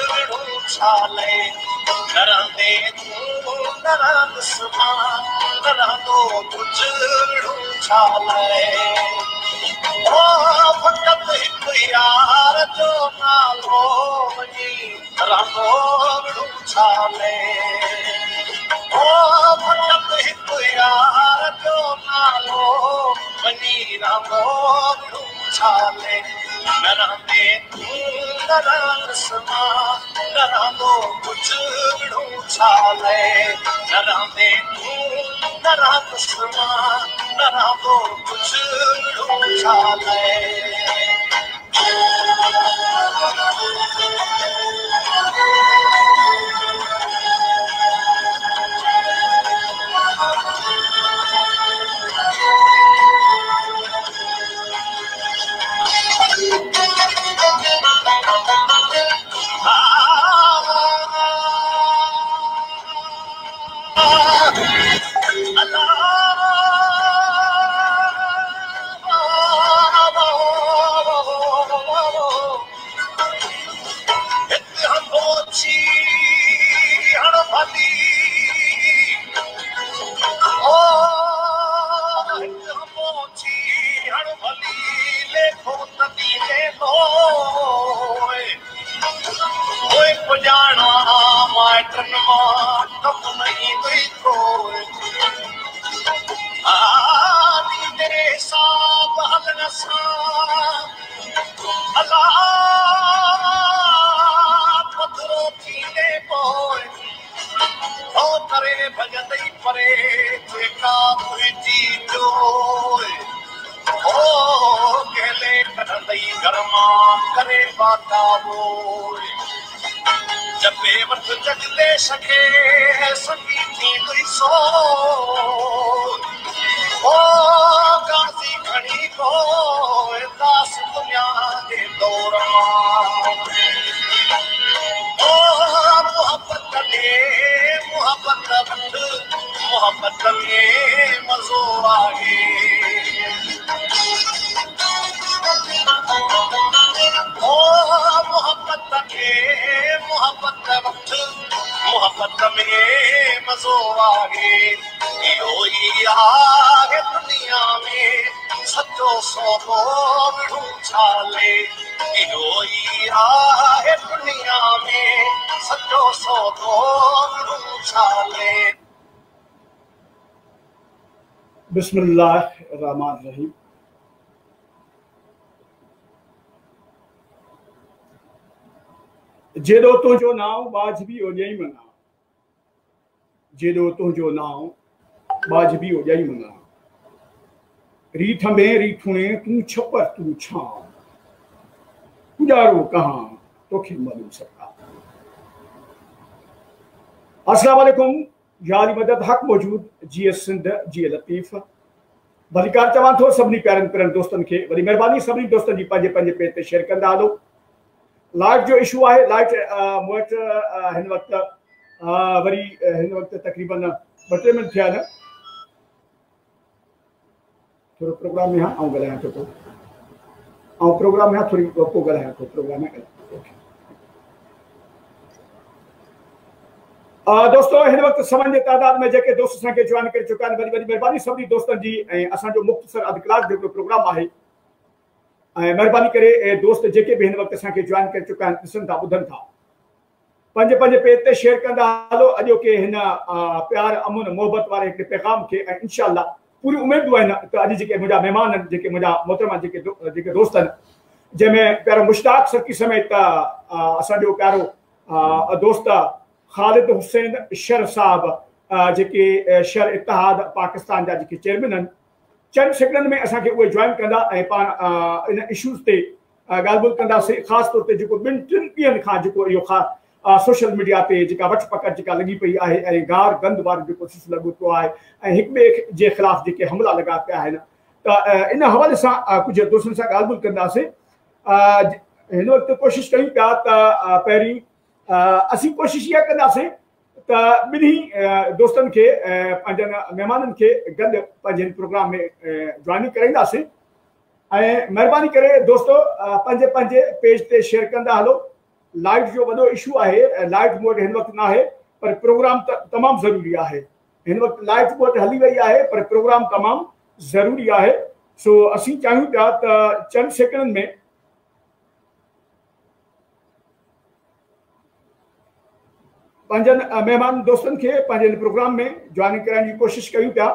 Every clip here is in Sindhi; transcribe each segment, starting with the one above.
وڙهون ڇا لئي؟ نه رهندين تون نه رهندس مان، نه رهندو ڪجهه وڙهون ڇا لئي؟ او فقط هڪ يار جو نالو وڃي رهندو وڙهون ڇا لئي؟ او فقط هڪ يار جو نالو وڃي رهندو وڙهون ڇا لئي؟ نه رهندين تون نه رهندس مان، نه رهندو ڪجهه وڙهون ڇا لئي؟ نه رهندين تون نه رهندس مان، نه رهندو ڪجهه وڙهون ڇا لئي؟ بسم الله الرحمن الرحيم. جيڏو تنهنجو نانء ٻاجهه اوڄائي منا، جيڏو تنهنجو نانء ٻاجهه اوڄائي منا، ريٺ ۾ ريٺوڻي تون ڇپر تون ڇانء، پڄارو ڪهان توکي معلوم سرڪار. السلام عليڪم، يا علي مدد، حق موجود، جيئي سنڌ، جيئي لطيف. ڀليڪار چوان ٿو سڀني پيارن پيارن دوستن کي. وڏي مهرباني سڀني دوستن جي پنهنجي پنهنجي پيج تي شيئر ڪندا هلو. لائٽ جو اشو آهي، لائٽ مون وٽ هن وقت وري هن وقت تقريبن 2 3 منٽ ٿيا آهن، ٿورو پروگرام ۾ آئون ڳالهايان ٿو پوء آئون پروگرام ۾ ٿوري پوء ڳالهايان ٿو پروگرام ۾ دوستو هن وقت سون جي تعداد ۾ جيڪي دوست اسان کي جوائن ڪري چڪا آهن، وڏي وڏي مهرباني سڀني دوستن جي. ۽ اسان جو مختصر اڌ ڪلاڪ جيڪو پروگرام آهي، ۽ مهرباني ڪري دوست جيڪي به هن وقت اسان کي جوائن ڪري چڪا آهن، ڏسن ٿا ٻڌن ٿا، پنهنجي پنهنجي پيج تي شيئر ڪندا هلو اڄوڪي هن پيار امن محبت واري هڪڙي پيغام کي. ۽ انشاء الله پوري اميدون آهن ته اڄ جيڪي منهنجا مهمان آهن، جيڪي منهنجا محترم آهن، جيڪي دوست آهن، جنهن ۾ پيارو مشتاق سرڪي سميت اسان جو پيارو دوست خالد حسين شر صاحب، جيڪي شر اتحاد پاڪستان جا جيڪي چيئرمين آهن، چند سيڪنڊن ۾ اسان کي اهي جوائن ڪندا ۽ پاڻ ان اشوز تي ڳالهه ٻولهه ڪنداسين. خاص طور تي جيڪو 2 3 ڏينهن کان جيڪو اهو سوشل ميڊيا تي جيڪا وٺ پڪڙ جيڪا لڳي پئي آهي ۽ گار گند وارو جيڪو سلسلو لڳو پيو آهي ۽ هڪ ٻئي جي خلاف جيڪي حملا لڳا پيا آهن، ته ان حوالي سان ڪجهه دوستن سان ڳالهه ٻولهه ڪنداسين. هن وقت ڪوشش ڪيون پيا ته پهرين اسين ڪوشش اها ڪنداسين ته ٻنهي دوستن کي، پنهنجن مهمانن کي گڏ پنهنجي هن پروگرام ۾ جوائننگ ڪرائينداسين. ۽ مهرباني ڪري دوستو پنهنجي پنهنجي پيج تي شيئر ڪندا هلو. لائيٽ جو وڏو اشو آهي، لائيٽ مون وٽ هن وقت ناهي پر پروگرام ته تمام ضروري آهي. هن وقت لائيٽ مون وٽ هلي وئي آهي پر پروگرام تمام ضروري آهي. سو اسين چاهيون پيا ته چند سيڪنڊن ۾ پنهنجن مهمان دوستن کي پنهنجي هن پروگرام ۾ جوائننگ ڪرائڻ جي ڪوشش ڪيون پيا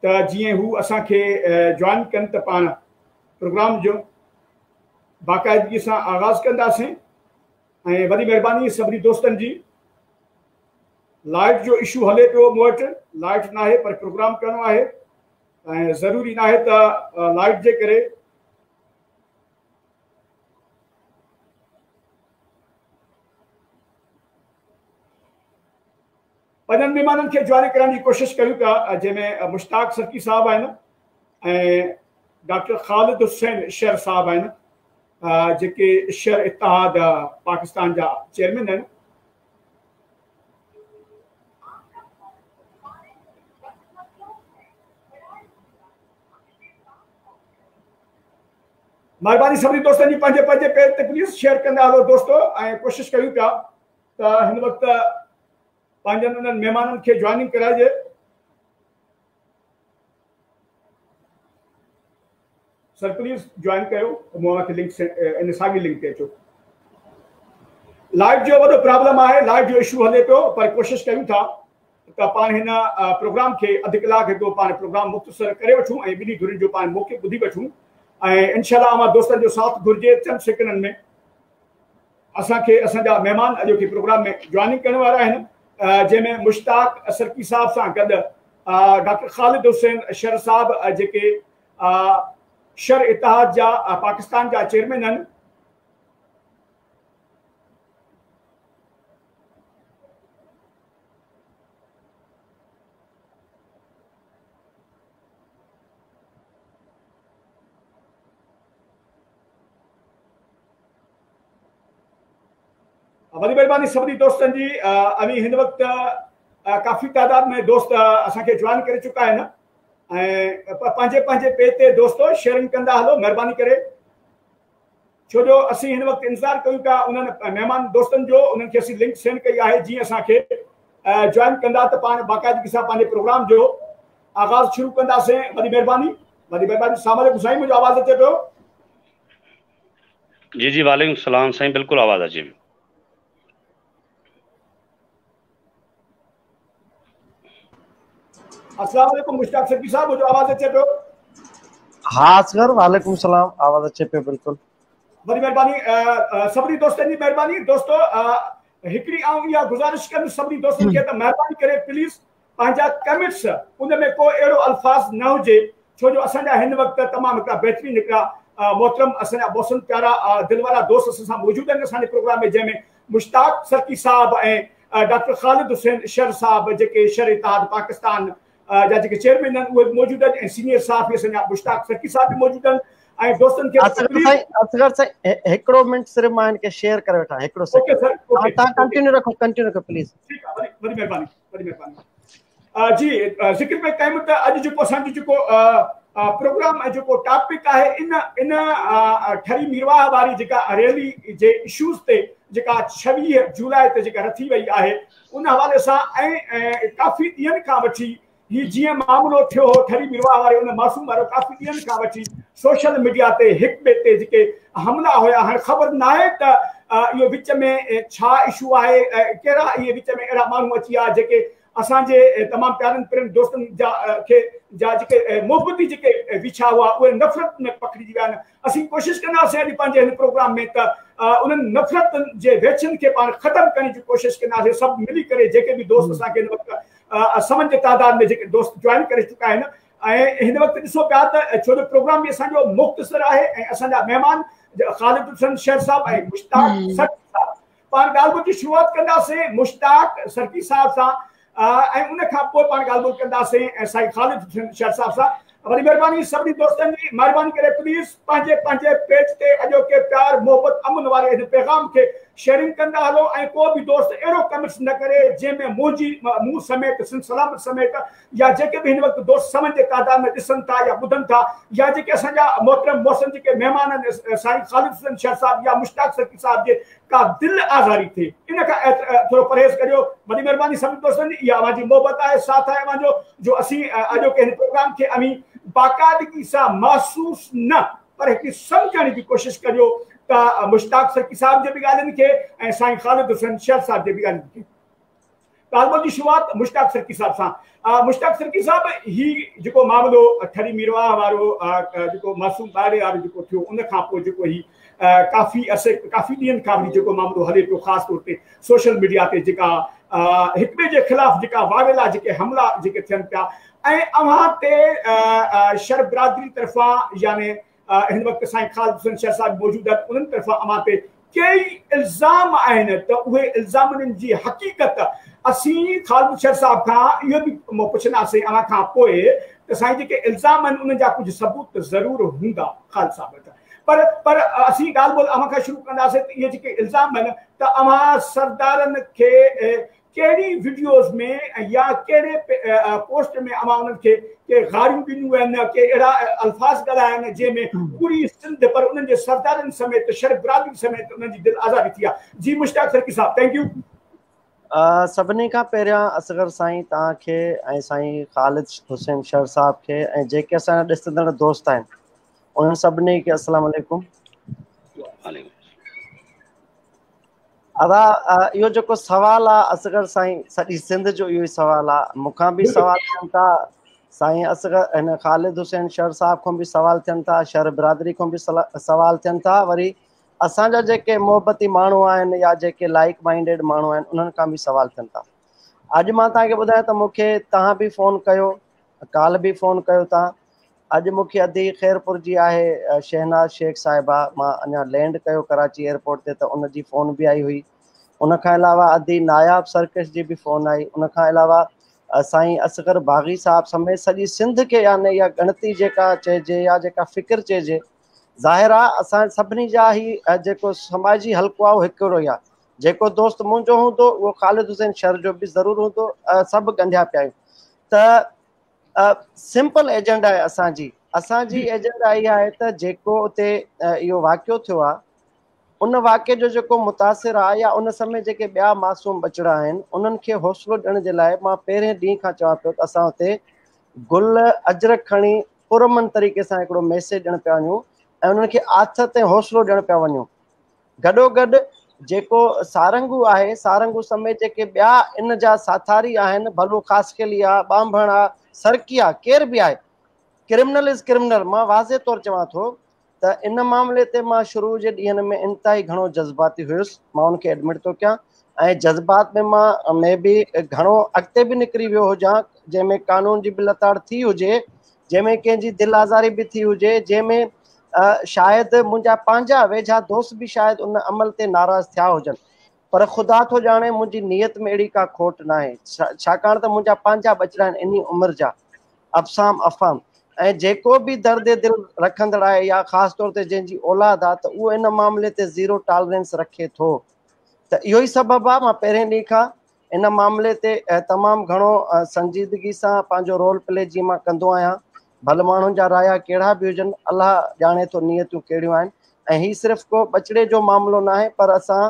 ته جيئن هو اسان کي جوائن ڪن ته پاڻ پروگرام جو باقاعدگي سان آغاز ڪنداسين ۽ وڏي مهرباني سڀني دوستن جي. لائٽ جو اشو هلي پيو مون وٽ لائٽ ناهي پر پروگرام ڪرڻو آهي ۽ ضروري ناهي ته لائٽ جي ڪري پنهنجن مهمانن کي جوائن ڪرڻ جي ڪوشش ڪيون پيا جنهن ۾ مشتاق سرڪي صاحب آهن ۽ ڊاڪٽر خالد حسين شر صاحب آهن جيڪي شر اتحاد پاڪستان جا چيئرمين آهن. مھرباني سڀني دوستن جي پنھنجي پنھنجي پيج تي پليز شيئر ڪندا ھلو دوستو ۽ ڪوشش ڪيون پيا ته ھن وقت پنھنجن انھن مھمانن کي جوائننگ ڪرائجي. سر پليز جوائن ڪيو ته مون اوهان کي لنڪ ان ساڳي لنڪ تي اچو. لائيٽ جو وڏو پرابلم آهي لائيٽ جو اشو هلي پيو پر ڪوشش ڪيون ٿا ته پاڻ هن پروگرام کي اڌ ڪلاڪ هڪڙو پاڻ پروگرام مختصر ڪري وٺون ۽ ٻنهي ڌرين جو پاڻ موقف ٻڌي وٺون ۽ انشاء الله اوهان دوستن جو ساٿ گهرجي چند سيڪنڊن ۾ اسان کي اسان جا مهمان اڄوڪي پروگرام ۾ جوائننگ ڪرڻ وارا آهن جنهن ۾ مشتاق سرڪي صاحب سان گڏ ڊاڪٽر خالد حسين شر صاحب جيڪي شر اتحاد جا پاڪستان جا چيئرمين آهن. وڏي مهرباني سڀني دوستن جي اوهين هن وقت ڪافي تعداد ۾ دوست اسان کي جوائن ڪري چڪا آهن ۽ پنهنجي پنهنجي پيج تي دوستو شيئرنگ ڪندا هلو مهرباني ڪري ڇو جو اسين هن وقت انتظار ڪيون پيا انهن مهمان دوستن جو انهن کي اسين لنڪ سينڊ ڪئي آهي جيئن اسان کي جوائن ڪندا ته پاڻ باقاعدگي سان پنهنجي پروگرام جو آغاز شروع ڪنداسين وڏي مهرباني وڏي مهرباني السلام عليڪم سائين منهنجو آواز اچي پيو؟ جي جي وعليڪم السلام سائين بلڪل آواز اچي پيو. السلام عليڪم مشتاق سرڪي صاحب منهنجو آواز اچي پيو؟ ها اصغر وعليڪم السلام آواز اچي پيو بلڪل. وڏي مهرباني سڀني دوستن جي مهرباني دوستو هڪڙي آئون اها گذارش ڪندس سڀني دوستن کي ته مهرباني ڪري پليز پنهنجا ڪمينٽس ان ۾ ڪو اهڙو الفاظ نه هجي ڇو جو اسان جا هن وقت تمام هڪڙا بهترين هڪڙا محترم اسان جا محسن پيارا دل وارا دوست اسان سان موجود آهن اسان جي پروگرام ۾ جنهن ۾ مشتاق سرڪي صاحب ۽ ڊاڪٽر خالد حسين شر صاحب جيڪي شر اتحاد پاڪستان جا جيڪي چيئرمين آهن اهي به موجود آهن ۽ سينيئر صحافي اسان جا مشتاق سرڪي صاحب به موجود آهن ۽ دوستن کي اصغر سائين هڪڙو منٽ صرف مان هن کي شيئر ڪري وٺان هڪڙو سيڪنڊ توهان ڪنٽينيو رکو ڪنٽينيو رکو پليز ٺيڪ آهي وڏي مهرباني وڏي مهرباني جي ذڪر پئي ڪيم ته اڄ جيڪو اسان جو جيڪو پروگرام ۽ جيڪو ٽاپڪ آهي ان ان ٺري ميرواهه واري جيڪا ريلي جي اشوز تي جيڪا 26 جولاء تي جيڪا رٿي وئي آهي ان حوالي سان ۽ ڪافي ڏينهن کان وٺي هي جيئن معاملو ٿيو هو ٺري ميرواهه واري ان معصوم وارو ڪافي ڏينهن کان وٺي سوشل ميڊيا تي هڪ ٻئي تي جيڪي حملا هيا هاڻي خبر ناهي ته اهو وچ ۾ ڇا اشو آهي ڪهڙا اهي وچ ۾ اهڙا ماڻهو اچي ويا جيڪي اسان جي تمام پيارن پرين دوستن جا کي جا جيڪي محبتي جيڪي ويڇا هئا اهي نفرت ۾ پکڙجي ويا آهن اسين ڪوشش ڪنداسين اڄ پنهنجي هن پروگرام ۾ ته انهن نفرتن جي ويڇن کي پاڻ ختم ڪرڻ جي ڪوشش ڪنداسين سڀ ملي ڪري جيڪي به دوست اسان کي هن وقت سون جي تعداد ۾ جيڪي دوست جوائن ڪري چڪا آهن ۽ هن وقت ڏسو پيا ته ڇو جو پروگرام به اسان جو مختصر آهي ۽ اسان جا مهمان خالد حسين شر صاحب ۽ مشتاق سرڪي صاحب پاڻ ڳالهه ٻولهه جي شروعات ڪنداسين مشتاق سرڪي صاحب سان ۽ ان کان پوء پاڻ ڳالهه ٻولهه ڪنداسين ۽ سائين خالد حسين شر صاحب سان. وڏي مهرباني سڀني دوستن جي مهرباني ڪري پليز پنهنجي پنهنجي پيج تي اڄوڪي پيار محبت امن واري هن پيغام کي شيئرنگ ڪندا هلو ۽ ڪو به دوست اهڙو ڪمينٽس نه ڪري جنهن ۾ منهنجي مون سميت سنڌ سلامت سميت يا جيڪي به هن وقت دوست سون جي تعداد ۾ ڏسن ٿا يا ٻڌن ٿا يا جيڪي اسان جا محترم محسن جيڪي مهمان آهن سائين خالد حسين شر صاحب يا مشتاق سرڪي صاحب جي ڪا دل آزاري ٿئي ان کان ٿورو پرهيز ڪريو. وڏي مهرباني سڀني دوستن جي اها اوهان جي محبت آهي ساٿ آهي اوهان جو جو اسين اڄوڪي هن پروگرام کي اوهين باقاعدگي سان محسوس نه پر هڪ سمجهڻ جي ڪوشش ڪريو ته مشتاق سرڪي صاحب جي به ڳالهين کي ۽ سائين خالد حسين شر صاحب جي به ڳالهين کي. ڳالهه ٻولهه جي شروعات مشتاق سرڪي صاحب سان. مشتاق سرڪي صاحب هي جيڪو معاملو ٺري ميرواهه وارو جيڪو معصوم ٻارڙي وارو جيڪو ٿيو ان کان پوء جيڪو هي ڪافي عرصي ڪافي ڏينهن کان وٺي جيڪو معاملو هلي پيو خاص طور تي سوشل ميڊيا تي جيڪا هڪ ٻئي جي خلاف جيڪا واويلا جيڪي حملا جيڪي ٿين پيا ۽ اوهان تي شر برادري طرفان يعني هن وقت سائين خالد حسين شر صاحب موجود آهن انهن طرفان اوهان تي ڪيئي الزام آهن ته اهي الزامن جي حقيقت اسين خالد شر صاحب کان اهو به پڇنداسين اوهان کان پوء ته سائين جيڪي الزام آهن انهن جا ڪجهه ثبوت ته ضرور هوندا خالد صاحب وٽ پر پر اسين ڳالهه ٻولهه اوهان کان شروع ڪنداسين ته اهي جيڪي الزام آهن ته اوهان سردارن کي ڪهڙي وڊيوز ۾ يا ڪهڙي پوسٽ ۾ اوهان انهن کي ڪي گاريون ڏنيون آهن ڪي اهڙا الفاظ ڳالهايا آهن جنهن ۾ پوري سنڌ پر انهن جي سردارن سميت شر برادري سميت انهن جي دل آزاري ٿي آهي جي مشتاق سرڪي صاحب thank you. سڀني کان پهريان اصغر سائين توهان کي ۽ سائين خالد حسين شر صاحب کي ۽ جيڪي اسان جا ڏسندڙ دوست آهن انهن سڀني کي السلام عليڪم. وعليڪم. ادا اهو جيڪو سوال آ اصغر سائين سڄي سنڌ جو اهو ئي سوال آ مون کان به سوال ٿين ٿا سائين اصغر هن خالد حسين شر صاحب کان به سوال ٿين ٿا شر برادري کان به سوال ٿين ٿا وري اسان جا جيڪي محبتي ماڻهو آهن يا جيڪي لائيڪ مائنڊيڊ ماڻهو آهن انهن کان به سوال ٿين ٿا اڄ مان توهان کي ٻڌايان ته مون کي توهان به فون ڪيو ڪالهه به فون ڪيو توهان اڄ مون کي ادي خيرپور جي آهي شهناز شيخ صاحبه مان اڃا لينڊ ڪيو ڪراچي ايئرپورٽ تي ته ان جي فون به آئي هئي ان کان علاوه ادي ناياب سرڪش جي به فون آئي ان کان علاوه سائين اصغر باغي صاحب سميت سڄي سنڌ کي يعني اها ڳڻتي جيڪا چئجي يا جيڪا فڪر چئجي ظاهر آ اسان سڀني جا هي جيڪو سماجي حلقو آ اهو هڪڙو ئي آ جيڪو دوست منهنجو هوندو اهو خالد حسين شر جو به ضرور هوندو سڀ ڳنڍيا پيا آهيون ته سمپل ايجنڊا آهي اسان جي اسان جي ايجنڊا اها آهي ته جيڪو اتي اهو واقعو ٿيو آهي ان واقعي جو جيڪو متاثر آهي يا ان سميت جيڪي ٻيا معصوم ٻچڙا آهن انهن کي حوصلو ڏيڻ جي لاء مان پهرين ڏينهن کان چوان پيو ته اسان اتي گل اجرڪ کڻي پرامن طريقي سان هڪڙو ميسيج ڏيڻ پيا وڃون ۽ انهن کي آٿت ۽ حوصلو ڏيڻ پيا وڃون گڏوگڏ جيڪو سارنگو آهي، سارنگو سميت جيڪي ٻيا ان جا ساٿاري آهن، ڀلو خاصخيلي آ، ٻانڀڻ آ، سرڪي آ، ڪير به آهي، ڪرمنل از ڪرمنل، مان واضح طور چوان ٿو ته ان معاملي تي مان شروع جي ڏينهن ۾ انتهائي گهڻو جذباتي هيس، مان ان کي ايڊمٽ ٿو ڪيان ۽ جذبات ۾ مان مي بي گهڻو اڳتي به نڪري ويو هجان، جنهن ۾ قانون جي به لتاڙ ٿي هجي، جنهن ۾ ڪنهن جي دل آزاري به ٿي هجي، جنهن ۾ شايد منهنجا پنهنجا ويجها دوست به شايد ان عمل تي ناراض ٿيا هجن پر خدا ٿو ڄاڻي منهنجي نيت ۾ اهڙي ڪا کوٽ ناهي ڇاڪاڻ ته منهنجا پنهنجا ٻچڙا آهن انهي عمر جا ابسام افهام ۽ جيڪو به درد دل رکندڙ آهي يا خاص طور تي جنهن جي اولاد آهي ته اهو ان معاملي تي زيرو ٽالرنس رکي ٿو ته اهو ئي سبب آهي مان پهرين ڏينهن کان ان معاملي تي تمام گهڻو سنجيدگي سان پنهنجو رول پلي جيئن مان ڪندو آهيان ڀل ماڻهن جا رايا ڪهڙا به هجن الله ڄاڻي ٿو نيتون ڪهڙيون آهن ۽ هي صرف ڪو ٻچڙي جو معاملو ناهي پر اسان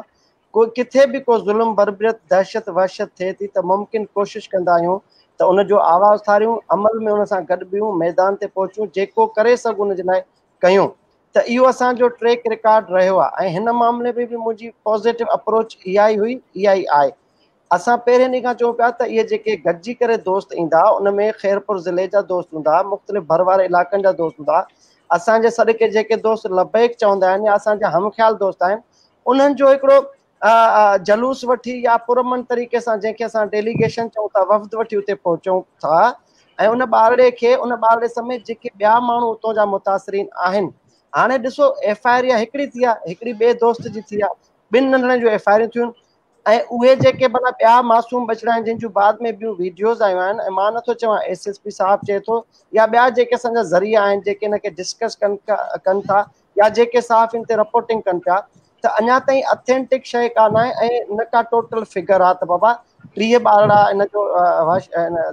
ڪو ڪٿي به ڪو ظلم بربريت دهشت وحشت ٿئي ٿي ته ممڪن ڪوشش ڪندا آهيون ته ان جو آواز اٿاريون عمل ۾ ان سان گڏ بيهون ميدان تي پهچون جيڪو ڪري سگهون ان جي لاء ڪيون ته اهو اسان جو ٽريڪ رڪارڊ رهيو آهي ۽ هن معاملي ۾ به منهنجي پازيٽو اپروچ اها ئي هئي اها ئي آهي. اسان پهرين ڏينهن کان چئون پيا ته اهي جيڪي گڏجي ڪري دوست ايندا ان ۾ خيرپور ضلعي جا دوست هوندا، مختلف ڀر واري علائقن جا دوست هوندا، اسان جي سڏ کي جيڪي دوست لبيڪ چوندا آهن يا اسان جا هم خيال دوست آهن انهن جو هڪڙو جلوس وٺي يا پرامن طريقي سان جنهن کي اسان ڊيليگيشن چئون ٿا وفد وٺي اتي پهچون ٿا ۽ ان ٻارڙي کي ان ٻارڙي سميت جيڪي ٻيا ماڻهو اتان جا متاثرين آهن هاڻي ڏسو ايف I R يا هڪڙي ٿي آهي هڪڙي ٻئي دوست جي ٿي آهي ٻن ننڍڙن جون ايف I آرون ٿيون ۽ اهي جيڪي ڀلا ٻيا معصوم ٻچڙا آهن جن جون بعد ۾ ٻيون ويڊيوز آيون آهن ۽ مان نٿو چوان ايس ايس پي صاحب چئي ٿو يا ٻيا جيڪي اسان جا ذريعا آهن جيڪي ان کي ڊسڪس ڪن ڪن ٿا يا جيڪي صحافين تي رپورٽنگ ڪن پيا ته اڃا تائين اٿينٽڪ شيء ڪانه آهي ۽ نه ڪا ٽوٽل فگر آ ته بابا 30 ٻارڙا ان جو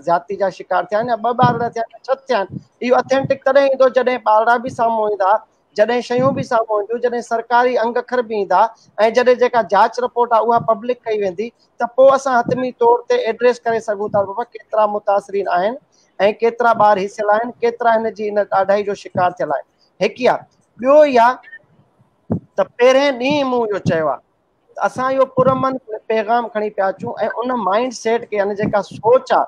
زيادتي جا شڪار ٿيا آهن يا ٻه ٻارڙا ٿيا آهن ڇهه ٿيا آهن. اهو اٿينٽڪ تڏهن ايندو جڏهن ٻارڙا به سامهون ايندا، جڏهن شيون به سامهون اينديون، جڏهن سرڪاري انگ اکر به ايندا ۽ جڏهن جيڪا جاچ رپورٽ آهي اها پبلڪ ڪئي ويندي ته پوء اسان حتمي طور تي ايڊريس ڪري سگهون ٿا بابا ڪيترا متاثرين آهن ۽ ڪيترا ٻار هيسيل آهن، ڪيترا هن جي ان ڏاڍائي جو شڪار ٿيل آهن. هڪ اها، ٻيو اها ته پهرين ڏينهن مون اهو چيو آهي ته اسان اهو پرامن پيغام کڻي پيا اچون ۽ ان مائنڊ سيٽ کي يعني جيڪا سوچ آ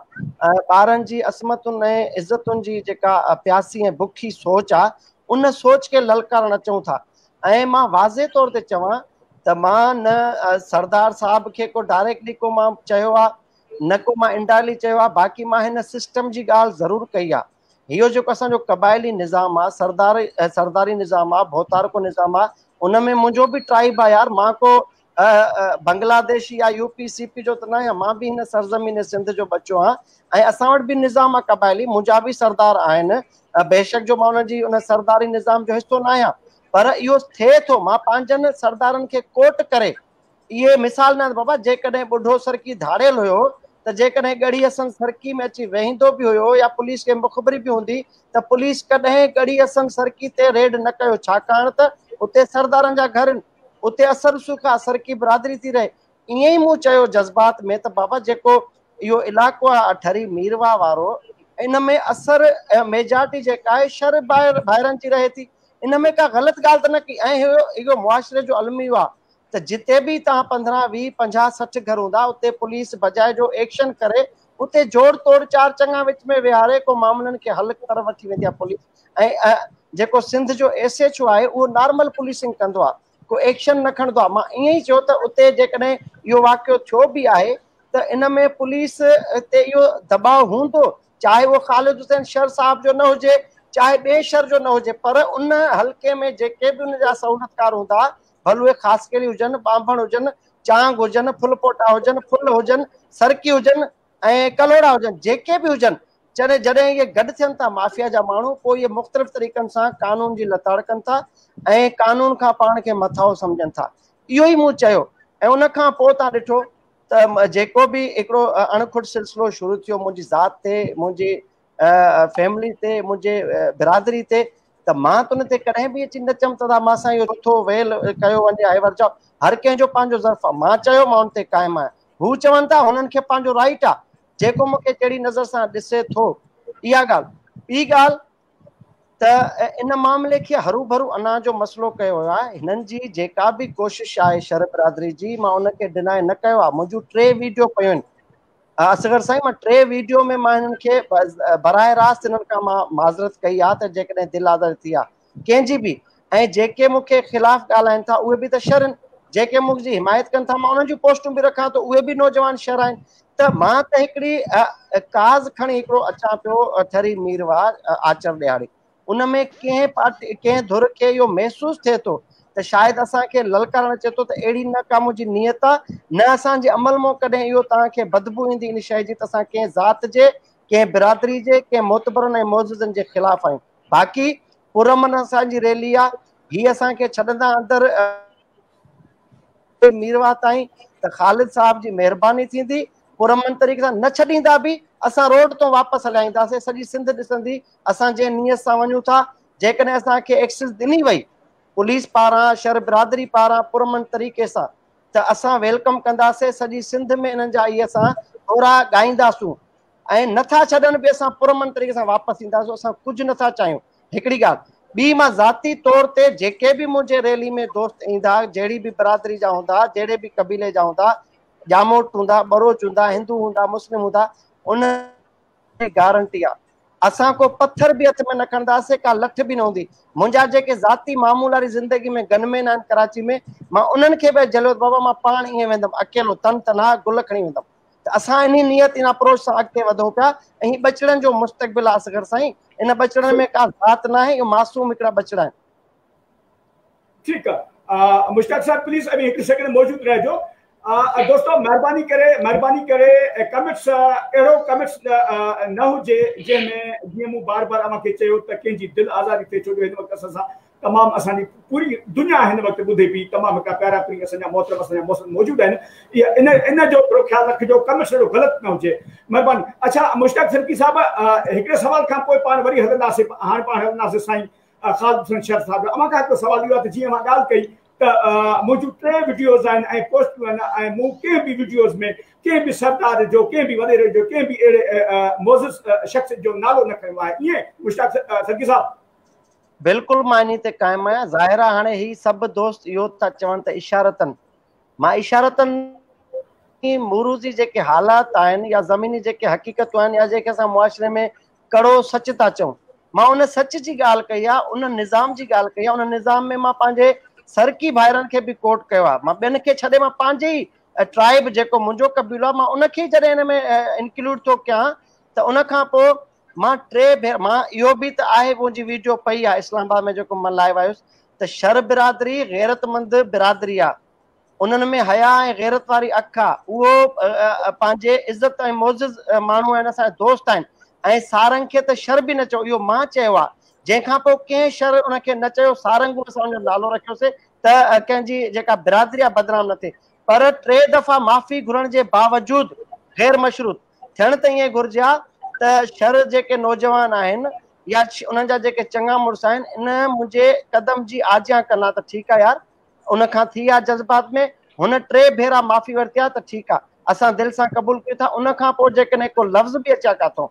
ٻارن جي عصمتن ۽ عزتن جي جيڪا پياسي ۽ بکي سوچ آ ان سوچ کي للڪارڻ اچون ٿا ۽ مان واضح طور تي چوان ته مان نه سردار صاحب کي ڪو ڊائريڪٽلي ڪو مان چيو آ نه ڪو مان انڊائريڪٽلي چيو آ باقي مان هن سسٽم جي ڳالهه ضرور ڪئي آ اهو جيڪو اسان جو قبائلي نظام آ، سردار سرداري نظام آ، ڀوتارڪو نظام آ، ان ۾ منهنجو به ٽرائيب آ يار، مان ڪو بنگلاديشي يا يو پي سي پي جو ته نه آهيان، مان به هن سرزمين سنڌ جو ٻچو آهيان ۽ اسان وٽ به نظام آ قبائلي، منهنجا به سردار آهن، بيشڪ جو مان انهن جي ان سرداري نظام جو حصو نه آهيان، پر اهو ٿئي ٿو، مان پنهنجن سردارن کي ڪوٽ ڪري اهي مثال نه بابا جيڪڏهن ٻڍو سرڪي ڌاڙيل هيو ته جيڪڏهن ڳڙهي حسن سرڪي ۾ اچي ويهندو به هيو يا پوليس کي مخبري به هوندي ته پوليس ڪڏهن ڳڙهي حسن سرڪي تي ريڊ نه ڪيو ڇاڪاڻ ته اتي سردارن جا گهر آهن اتي اثر رسوخ آهي سرڪي برادري ٿي رهي ائين ئي مون چيو جذبات ۾ ته بابا جيڪو اهو علائقو آهي ٺري ميرواهه وارو ان ۾ اثر ميجارٽي جيڪا آهي شر ڀائرن جي رهي ٿي ان ۾ ڪا غلط ڳالهه ته نه ڪئي ۽ اهو معاشري جو الميو آهي ته جتي به توهان 15، 20، 50، 60 گهر هوندا اتي پوليس بجاء جو ايڪشن ڪري اتي جوڙ توڙ چار چڱا وچ ۾ ويهاري ڪو معاملن کي حل طرف وٺي ويندي آهي پوليس ۽ جيڪو سنڌ جو ايس ايڇ او آهي اهو نارمل پوليسنگ ڪندو آهي ڪو ايڪشن نه کڻندو آهي مان ائين ئي چيو ته اتي جيڪڏهن اهو واقعو ٿيو به آهي ته ان ۾ پوليس تي اهو دٻاء هوندو چاهي اهو خالد حسين شر صاحب جو نه هجي چاهي ٻئي شر جو نه هجي پر ان حلقي ۾ جيڪي به ان جا سهولتڪار هوندا ڀل اهي خاصخيلي هجن، ٻانڀڻ هجن، چانگ هجن، ڦلپوٽا هجن، ڦل هجن، سرڪي هجن ۽ ڪلهوڙا هجن، جيڪي به هجن، جڏهن جڏهن اهي گڏ ٿين ٿا مافيا جا ماڻهو پوء اهي مختلف طريقن سان قانون جي لتاڙ ڪن ٿا ۽ قانون کان پاڻ کي مٿانهون سمجهن ٿا. اهو ئي مون چيو ۽ ان کان پوء توهان ڏٺو ته جيڪو به هڪڙو اڻ کٽ سلسلو شروع ٿيو منهنجي ذات تي، منهنجي فيملي تي، منهنجي برادري تي ته مان ته ان تي ڪڏهن به اچي نه چيم ته مان سان اهو ٿو ويل ڪيو وڃي آهي ورجاء هر ڪنهن جو پنهنجو ظرف آهي مان چيو مان ان تي قائم آهيان هو چون ٿا هنن کي پنهنجو رائٽ آهي جيڪو مون کي جهڙي نظر سان ڏسي ٿو اها ڳالهه ٻي ڳالهه ته ان معاملي کي هرو ڀرو انا جو مسئلو ڪيو ويو آهي هنن جي جيڪا به ڪوشش آهي شر برادري جي مان ان کي ڊنائي نه ڪيو آهي منهنجون 3 ويڊيو پيون آهن اصغر سائين مان 3 ويڊيو ۾ مان هنن کي براه راست هنن کان مان معذرت ڪئي آ ته جيڪڏهن دل آزاري ٿي آ ڪنهن جي به ۽ جيڪي مون کي خلاف ڳالهائن ٿا اهي به ته شر آهن جيڪي مون جي حمايت ڪن ٿا مان انهن جون پوسٽون به رکان ٿو اهي به نوجوان شر آهن ته مان ته هڪڙي ڪاز کڻي هڪڙو اچان پيو ٺري ميرواهه آچر ڏهاڙي ان ۾ ڪنهن پارٽي ڪنهن ڌر کي اهو محسوس ٿئي ٿو ته شايد اسان کي للڪارڻ اچي ٿو ته اهڙي نه ڪا منهنجي نيت آ نه اسان جي عمل مان ڪڏهن اهو توهان کي بدبو ايندي ان شيء جي ته اسان ڪنهن ذات جي ڪنهن برادري جي ڪنهن معتبرن ۽ معززن جي خلاف آهيون باقي پرامن اسان جي ريلي آ هي اسان کي ڇڏندا اندر ميرواهه تائين ته خالد صاحب جي مهرباني ٿيندي پرامن طريقي سان نه ڇڏيندا به اسان روڊ تون واپس هليا اينداسين سڄي سنڌ ڏسندي اسان جنهن نيت سان وڃون ٿا جيڪڏهن اسان کي ايڪسس ڏني وئي پوليس پاران شر برادري پاران پرامن طريقي سان ته اسان welcome ڪنداسين سڄي سنڌ ۾ انهن جا اهي اسان ٿورا ڳائينداسون ۽ نٿا ڇڏن به اسان پرامن طريقي سان واپس اينداسون اسان ڪجهه نٿا چاهيون هڪڙي ڳالهه ٻي مان ذاتي طور تي جيڪي به منهنجي ريلي ۾ دوست ايندا جهڙي به برادري جا هوندا جهڙي به قبيلي جا هوندا ڄاموٽ هوندا ٻروچ هوندا هندو هوندا مسلم هوندا ان جي گارنٽي آ اسان ڪو پٿر به هٿ ۾ نه کڻنداسين ڪا لٺ به نه هوندي منهنجا جيڪي ذاتي معمول واري زندگي ۾ گن مين آهن ڪراچي ۾ مان انهن کي به جهليو بابا مان پاڻ ائين ويندم اڪيلو تن تنها گل کڻي ويندم ته اسان انهي نيت ان اپروچ سان اڳتي وڌون پيا ۽ هي ٻچڙن جو مستقبل آ اصغر سائين ان ٻچڙن ۾ ڪا ذات ناهي اهي معصوم هڪڙا ٻچڙا آهن. ٺيڪ آ مشتاق صاحب پليز اوهين هڪ سيڪنڊ موجود رهجو. دوستو مهرباني ڪري مهرباني ڪري ڪمينٽس اهڙو ڪمينٽس نه هجي جنهن ۾ جيئن مون بار بار اوهان کي چيو ته ڪنهن جي دل آزاري ٿئي ڇو جو هن وقت اسان سان تمام اسان جي پوري دنيا هن وقت ٻڌي پئي تمام هڪ پيارا پرين اسان جا محترم اسان جا محسن موجود آهن ان ان جو ٿورو خيال رکجو ڪمينٽس اهڙو غلط نه هجي مهرباني اڇا مشتاق سرڪي صاحب هڪڙي سوال کان پوء پاڻ وري هلنداسين هاڻ پاڻ هلنداسين سائين خالد حسين شر صاحب اوهان کان هڪڙو سوال اهو آهي ته جيئن اوهان ڳالهه ڪئي ته منهنجون ٽي وڊيوز آهن ۽ پوسٽون آهن ۽ مون ڪنهن به وڊيوز ۾ ڪنهن به سردار جو ڪنهن به وڏيري جو ڪنهن به اهڙي معزز شخص جو نالو نه کنيو آهي ائين مشتاق سرڪي صاحب؟ بلڪل مان انهي تي قائم آهيان ظاهر آهي هاڻي هي سڀ دوست اهو ٿا چون ته اشارتن مان اشارتن معروضي جيڪي حالات آهن يا زميني جيڪي حقيقتون آهن يا جيڪي اسان معاشري ۾ ڪڙو سچ ٿا چئون مان ان سچ جي ڳالهه ڪئي آهي ان نظام جي ڳالهه ڪئي آهي ان نظام ۾ مان پنهنجي سرڪي ڀائرن کي به ڪوٽ ڪيو آهي مان ٻين کي ڇڏي مان پنهنجي ئي ٽرائب جيڪو منهنجو قبيلو آهي مان ان کي جڏهن ان ۾ انڪلوڊ ٿو ڪيان ته ان کان پوء مان ٽي ڀيرا مان اهو به ته آهي منهنجي ويڊيو پئي آهي اسلام آباد ۾ جيڪو مان لائيو آيس ته شر برادري غيرتمند برادري آهي انهن ۾ حياء ۽ غيرت واري اک آ، اهو پنهنجي عزت ۽ معزز ماڻهو آهن، اسان جا دوست آهن ۽ سارنگ کي ته شر به نه چئو، اهو مان چيو آ، جنهن کان پوء ڪنهن شر ان کي نه چيو، سارنگ اسان ان جو نالو رکيوسي ته ڪنهن جي جيڪا برادري آ بدنام نه ٿئي، پر ٽي دفعا معافي گهرڻ جي باوجود غير مشروط ٿيڻ ته ائين گهرجي ها ته شر جيڪي نوجوان آهن يا انهن جا جيڪي چڱا مڙس آهن ان منهنجي قدم جي آجيان ڪن ها ته ٺيڪ آ يار ان کان ٿي آ جذبات ۾ هن ٽي ڀيرا معافي ورتي آ ته ٺيڪ آ اسان دل سان قبول ڪيون ٿا ان کان پوء جيڪڏهن ڪو لفظ به اچي آ ڪاٿو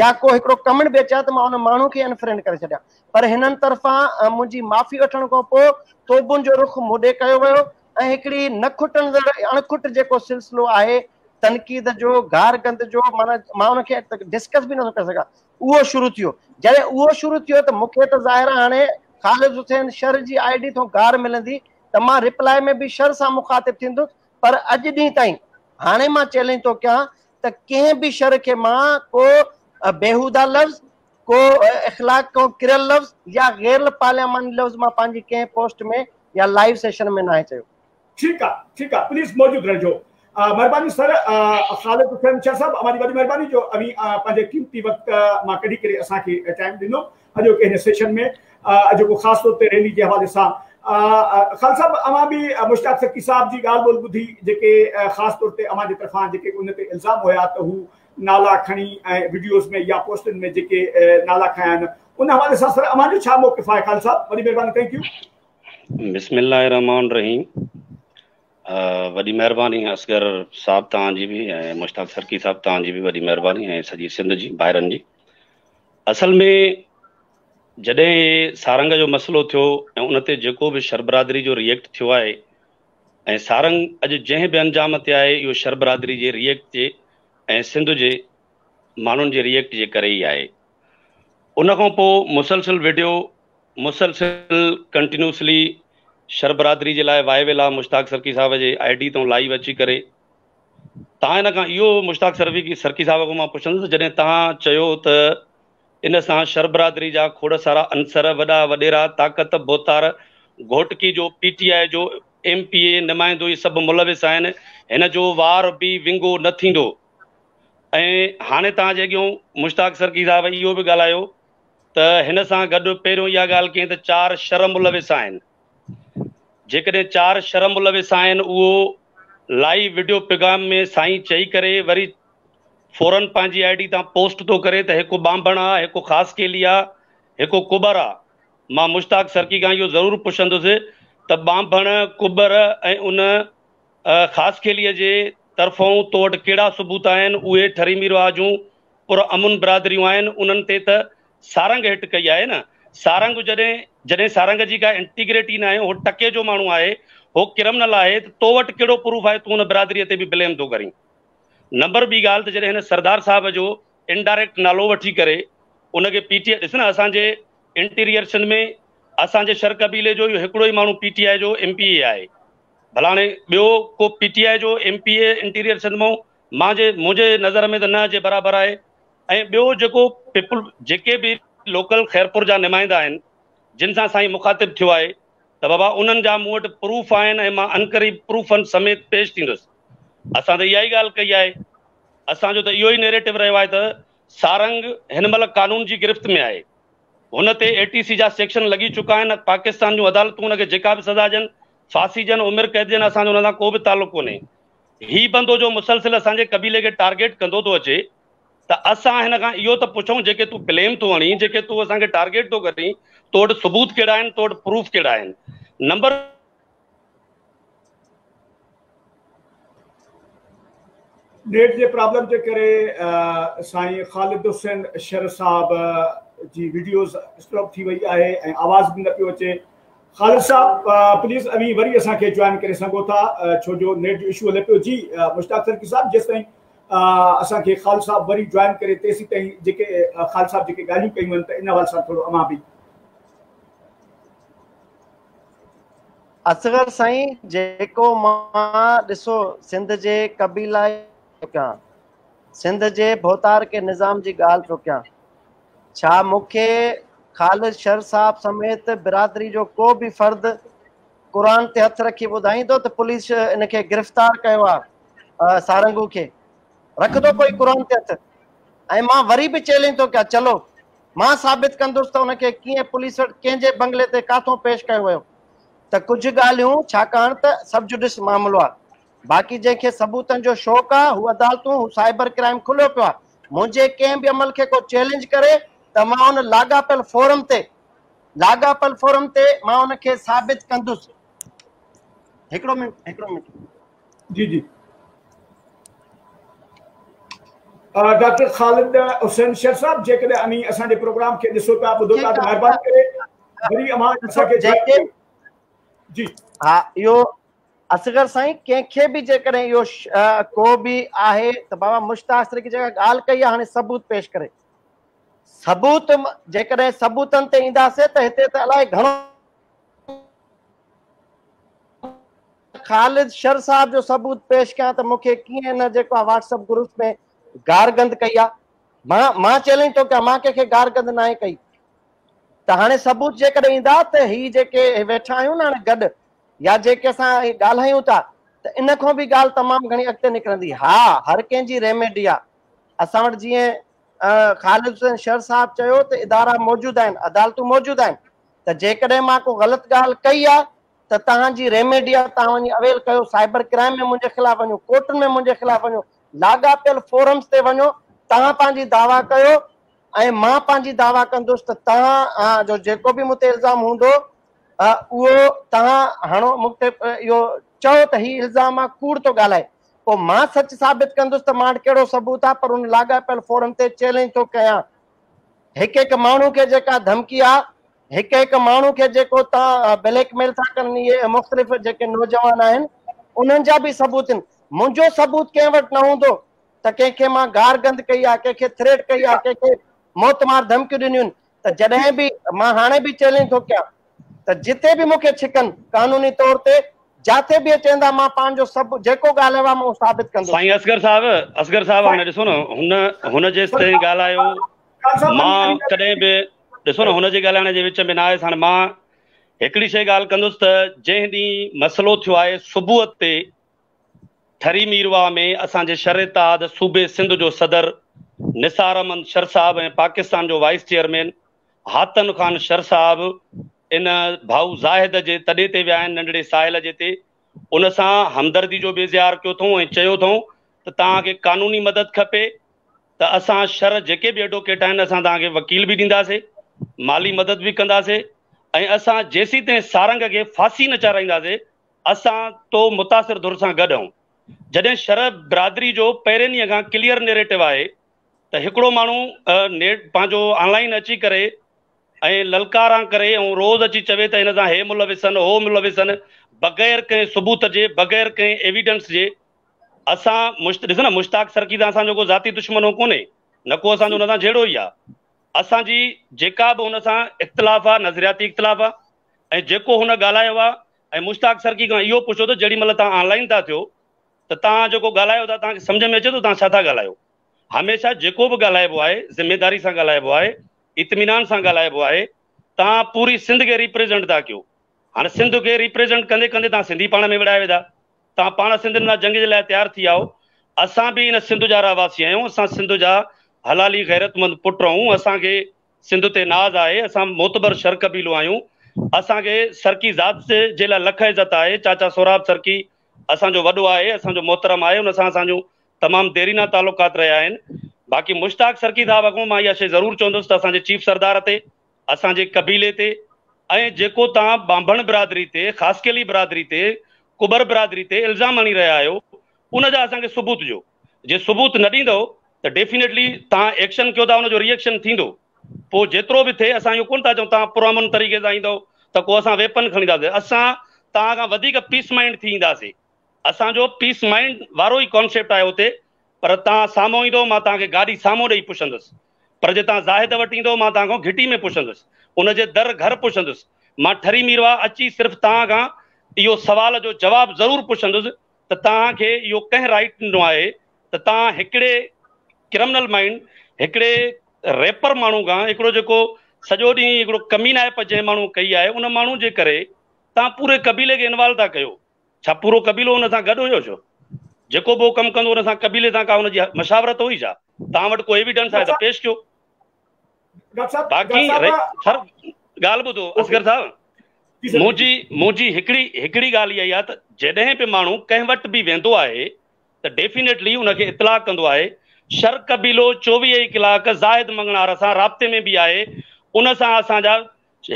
يا ڪو هڪڙو ڪمينٽ به اچي آ ته مان ان ماڻهو کي انفرينڊ ڪري ڇڏيان پر هنن طرفان منهنجي معافي وٺڻ کان پوء توبن جو رخ مون ڏي ڪيو ويو ۽ هڪڙي نه کٽندڙ اڻکٽ جيڪو سلسلو آهي تنقيد جو گار گند جو معنيٰ مان ان کي ڊسڪس به نٿو ڪري سگهان اهو شروع ٿيو جڏهن اهو شروع ٿيو ته مون کي ته ظاهر آهي هاڻي خالد حسين شر جي I D ٿو گار ملندي ته مان رپلائي ۾ به شر سان مخاطب ٿيندس پر اڄ ڏينهن تائين هاڻي مان چئلينج ٿو ڪيان ته ڪنهن به شر کي مان ڪو بيهوده لفظ ڪو اخلاق کان ڪريل لفظ يا غير پارلياماني لفظ مان پنهنجي ڪنهن پوسٽ ۾ يا لائيو سيشن ۾ ناهي چيو. ٺيڪ آ ٺيڪ آ پليز موجود رهجو. مھرباني سر خالد حسين شر صاحب اوھان جي وڏي مھرباني جو اوھين پنھنجي قيمتي وقت مان ڪڍي ڪري اسان کي ٽائيم ڏنو اڄوڪي ھن سيشن ۾ جيڪو خاص طور تي ريلي جي حوالي سان خالد صاحب اوھان به مشتاق سرڪي صاحب جي ڳالھ ٻولھ ٻڌي جيڪي خاص طور تي اوھان جي طرفان جيڪي ان تي الزام ھيا ته ھو نالا کڻي ۽ وڊيوز ۾ يا پوسٽن ۾ جيڪي نالا کنيا آھن ان حوالي سان سر اوھان جو ڇا موقف آھي خالد صاحب وڏي مھرباني thank you. بسم الله الرحمٰن الرحيم وڏي مهرباني اصغر صاحب توهان جي به ۽ مشتاق سرڪي صاحب توهان جي به وڏي مهرباني ۽ سڄي سنڌ جي ڀائرن جي اصل ۾ جڏهن سارنگ جو مسئلو ٿيو ۽ ان تي جيڪو به شر برادري جو ريئيڪٽ ٿيو آهي ۽ سارنگ اڄ جنهن به انجام تي آهي اهو شر برادري جي ريئيڪٽ جي ۽ سنڌ جي ماڻهن جي ريئيڪٽ جي ڪري ئي آهي ان کان پوء مسلسل وڊيو مسلسل ڪنٽينيوسلي شر برادري جي لاء وائي ويلا مشتاق سرڪي صاحب جي I D تون لائيو اچي ڪري تان ان کان اهو مشتاق سرڪي سرڪي صاحب کان مان پڇندس ته جڏهن تان چيو ته ان سان شر برادري جا کوڙ سارا عنصر وڏا وڏيرا طاقت ڀوتار گهوٽڪي جو پي ٽي آء جو ايم پي اي نمائندو هي سڀ ملوث آهن هن جو وار به ونگو نه ٿيندو ۽ هاڻي تان جي اڳيون مشتاق سرڪي صاحب اهو به ڳالهايو ته هن سان گڏ پهريون اها ڳالهه ڪئين ته چار شر ملوث آهن. جيڪڏهن چار شر ملوث آهن اهو لائيو وڊيو پيغام ۾ سائين چئي ڪري وري فورن پنهنجي I D تان پوسٽ ٿو ڪري ته هڪ ٻانڀڻ آ هڪ خاصخيلي آ هڪ ڪٻر آ مان مشتاق سرڪي کان اهو ضرور پڇندس ته ٻانڀڻ ڪٻر ۽ ان خاصخيلي جي طرفون تو وٽ ڪهڙا ثبوت آهن اهي ٺري ميرواهه جون پر امن برادريون آهن انهن تي ته سارنگ هٽ ڪئي آهي نه سارنگ جڏهن جڏهن سارنگ جي ڪا انٽيگريٽي ناهي هو ٽڪي جو ماڻهو آهي هو ڪرمنل آهي ته تو وٽ ڪهڙو پروف آهي تون ان برادري تي به بليم ٿو ڪرين نمبر ٻي ڳالهه ته جڏهن هن سردار صاحب جو انڊائريڪٽ نالو وٺي ڪري ان کي پي ٽي ڏس نه اسان جي انٽيريئر سنڌ ۾ اسان جي شر قبيلي جو اهو هڪڙو ئي ماڻهو پي ٽي آء جو ايم پي اي آهي ڀلا هاڻي ٻيو ڪو پي ٽي آء جو M P A interior Sindh مان مان جي منهنجي نظر ۾ ته نه جي برابر آهي ۽ ٻيو جيڪو پيپل جيڪي به لوڪل خيرپور جا نمائندا آهن جن سان سائين مخاطب ٿيو آهي ته بابا انهن جا مون وٽ پروف آهن ۽ مان عنقريب پروفن سميت پيش ٿيندس. اسان ته اها ئي ڳالهه ڪئي آهي. اسان جو ته اهو ئي نيريٽو رهيو آهي ته سارنگ هن مهل قانون جي گرفت ۾ آهي. هن تي اي ٽي سي جا سيڪشن لڳي چڪا آهن، پاڪستان جون عدالتون هن کي جيڪا به سزا ڏين، ڦاسي ڏين، عمر قيد ڏين، اسان جو ان سان ڪو به تعلق ڪونهي. هي بندو جو مسلسل اسان جي قبيلي کي ٽارگيٽ ڪندو ٿو اچي ته اسان هن کان اهو ته پڇون جيڪي تون بليم ٿو هڻين، جيڪي تون اسان کي ٽارگيٽ ٿو ڪرين، تو وٽ ثبوت ڪهڙا آهن، تو وٽ پروف ڪهڙا آهن. نمبر. نيٽ جي پرابلم جي ڪري سائين خالد حسين شر صاحب جي ويڊيوز اسٽاپ ٿي وئي آهي ۽ آواز به نه پيو اچي. خالد صاحب پليز اوهين وري اسان کي جوائن ڪري سگهو ٿا ڇو جو نيٽ جو اشو هلي پيو. جي مشتاق سرڪي صاحب جيستائين اسان کي خالد صاحب وري جوائن ڪري تيسين تائين جيڪي خالد صاحب جيڪي ڳالهيون ڪيون آهن ته ان حوالي سان ٿورو اوهان به. اصغر سائين جيڪو مان ڏسو سنڌ جي قبيلائي ٿو ڪيان سنڌ جي ڀوتارڪي نظام جي ڳالهه ٿو ڪيان ڇا مون کي خالد شر صاحب سميت برادري جو ڪو به فرد قرآن تي هٿ رکي ٻڌائيندو ته پوليس ان کي گرفتار ڪيو آ سارنگو کي رکندو ڪوئي قرآن تي هٿ ۽ مان وري به چئلينج ٿو ڪيان چلو مان ثابت ڪندس ته ان کي ڪيئن پوليس وٽ ڪنهن جي بنگلي تي ڪاٿون پيش ڪيو ويو ته ڪجهه ڳالهيون ڇاڪاڻ ته سب جوڊس معاملو آ باقي جنهن کي ثبوتن جو شوق آ هو عدالتون هو سائبر ڪرائم کليو پيو آ منهنجي ڪنهن به عمل کي ڪو چئلينج ڪري ته مان ان لاڳاپيل فورم تي لاڳاپيل فورم تي مان ان کي ثابت ڪندس هڪڙو منٽ هڪڙو منٽ. جي جي ڊاڪٽر خالد حسين شر صاحب جيڪڏهن اوهين اسان جي پروگرام کي ڏسو پيا ٻڌو پيا ته مهرباني ڪري وري اوهان اسان کي جوائن ڪيو. جي. ها اهو اصغر سائين ڪنهن کي به جيڪڏهن اهو ڪو به آهي ته بابا مشتاق سرڪي جيڪا ڳالهه ڪئي آهي هاڻي ثبوت پيش ڪري ثبوت جيڪڏهن ثبوتن تي اينداسي ته هتي ته الائي گهڻو خالد شر صاحب جو ثبوت پيش ڪيان ته مون کي ڪيئن هن جيڪو آهي واٽس اپ گروپ ۾ گارگند ڪئي آهي مان مان چئلينج ٿو ڪيان مان ڪنهن کي گارگند ناهي ڪئي ته هاڻي ثبوت جيڪڏهن ايندا ته هي جيڪي ويٺا آهيون نه هاڻي گڏ يا جيڪي اسان ڳالهايون ٿا ته ان کان به ڳالهه تمام گهڻي اڳتي نڪرندي ها هر ڪنهن جي ريميڊي آهي اسان وٽ جيئن خالد حسين شر صاحب چيو ته ادارا موجود آهن عدالتون موجود آهن ته جيڪڏهن مان ڪو غلط ڳالهه ڪئي آهي ته توهان جي ريميڊي آهي توهان وڃي اويل ڪيو سائبر ڪرائم ۾ منهنجي خلاف وڃو ڪورٽن ۾ منهنجي خلاف وڃو لاڳاپيل فورمز تي وڃو توهان پنهنجي دعويٰ ڪيو ۽ مان پنهنجي دعويٰ ڪندس ته توهان جو جيڪو به مون تي الزام هوندو اهو توهان هڻو مون تي اهو چئو ته هي الزام آ ڪوڙ ٿو ڳالهائي پوء مان سچ ثابت ڪندس ته مان وٽ ڪهڙو ثبوت آ پر ان لاڳاپيل فورم تي چئلينج ٿو ڪيان هڪ هڪ ماڻهو کي جيڪا ڌمڪي آ هڪ هڪ ماڻهو کي جيڪو تان بليڪ ميل ٿا ڪن اهي مختلف جيڪي نوجوان آهن انهن جا به ثبوت آهن منهنجو ثبوت ڪنهن وٽ نه هوندو ته ڪنهن کي مان گار گند ڪئي آ ڪنهن کي ٿريٽ ڪئي آ ڪنهن کي موت مار ڌمڪيون ڏنيون ته جڏهن به مان هاڻي به چئلينج ٿو ڪيان ته جتي به مون کي ڇڪن قانوني طور تي جاٿي به چوندا مان پنهنجو سڀ جيڪو ڳالهايو آ مان اهو ثابت ڪندس. سائين اصغر صاحب اصغر صاحب هاڻي ڏسو نه هن هن جيستائين ڳالهايو مان ڪڏهن به ڏسو نه هن جي ڳالهائڻ جي وچ ۾ نه آيس هاڻي مان هڪڙي شيء ڳالهه ڪندس ته جنهن ڏينهن مسئلو ٿيو آهي صبح تي ٺري ميرواهه ۾ اسان جي شر اتحاد صوبي سنڌ جو صدر نثار احمد شر صاحب ۽ پاڪستان جو وائيس چيئرمين حاتن خان شر صاحب ان ڀائو زاهد جي تڏي تي ويا آهن ننڍڙي ساحل جي تي ان سان همدردي جو به اظهار ڪيو اٿئون ۽ چيو اٿئون ته توهان کي قانوني مدد کپي ته اسان شر جيڪي به ايڊووڪيٽ آهن اسان توهان کي وڪيل به ڏينداسي مالي مدد به ڪنداسي ۽ اسان جيسيتائين سارنگ کي ڦاسي نه چارائينداسي اسان تو متاثر ڌر سان گڏ آهيون جڏهن شر برادري جو پهرين ڏينهن کان ڪليئر نيريٽو آهي ته هڪڙو ماڻهو نيٽ پنهنجو آن لائين اچي ڪري ۽ للڪاران ڪري ۽ روز اچي چوي ته هن سان هي ملوث آهن هو ملوث آهن بغير ڪنهن ثبوت جي بغير ڪنهن ايويڊنس جي اسان مشت ڏس نه مشتاق سرڪي سان اسان جو ڪو ذاتي دشمنو ڪونهي نه ڪو اسان جو هن سان جهيڙو ئي آهي اسان جي جيڪا به هن سان اختلاف آهي نظرياتي اختلاف آهي ۽ جيڪو هن ڳالهايو آهي ۽ مشتاق سرڪي کان اهو پڇو ته جيڏي مهل توهان آن لائين ٿا ٿيو ته توهان جيڪو ڳالهايو ٿا توهان کي سمجهه ۾ اچي ٿو توهان ڇا ٿا ڳالهايو هميشه جيڪو به ڳالهائبو آهي ذميداري سان ڳالهائبو آهي اطمينان سان ڳالهائبو آهي توهان پوري سنڌ کي ريپريزنٽ ٿا ڪيو هاڻي سنڌ کي ريپريزنٽ ڪندي ڪندي توهان سنڌي پاڻ ۾ وڙهائي وڌا. توهان پاڻ سنڌين سان جنگ جي لاء تيار ٿي آئو. اسان به ان سنڌ جا رهواسي آهيون، اسان سنڌ جا حلالي غيرتمند پٽ آهيون، اسان کي سنڌ تي ناز آهي، اسان معتبر شر قبيلو آهيون، اسان کي سرڪي ذات جي لاء لک عزت آهي، چاچا سهراب سرڪي اسان جو وڏو آهي، اسان جو محترم آهي، ان سان اسان جون تمام ديرينا تعلقات رهيا آهن، باقي مشتاق سرڪي صاحب کان مان اها شيء ضرور چوندس ته اسان جي چيف سردار تي، اسان جي قبيلي تي ۽ جيڪو توهان ٻانڀڻ برادري تي، خاصخيلي برادري تي، ڪٻر برادري تي الزام هڻي رهيا آهيو ان جا اسان کي ثبوت ڏيو، جي ثبوت نه ڏيندؤ ته ڊيفينيٽلي توهان ايڪشن ڪيو ٿا ان جو ري ايڪشن ٿيندو، پوء جيترو به ٿئي اسان اهو ڪونه ٿا چئون توهان پرامن طريقي سان ايندؤ ته ڪو اسان ويپن کڻي اينداسين، اسان توهان کان وڌيڪ پيس مائنڊ ٿي اينداسين، اسان جو پيس مائنڊ وارو ئي ڪانسيپٽ آهي اتي، پر توهان سامهون ايندؤ مان توهان کي گاڏي سامهون ڏئي پڇندس، پر جي توهان زاهد وٽ ايندؤ مان توهان کان گهٽي ۾ پڇندس، ان جي در گهر پڇندس، مان ٺري ميرواهه اچي صرف توهان کان اهو سوال جو جواب ضرور پڇندس ته توهان کي اهو ڪنهن رائيٽ ڏنو آهي ته توهان هڪڙي ڪرمنل مائنڊ هڪڙي ريپر ماڻهو کان هڪڙو جيڪو سڄو ڏينهن هڪڙو ڪمينائپ جنهن ماڻهو ڪئي آهي ان ماڻهو جي ڪري توهان پوري قبيلي کي انوالو ٿا ڪيو ڇا پورو قبيلو ان سان گڏ هيو ڇو؟ جيڪو به هو ڪم ڪندو ان سان قبيلي سان ڪا ان جي مشاورت هئي ڇا؟ توهان وٽ ڪو ايويڊنس آهي ته پيش ڪيو. باقي سر ڳالهه ٻڌو اصغر صاحب منهنجي منهنجي هڪڙي هڪڙي ڳالهه اها ئي آهي ته جڏهن به ماڻهو ڪنهن وٽ به ويندو آهي ته ڊيفينيٽلي ان کي اطلاع ڪندو آهي شر قبيلو 24 ئي ڪلاڪ زاهد مڱڻهار سان رابطي ۾ به آهي ان سان اسان جا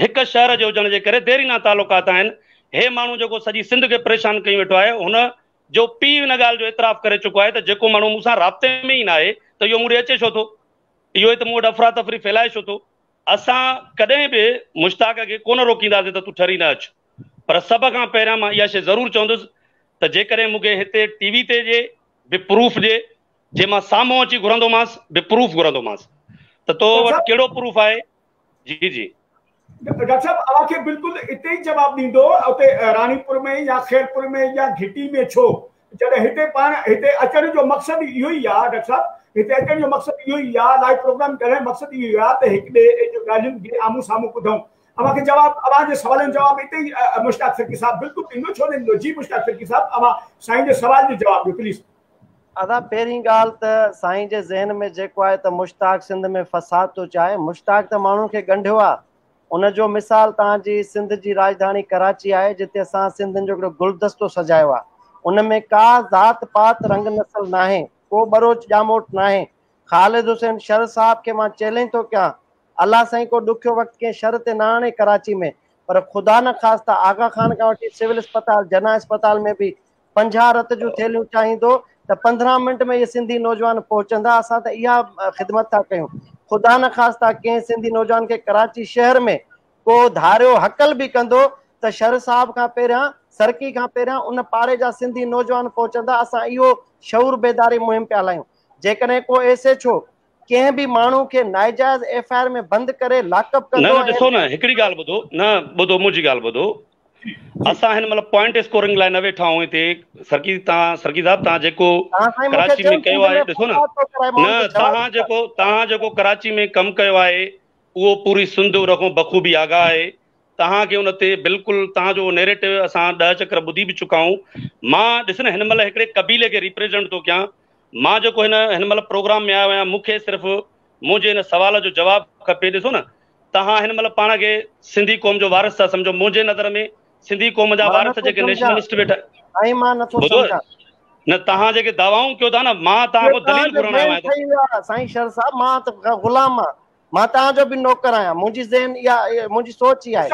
هڪ شهر جي هجڻ جي ڪري ديرينا تعلقات آهن. هي ماڻهو جيڪو سڄي سنڌ کي پريشان ڪيون ويٺو آهي هن جو پيء ان ڳالهه جو اعتراف ڪري چڪو آهي ته جيڪو ماڻهو مون سان رابطي ۾ ئي ناهي ته اهو مون ڏي اچي ڇو ٿو؟ اهو هت مون وٽ افراتفري ڦهلائي ڇو ٿو؟ اسان ڪڏهن به مشتاق کي ڪونه روڪينداسين ته تون ٺري نه اچ پر سڀ کان پهريان مان اها شيء ضرور چوندس ته جيڪڏهن مون کي هتي ٽي وي تي ڏي به پروف ڏي جي مان سامهون اچي گهرندومانس به پروف گهرندومانس ته تو وٽ ڪهڙو پروف آهي؟ جي جي. ڊاڪٽر صاحب اوهان کي بلڪل اتي ئي جواب ڏيندو اتي راڻيپور ۾ يا خيرپور ۾ يا گهٽي ۾ ڇو جڏهن هتي پاڻ هتي اچڻ جو مقصد اهو ئي آ ڊاڪٽر صاحب هتي اچڻ جو مقصد اهو ئي آ لائيو پروگرام ڪرڻ جو مقصد اهو ئي آ ته هڪ ٻئي جي ڳالهين کي آمهون سامهون ٻڌون اوهان کي جواب اوهان جي سوالن جو جواب اتي ئي مشتاق سرڪي صاحب بلڪل ڏيندو ڇو نه ڏيندو جي مشتاق سرڪي صاحب اوهان سائين جي سوال جو جواب ڏيو پليز. ادا پهرين ڳالهه ته سائين جي ذهن ۾ جيڪو آهي ته مشتاق سنڌ ۾ فساد ٿو چاهي، مشتاق ته ماڻهن کي ڳنڍيو آ، ان جو مثال توهان جي سنڌ جي راڄڌاڻي ڪراچي آهي جتي اسان سنڌين جو هڪڙو گلدستو سجايو آ، ان ۾ ڪا ذات پات رنگ نسل ناهي، ڪو ٻروچ ڄاموٽ ناهي، خالد حسين شر صاحب کي مان چئلينج ٿو ڪيان الله سائين ڪو ڏکيو وقت ڪنهن شھر تي نه آڻي ڪراچي ۾ پر خدا نه خواسته آغا خان کان وٺي سول اسپتال جناح اسپتال ۾ به 50 رت جون ٿيلهيون چاهيندو ته 15 منٽ ۾ اهي سنڌي نوجوان پهچندا اسان ته اها خدمت ٿا ڪيون خدا نه خواسته ڪنهن سنڌي نوجوان کي ڪراچي شهر ۾ ڪو ڌاريو هڪل به ڪندو ته شر صاحب کان پهريان سرڪي کان پهريان ان پاڙي جا سنڌي نوجوان پهچندا اسان اهو شعور بيداري مهم پيا هلايون جيڪڏهن ڪو ايس ايڇ او ڪنهن به ماڻهو کي ناجائز ايف I R ۾ بند ڪري لاڪ اپ ڪندو نه نه ڏسو نه هڪڙي ڳالهه ٻڌو نه ٻڌو منهنجي ڳالهه ٻڌو اسان هن مهل پوائنٽ اسڪورنگ لاء نه ويٺا آهيون هتي سرڪي تان سرڪي صاحب تان جيڪو ڪراچي ۾ ڪيو آهي ڏسو نه نه تهان جيڪو تهان جيڪو ڪراچي ۾ ڪم ڪيو آهي اهو پوري سنڌ ان کان بخوبي آگاهه آهي تهان کي ان تي بلڪل تهان جو نيريٽو اسان 10 چڪر ٻڌي به چڪا آهيون مان ڏس نه هن مهل هڪڙي قبيلي کي ريپريزنٽ ٿو ڪيان مان جيڪو هن هن مهل پروگرام ۾ آيو آهيان مون کي صرف منهنجي هن سوال جو جواب کپي ڏسو نه توهان هن مهل پاڻ کي سنڌي قوم جو وارث ٿا سمجهو منهنجي نظر ۾ سنڌي قوم جا وارث جيڪي نيشنلسٽ ويٺا سائين مان نٿو سمجهان نه توهان جيڪي دعوائون ڪيو ٿا نه مان توهان کان دليل گهرڻ آيو آهيان سائين شر صاحب مان ته غلام آهيان مان توهان جو به نوڪر آهيان منهنجي ذهن اها منهنجي سوچ اها آهي.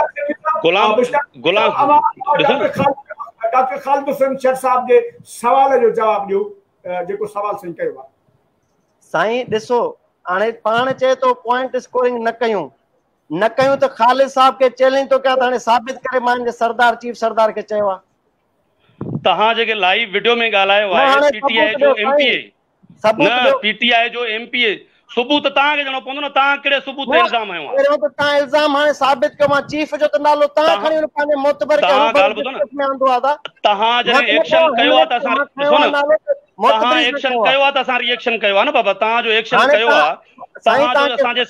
غلام غلام ڏسو نه. ڊاڪٽر خالد حسين شر صاحب جي سوال جو جواب ڏيو جيڪو سوال سائين ڪيو آهي. سائين ڏسو هاڻي پاڻ چئي ٿو پوائنٽ اسڪورنگ نه ڪيون نه ڪيون ته خالد صاحب کي چئلينج ٿو ڪيان ته هاڻي ثابت ڪري مان هن جي سردار چيف سردار کي چيو آهي. توهان جيڪي لائيو وڊيو ۾ ڳالهايو آهي پي ٽي آء جو ايم پي اي نه پي ٽي آء جو ايم پي اي ثبوت توهان کي ڏيڻو پوندو نه توهان ڪهڙي ثبوت تي الزام هنيو آهي پهريون ته توهان الزام هاڻي ثابت ڪيو مان چيف جو ته نالو توهان کڻي ان پنهنجي معتبر کي توهان ڳالهه ٻڌو نه ۾ آندو آ توهان جڏهن ايڪشن ڪيو آ ته اسان ڏسو نه توهان ايڪشن ڪيو آ ته اسان ري ايڪشن ڪيو آ نه بابا توهان جو ايڪشن ڪيو آ توهان جو اسان جي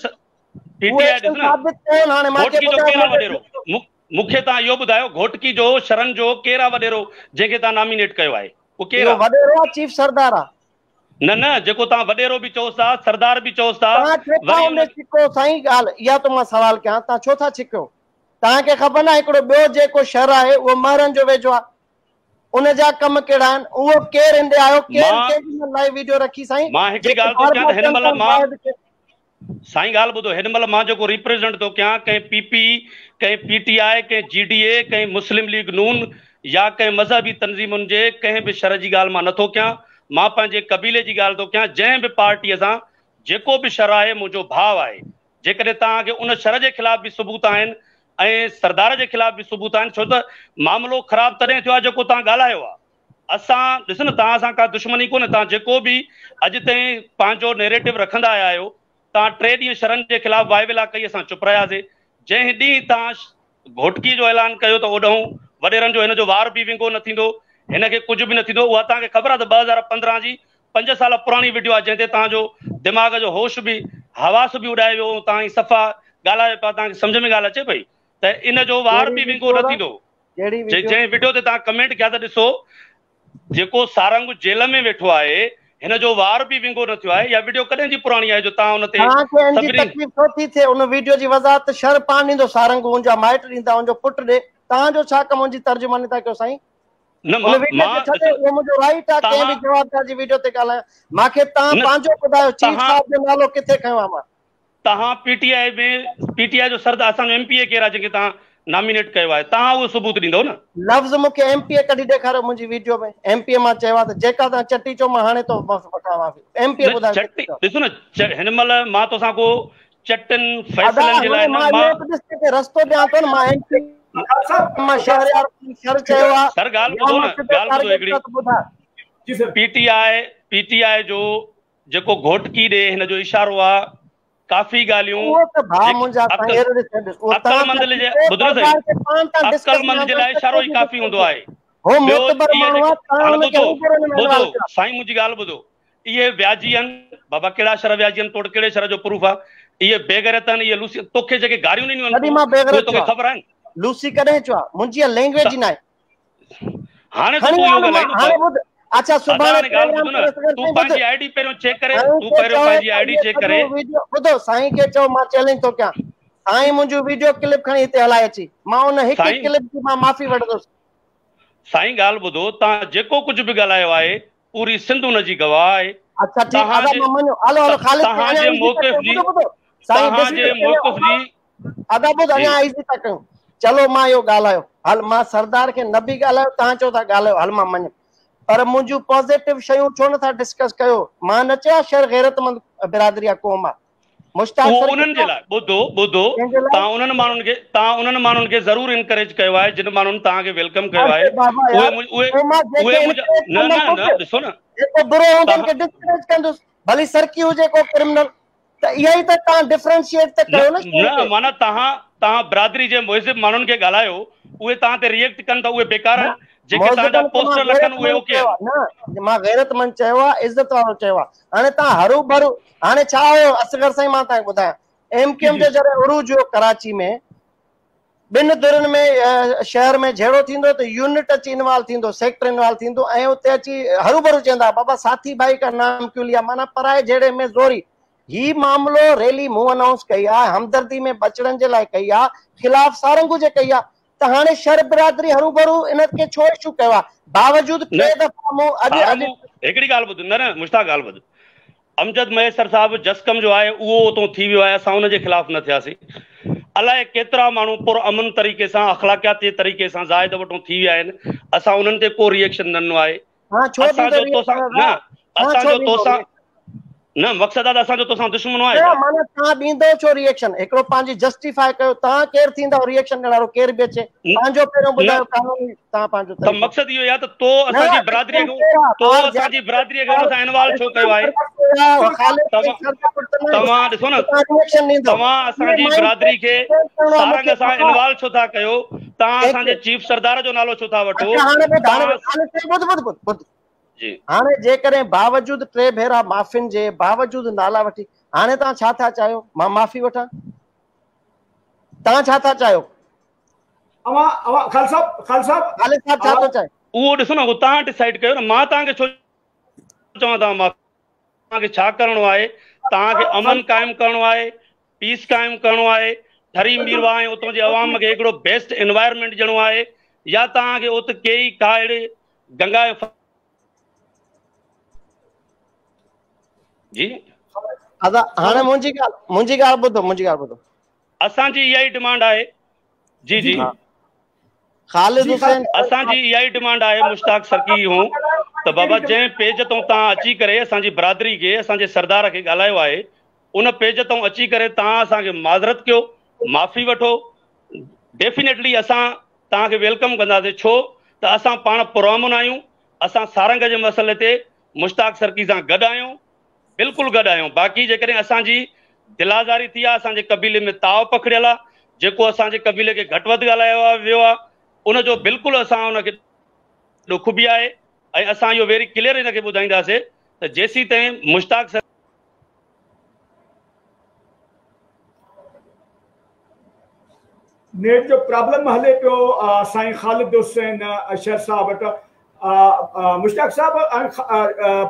پي ٽي آء ڏس نه ثابت ڪيو هاڻي مان کي ٻڌايو وڏيرو مون کي توهان اهو ٻڌايو گهوٽڪي جو شرن جو ڪير آ وڏيرو جنهن کي توهان نامينيٽ ڪيو آهي اهو ڪير آ؟ وڏيرو آ چيف سردار آ. نه نه جيڪو توهان وڏيرو به چئوس ٿا سردار به چئوس ٿا توهان ڇو ٿا ان ۾ ڇڪو سائين ڳالهه اها ٿو مان سوال ڪيان توهان ڇو ٿا ڇڪيو توهان کي خبر ناهي هڪڙو ٻيو جيڪو شھر آهي اهو مهرن جو ويجهو آ ان جا ڪم ڪهڙا آهن اهو ڪير هن ڏي آيو ڪير ڪنهن جي لائيو ويڊيو رکي سائين مان هڪڙي ڳالهه ٿو ڪيان ته هن مهل مان سائين ڳالهه ٻڌو هن مهل مان جيڪو ريپريزنٽ ٿو ڪيان ڪنهن پي پي ڪنهن پي ٽي آء ڪنهن جي ڊي اي ڪنهن مسلم ليگ نون يا ڪنهن مذهبي تنظيمن جي ڪنهن به شر جي ڳالهه مان نٿو ڪيان مان پنهنجي قبيلي جي ڳالهه ٿو ڪيان جنهن به پارٽيء سان جيڪو به شر آهي منهنجو ڀاء آهي جيڪڏهن توهان کي ان شر جي خلاف به ثبوت آهن ۽ سردار جي خلاف به ثبوت آهن ڇو ته معاملو خراب تڏهن ٿيو آهي جيڪو توهان ڳالهايو آهي اسان ڏس نه توهان سان ڪا دشمني ڪونهي توهان جيڪو به اڄ تائين پنهنجو نيريٽو رکندا آيا آهيو توهان ٽي ڏينهن شرن جي خلاف وائي ويلا ڪئي اسان چپ رهياسي جنهن ڏينهن توهان گهوٽڪي جو اعلان ڪيو ته اوڏهون وڏيرن جو هن جو وار به ونگو نه ٿيندو هن کي ڪجهه به نه ٿيندو اها توهان کي خبر آهي ته 2015 جي پنج سال پراڻي وڊيو آهي جنهن تي توهان جو دماغ جو هوش به حواس به اڏائي ويو توهان صفا ڳالهايو پيا توهان کي سمجهه ۾ ڳالهه اچي پئي ته ان جو وار به ونگو نه ٿيندو ڪهڙي وڊيو؟ جنهن وڊيو تي توهان ڪمينٽ ڪيا ته ڏسو جيڪو سارنگ جيل ۾ ويٺو آهي هن جو وار به ونگو نه ٿيو آهي اها وڊيو ڪڏهن جي پراڻي آهي جو توهان ان تي توهان کي ان جي تڪليف ڇو ٿي ٿئي ان وڊيو جي وضاحت ته شر پاڻ ڏيندو سارنگ ان جا مائٽ ڏيندا ان جو پٽ ڏي توهان جو ڇا ڪم ان جي ترجماني ٿا ڪيو سائين نه ان وڊيو کي ڇڏي اهو منهنجو رائيٽ آهي ڪنهن به جوابدار جي وڊيو تي ڳالهايان مان کي توهان پنهنجو ٻڌايو چيف صاحب جو نالو ڪٿي کنيو آهي مان توهان P T I ۾ P T I جو سرد اسان جو ايم پي اي ڪير آهي جنهن کي توهان نامينيٽ ڪيو آهي توهان اهو ثبوت ڏيندو نه. لفظ مون کي ايم پي اي ڪڍي ڏيکاريو منهنجي ويڊيو ۾ ايم پي اي مان چيو آهي ته جيڪا توهان چٽي چئو مان هاڻي ٿو وٺان معافي ايم پي اي ٻڌايو چٽي ڏسو نه هن مهل مان توسان ڪو چٽن فيصلن جي لاء نه مان ڏس رستو ڏيان ٿو نه مان ايم پي مان شهريار شر چيو آهي سر ڳالهه ٻڌو نه ڳالهه ٻڌو هڪڙي P T I P T I جو جيڪو گهوٽڪي ڏي هن جو اشارو آ ڪافي ڳالهيون اهو ته ڀاء منهنجا سائين اهڙو ڏس ڏس اهو عقلمند جي ٻڌ نه سائين عقلمند جي لاء اشارو ئي ڪافي هوندو آهي هو معتبر ماڻهو آ توهان هن کي ٻڌو سائين منهنجي ڳالهه ٻڌو اهي وياجي آهن بابا ڪهڙا شر وياجي آهن تو وٽ ڪهڙي شر جو پروف آ اهي بيغيرت آهن اهي لوسي توکي جيڪي گاريون ڏنيون آهن اهي توکي خبر آهن لوسي ڪڏهن چيو آ منهنجي اها لينگويج ئي ناهي هاڻي ته تون اهو ڳالهائين هاڻي ٻڌ اڇا سڀاڻي ڳالهه ٻڌ نه تون پنهنجي I D پهريون چيڪ ڪري تون پهريون پنهنجي I D check ڪري ٻڌو سائين کي چئو مان چئلينج ٿو ڪيان سائين منهنجو ويڊيو ڪلپ کڻي هتي هلائي اچي مان ان هڪ ڪلپ جي مان معافي وٺندس سائين ڳالهه ٻڌو توهان جيڪو ڪجهه به ڳالهايو آهي پوري سنڌ ان جي گواهه آهي اڇا ٺيڪ ادا مان مڃيو هلو هلو خالد توهان جي موقف جي توهان جي موقف جي ادا ٻڌ اڃا ايزي ٿا ڪيون چلو مان اهو ڳالهايو هل مان سردار کي نه به ڳالهايو توهان چئو ٿا ڳالهايو هل مان مڃيم پر منهنجون پازيٽو شيون ڇو نٿا ڊسڪس ڪيو مان نه چيو شر غيرتمند برادري آ قوم آ مشتاق اهو انهن جي لاء ٻڌو ٻڌو توهان انهن ماڻهن کي توهان انهن ماڻهن کي ضرور انڪريج ڪيو آهي جن ماڻهن توهان کي welcome ڪيو آهي اهي اهي اهي نه نه نه ڏسو نه جيڪو برو هوندو ان کي ڊسڪريج ڪندس ڀلي سرڪي هجي ڪو ڪرمنل ته اها ئي ته توهان ڊفرنشيئيٽ ته ڪيو نه شيء نه معنيٰ توهان توهان برادري جي مهذب ماڻهن کي ڳالهايو اهي توهان تي ريئيڪٽ ڪن ته اهي بيڪار آهن جيڪي توهان جا پوسٽر لکن اهي اوڪي آهن نه مان غيرتمند چيو آهي عزت وارو چيو آهي هاڻي توهان هرو ڀرو هاڻي ڇا هيو اصغر سائين مان توهان کي ٻڌايان ايم ڪيو ايم جو جڏهن عروج هيو ڪراچي ۾ ٻن ڌرين ۾ شهر ۾ جهيڙو ٿيندو ته يونٽ اچي انوالو ٿيندو سيڪٽر انوالو ٿيندو ۽ اتي اچي هروڀرو چوندا بابا ساٿي ڀائي ڪا نام ڪيون ليا معنيٰ پرائي جهيڙي ۾ زوري هي معاملو ريلي مون انائونس ڪئي آ همدردي ۾ ٻچڙن جي لاء ڪئي آ خلاف سارنگو جي ڪئي آ ته هاڻي شر برادري هروڀرو ان کي ڇو اشو ڪيو آ باوجود ٽي دفعا مون اڄ اڄ هڪڙي ڳالهه ٻڌ نه نه مشتاق ڳالهه ٻڌ امجد مهيسر صاحب جسقم جو آهي اهو اتون ٿي ويو آهي اسان ان جي خلاف نه ٿياسين الائي ڪيترا ماڻهو پر امن طريقي سان اخلاقياتي طريقي سان زاهد وٽون ٿي ويا آهن اسان انهن تي ڪو ري ايڪشن نه ڏنو آهي اسان جو توسان نه اسان جو توسان نه مقصد آ ته اسان جو توسان دشمنو آهي ڇا؟ معنيٰ توهان ڏيندؤ ڇو ري ايڪشن هڪڙو پنهنجي جسٽيفائي ڪيو توهان ڪير ٿيندؤ ري ايڪشن ڏيڻ وارو ڪير به اچي پنهنجو پهريون ٻڌايو قانوني توهان پنهنجو ته مقصد اهو آهي ته تو اسان جي برادري کي تو اسان جي برادري کي ان سان انوالو ڇو ڪيو آهي توهان ڏسو نه توهان اسان جي برادري کي سارنگ سان انوالو ڇو ٿا ڪيو توهان اسان جي چيف سردار جو نالو ڇو ٿا وٺو جي هاڻي جيڪڏهن باوجود ٽي ڀيرا معافين جي باوجود نالا وٺي هاڻي توهان ڇا ٿا چاهيو مان معافي وٺان توهان ڇا ٿا چاهيو؟ اوهان اوهان خالد صاحب خالد صاحب خالد صاحب ڇا ٿو چاهي؟ اهو ڏسو نه اهو توهان ڊسائيڊ ڪيو نه مان توهان کي ڇو چوان توهان معافي توهان کي ڇا ڪرڻو آهي توهان کي امن قائم ڪرڻو آهي پيس قائم ڪرڻو آهي ٺري ميرواهه ۽ اتان جي عوام کي هڪڙو بيسٽ انوائرمينٽ ڏيڻو آهي يا توهان کي ات ڪيئي ڪا اهڙي گنگا جي ادا هاڻي منهنجي ڳالهه منهنجي ڳالهه ٻڌو منهنجي ڳالهه ٻڌو اسان جي اها ئي ڊمانڊ آهي جي جي خالد حسين اسان جي اها ئي ڊمانڊ آهي مشتاق سرڪي هون ته بابا جنهن پيج تون تان اچي ڪري اسان جي برادري کي اسان جي سردار کي ڳالهايو آهي ان پيج تون اچي ڪري تان اسان کي معذرت ڪيو معافي وٺو ڊيفينيٽلي اسان توهان کي welcome ڪنداسين ڇو ته اسان پاڻ پرامن آهيون اسان سارنگ جي مسئلي تي مشتاق سرڪي سان گڏ آهيون بلڪل گڏ آهيون باقي جيڪڏهن اسان جي دل آزاري ٿي آهي اسان جي قبيلي ۾ تاء پکڙيل آهي جيڪو اسان جي قبيلي کي گهٽ وڌ ڳالهايو ويو آهي ان جو بلڪل اسان ان کي ڏک به آهي ۽ اسان اهو ويري ڪليئر هن کي ٻڌائينداسي ته جيسيتائين مشتاق نيٽ جو پرابلم هلي پيو سائين خالد حسين شر صاحب وٽ مشتاق صاحب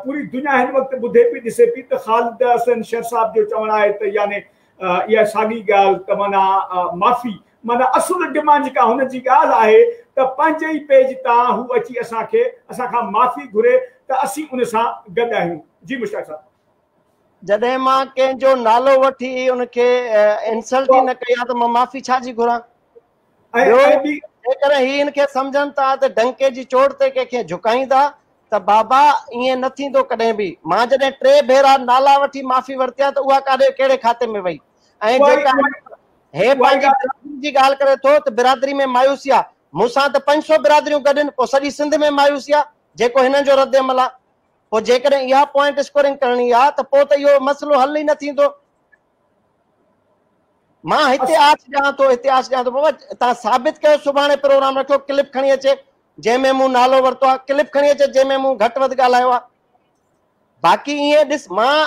پوري دنيا هن وقت ٻڌي پئي ڏسي پئي ته خالد حسين شر صاحب جو چوڻ آهي ته يعني اها ساڳي ڳالهه ته معنيٰ معافي معنيٰ اصل ڊمانڊ جيڪا هن جي ڳالهه آهي ته پنهنجي ئي پيج تان هو اچي اسان کي اسان کان معافي گهري ته اسين ان سان گڏ آهيون جي مشتاق صاحب. جڏهن مان ڪنهن جو نالو وٺي ان کي انسلٽ ئي نه ڪئي آ ته مان معافي ڇا جي گهران؟ ٻيو جيڪڏهن هي ان کي سمجهن ٿا ته ڊنڪي جي چوٽ تي ڪنهن کي جهڪائيندا ته بابا ائين نه ٿيندو ڪڏهن به. مان جڏهن ٽي ڀيرا نالا وٺي معافي ورتي آ ته اها ڪاڏي ڪهڙي کاتي ۾ وئي؟ ۽ جيڪا هي پنهنجي برادري جي ڳالهه ڪري ٿو ته برادري ۾ مايوسي آ، مون سان ته 500 برادريون گڏ آهن، پوء سڄي سنڌ ۾ مايوسي آ جيڪو هنن جو ردعمل آ. پوء جيڪڏهن اها پوائنٽ اسڪورنگ ڪرڻي آ ته پوء ته اهو مسئلو حل ئي نه ٿيندو. مان هتي آڇ ڏيان ٿو هتي آڇ ڏيان ٿو بابا توهان ثابت ڪيو سڀاڻي پروگرام رکيو ڪلپ کڻي اچي جنهن ۾ مون نالو ورتو آ ڪلپ کڻي اچي جنهن ۾ مون گهٽ وڌ ڳالهايو آ باقي ائين ڏس مان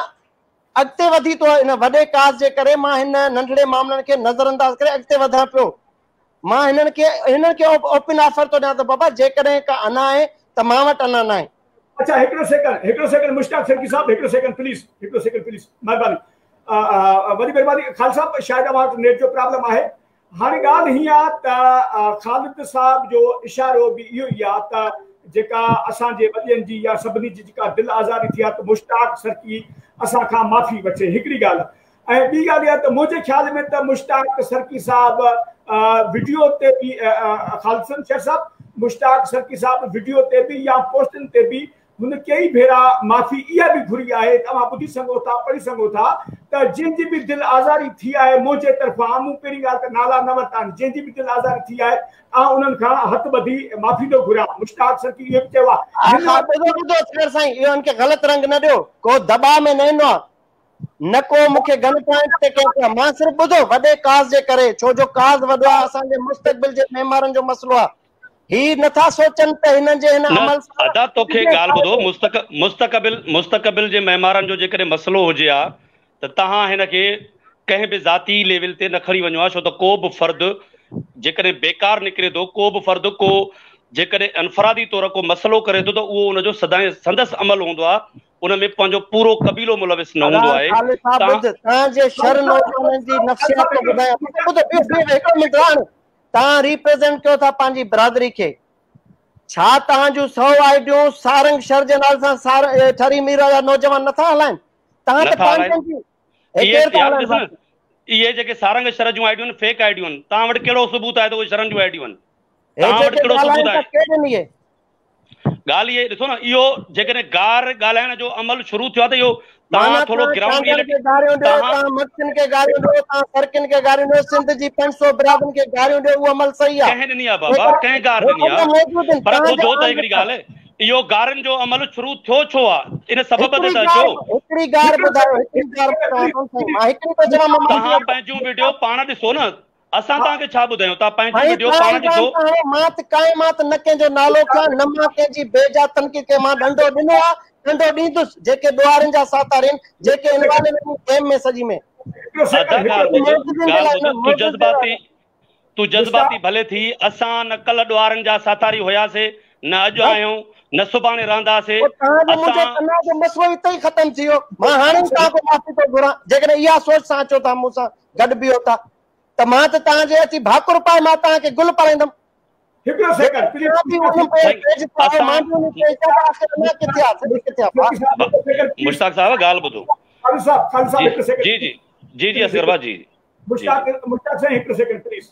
اڳتي وڌي ٿو ان وڏي ڪاز جي ڪري مان هن ننڍڙي معاملن کي نظر انداز ڪري اڳتي وڌان پيو مان هنن کي هنن کي اوپن آفر ٿو ڏيان ته بابا جيڪڏهن ڪا انا آهي ته مان وٽ انا ناهي. اڇا هڪڙو سيڪنڊ هڪڙو سيڪنڊ مشتاق سرڪي صاحب هڪڙو سيڪنڊ پليز هڪڙو سيڪنڊ پليز مهرباني وڏي مهرباني خالد صاحب شايد اوهان وٽ نيٽ جو پرابلم آهي هاڻي ڳالهه هيئن آ ته خالد صاحب جو اشارو به اهو ئي آ ته جيڪا اسان جي وڏين جي يا سڀني جي جيڪا دل آزاري ٿي آ ته مشتاق سرڪي اسان کان معافي وٺي هڪڙي ڳالهه ۽ ٻي ڳالهه اها ته منهنجي خيال ۾ ته مشتاق سرڪي صاحب وڊيو تي به خالد حسين شر صاحب مشتاق سرڪي صاحب وڊيو تي به يا پوسٽن تي به هن ڪيئي ڀيرا معافي اها به گهري آهي ته اوهان ٻڌي سگهو ٿا پڙهي سگهو ٿا ته جنهن جي به دل آزاري ٿي آهي منهنجي طرفان مون پهرين ڳالهه ته نالا نه ورتا آهن جنهن جي به دل آزاري ٿي آهي آئون انهن کان هٿ ٻڌي معافي ٿو گهريان مشتاق سرڪي اهو به چيو آهي ها ٻڌو ٻڌو اصغر سائين اهو ان کي غلط رنگ نه ڏيو ڪو دٻاء ۾ نه ايندو آهي نه ڪو مون کي گن پوائنٽ تي ڪنهن کان مان صرف ٻڌو وڏي ڪاز جي ڪري ڇو جو ڪاز وڏو آهي اسان جي مستقبل جي معمارن جو مسئلو آهي هي نٿا سوچن ته هنن جي هن نه عمل سان ادا توکي ڳالهه ٻڌو مستقبل مستقبل جي معمارن جو جيڪڏهن مسئلو هجي ها ته توهان هن کي ڪنهن به ذاتي ليول تي نه کڻي وڃو ها ڇو ته ڪو به فرد جيڪڏهن بيڪار نڪري ٿو ڪو به فرد ڪو جيڪڏهن انفرادي طور ڪو مسئلو ڪري ٿو ته اهو ان جو سدائين سندس عمل هوندو آهي ان ۾ پنهنجو پورو قبيلو ملوث نه هوندو آهي. خالد صاحب ٻڌ توهان جي شر نوجوانن جي نفسيات ٿو ٻڌايان ٻڌ ٻڌ بيهو بيهو هڪڙو منٽ هاڻ توهان ريپريزنٽ ڪيو ٿا پنهنجي برادري کي ڇا توهان جون 100 آئيڊيون سارنگ شر جي نالي سان سار ٺري مير جا نوجوان نٿا هلائن توهان ته پنهنجن جي اهي ڪير ٿا هلائن اهي جيڪي سارنگ شر جون آئيڊيون فيڪ آئيڊيون توهان وٽ ڪهڙو ثبوت آهي ته اهي شرن جون آئيڊيون آهن توهان وٽ ڪهڙو ثبوت آهي ڳالهه اها ڏسو نه اهو جيڪڏهن گار ڳالهائڻ جو عمل شروع ٿيو آهي ته اهو توهان ٿورو گرائونڊ ريئلٽي گاريون ڏيو توهان مگسين کي گاريون ڏيو توهان سرڪين کي گاريون ڏيو سنڌ جي 500 برادرين کي گاريون ڏيو اهو عمل صحيح آهي ڪنهن ڏني آهي بابا ڪنهن گار ڏني آهي پر ٻڌو ته هڪڙي ڳالهه اهو گارن جو عمل شروع ٿيو ڇو آهي ان سبب تي ته اچو هڪڙي گار ٻڌايو هڪڙي گار ٻڌايو مان هڪڙي ٿو چوان توهان پنهنجون وڊيو پاڻ ڏسو نه اسان توهان کي ڇا ٻڌايون توهان پنهنجي وڊيو پاڻ ڏسو. مان ته ڪائين مان ته نه ڪنهن جو نالو کنيان نه مان ڪنهن جي بي جا تنقيد ڪئي مان ڏنڊو ڏنو آ ڏنڊو ڏيندس جيڪي ڏوهارين جا ساٿاري آهن جيڪي انوالو آهن گيم ۾ سڄي ۾. ادا ڳالهه ٻڌ ڳالهه ٻڌ تون جذباتي تون جذباتي ڀلي ٿي، اسان نه ڪلهه ڏوهارين جا ساٿاري هياسي، نه اڄ آهيون، نه سڀاڻي رهنداسي، پوء توهان جو منهنجو اسان. تناء جو مسئلو اتي ئي ختم ٿي ويو. مان هاڻي ئي توهان کان معافي ٿو گهران، جيڪڏهن اها سوچ سان اچو ٿا مون سان گڏ بيهو ٿا ته مان ته توهان جي اچي ڀاڪر پائي مان توهان کي گل پارائيندم. هڪڙو سيڪنڊ پليز سائين اسان مشتاق صاحب ڳالهه ٻڌو. خالد صاحب خالد صاحب هڪ سيڪنڊ جي جي جي جي اصغر ڀاء جي مشتاق مشتاق سائين هڪ سيڪنڊ پليز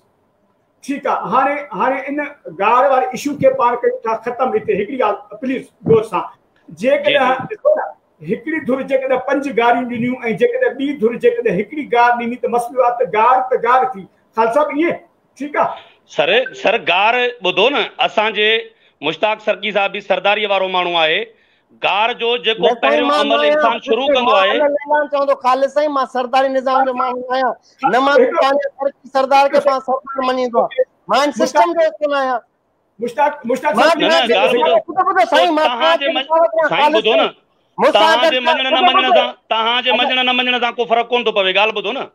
ٺيڪ آ هاڻي هاڻي ان گار واري اشو کي پاڻ ڪيون ٿا ختم هتي هڪڙي ڳالهه پليز غور سان جيڪڏهن ڏسو نه هڪڙي ڌر جيڪڏهن پنج گاريون ڏنيون ۽ جيڪڏهن ٻي ڌر جيڪڏهن هڪڙي گار ڏني ته مسئلو آ ته گار ته گار ٿي خالد صاحب ائين ٺيڪ آ. سر سر گار ٻڌو نه اسان جي مشتاق سرڪي صاحب به سرداري وارو ماڻهو آهي گار جو جيڪو نه سائين پهريون مان عمل ناهيان انسان شروع بلڪل ڪندو مان آهي. علي اعلان چوان ٿو خالد سائين مان سرداري نظام جو ماڻهو ناهيان نه مان توهان جي سرڪي سردار کي پاڻ سردار مڃيندو آهيان مان ان سسٽم جو حصو ناهيان مشتاق مشتاق مان صاحب نه نه ڳالهه ٻڌو ٻڌو ٻڌو سائين مان توهان جي سائين خالد ٻڌو نه سائين مون سان توهان اگر جي مڃڻ نه ٻڌو مڃڻ ٻڌو سان توهان جي مڃڻ نه مڃڻ سان ڪو فرق ڪونه ٿو پوي ڳالهه ٻڌو نه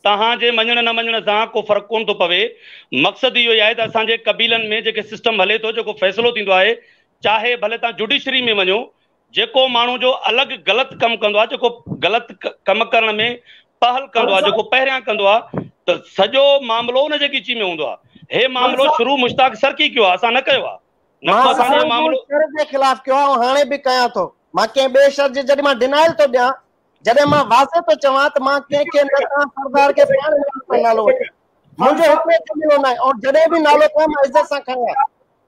توهان جي مڃڻ نه مڃڻ سان ڪو فرق ڪونه ٿو پوي مقصد اهو ئي آهي ته اسان جي قبيلن ۾ جيڪي سسٽم هلي ٿو جيڪو فيصلو ٿيندو آهي چاهي ڀلي توهان جوڊيشري ۾ وڃو جيڪو ماڻهو جو الڳ غلط ڪم ڪندو آهي جيڪو غلط ڪم ڪرڻ ۾ پهل ڪندو آهي جيڪو پهريان ڪندو آهي ته سڄو معاملو ان جي ڳچي ۾ هوندو آهي هي معاملو شروع مشتاق سرڪي ڪيو آهي اسان نه ڪيو آهي نه مان ڪو اسان جو سرڪي معاملو شر جي خلاف ڪيو آهي ۽ هاڻي به ڪيان ٿو مان ڪنهن ٻئي شر جي جڏهن مان ڊنائل ٿو ڏيان جڏهن مان واضح ٿو چوان ته مان ڪنهن کي نه توهان سردار کي پاڻ نه نالو وٺي منهنجو هڪ جملو ناهي ۽ جڏهن به نالو کڻان مان عزت سان کڻان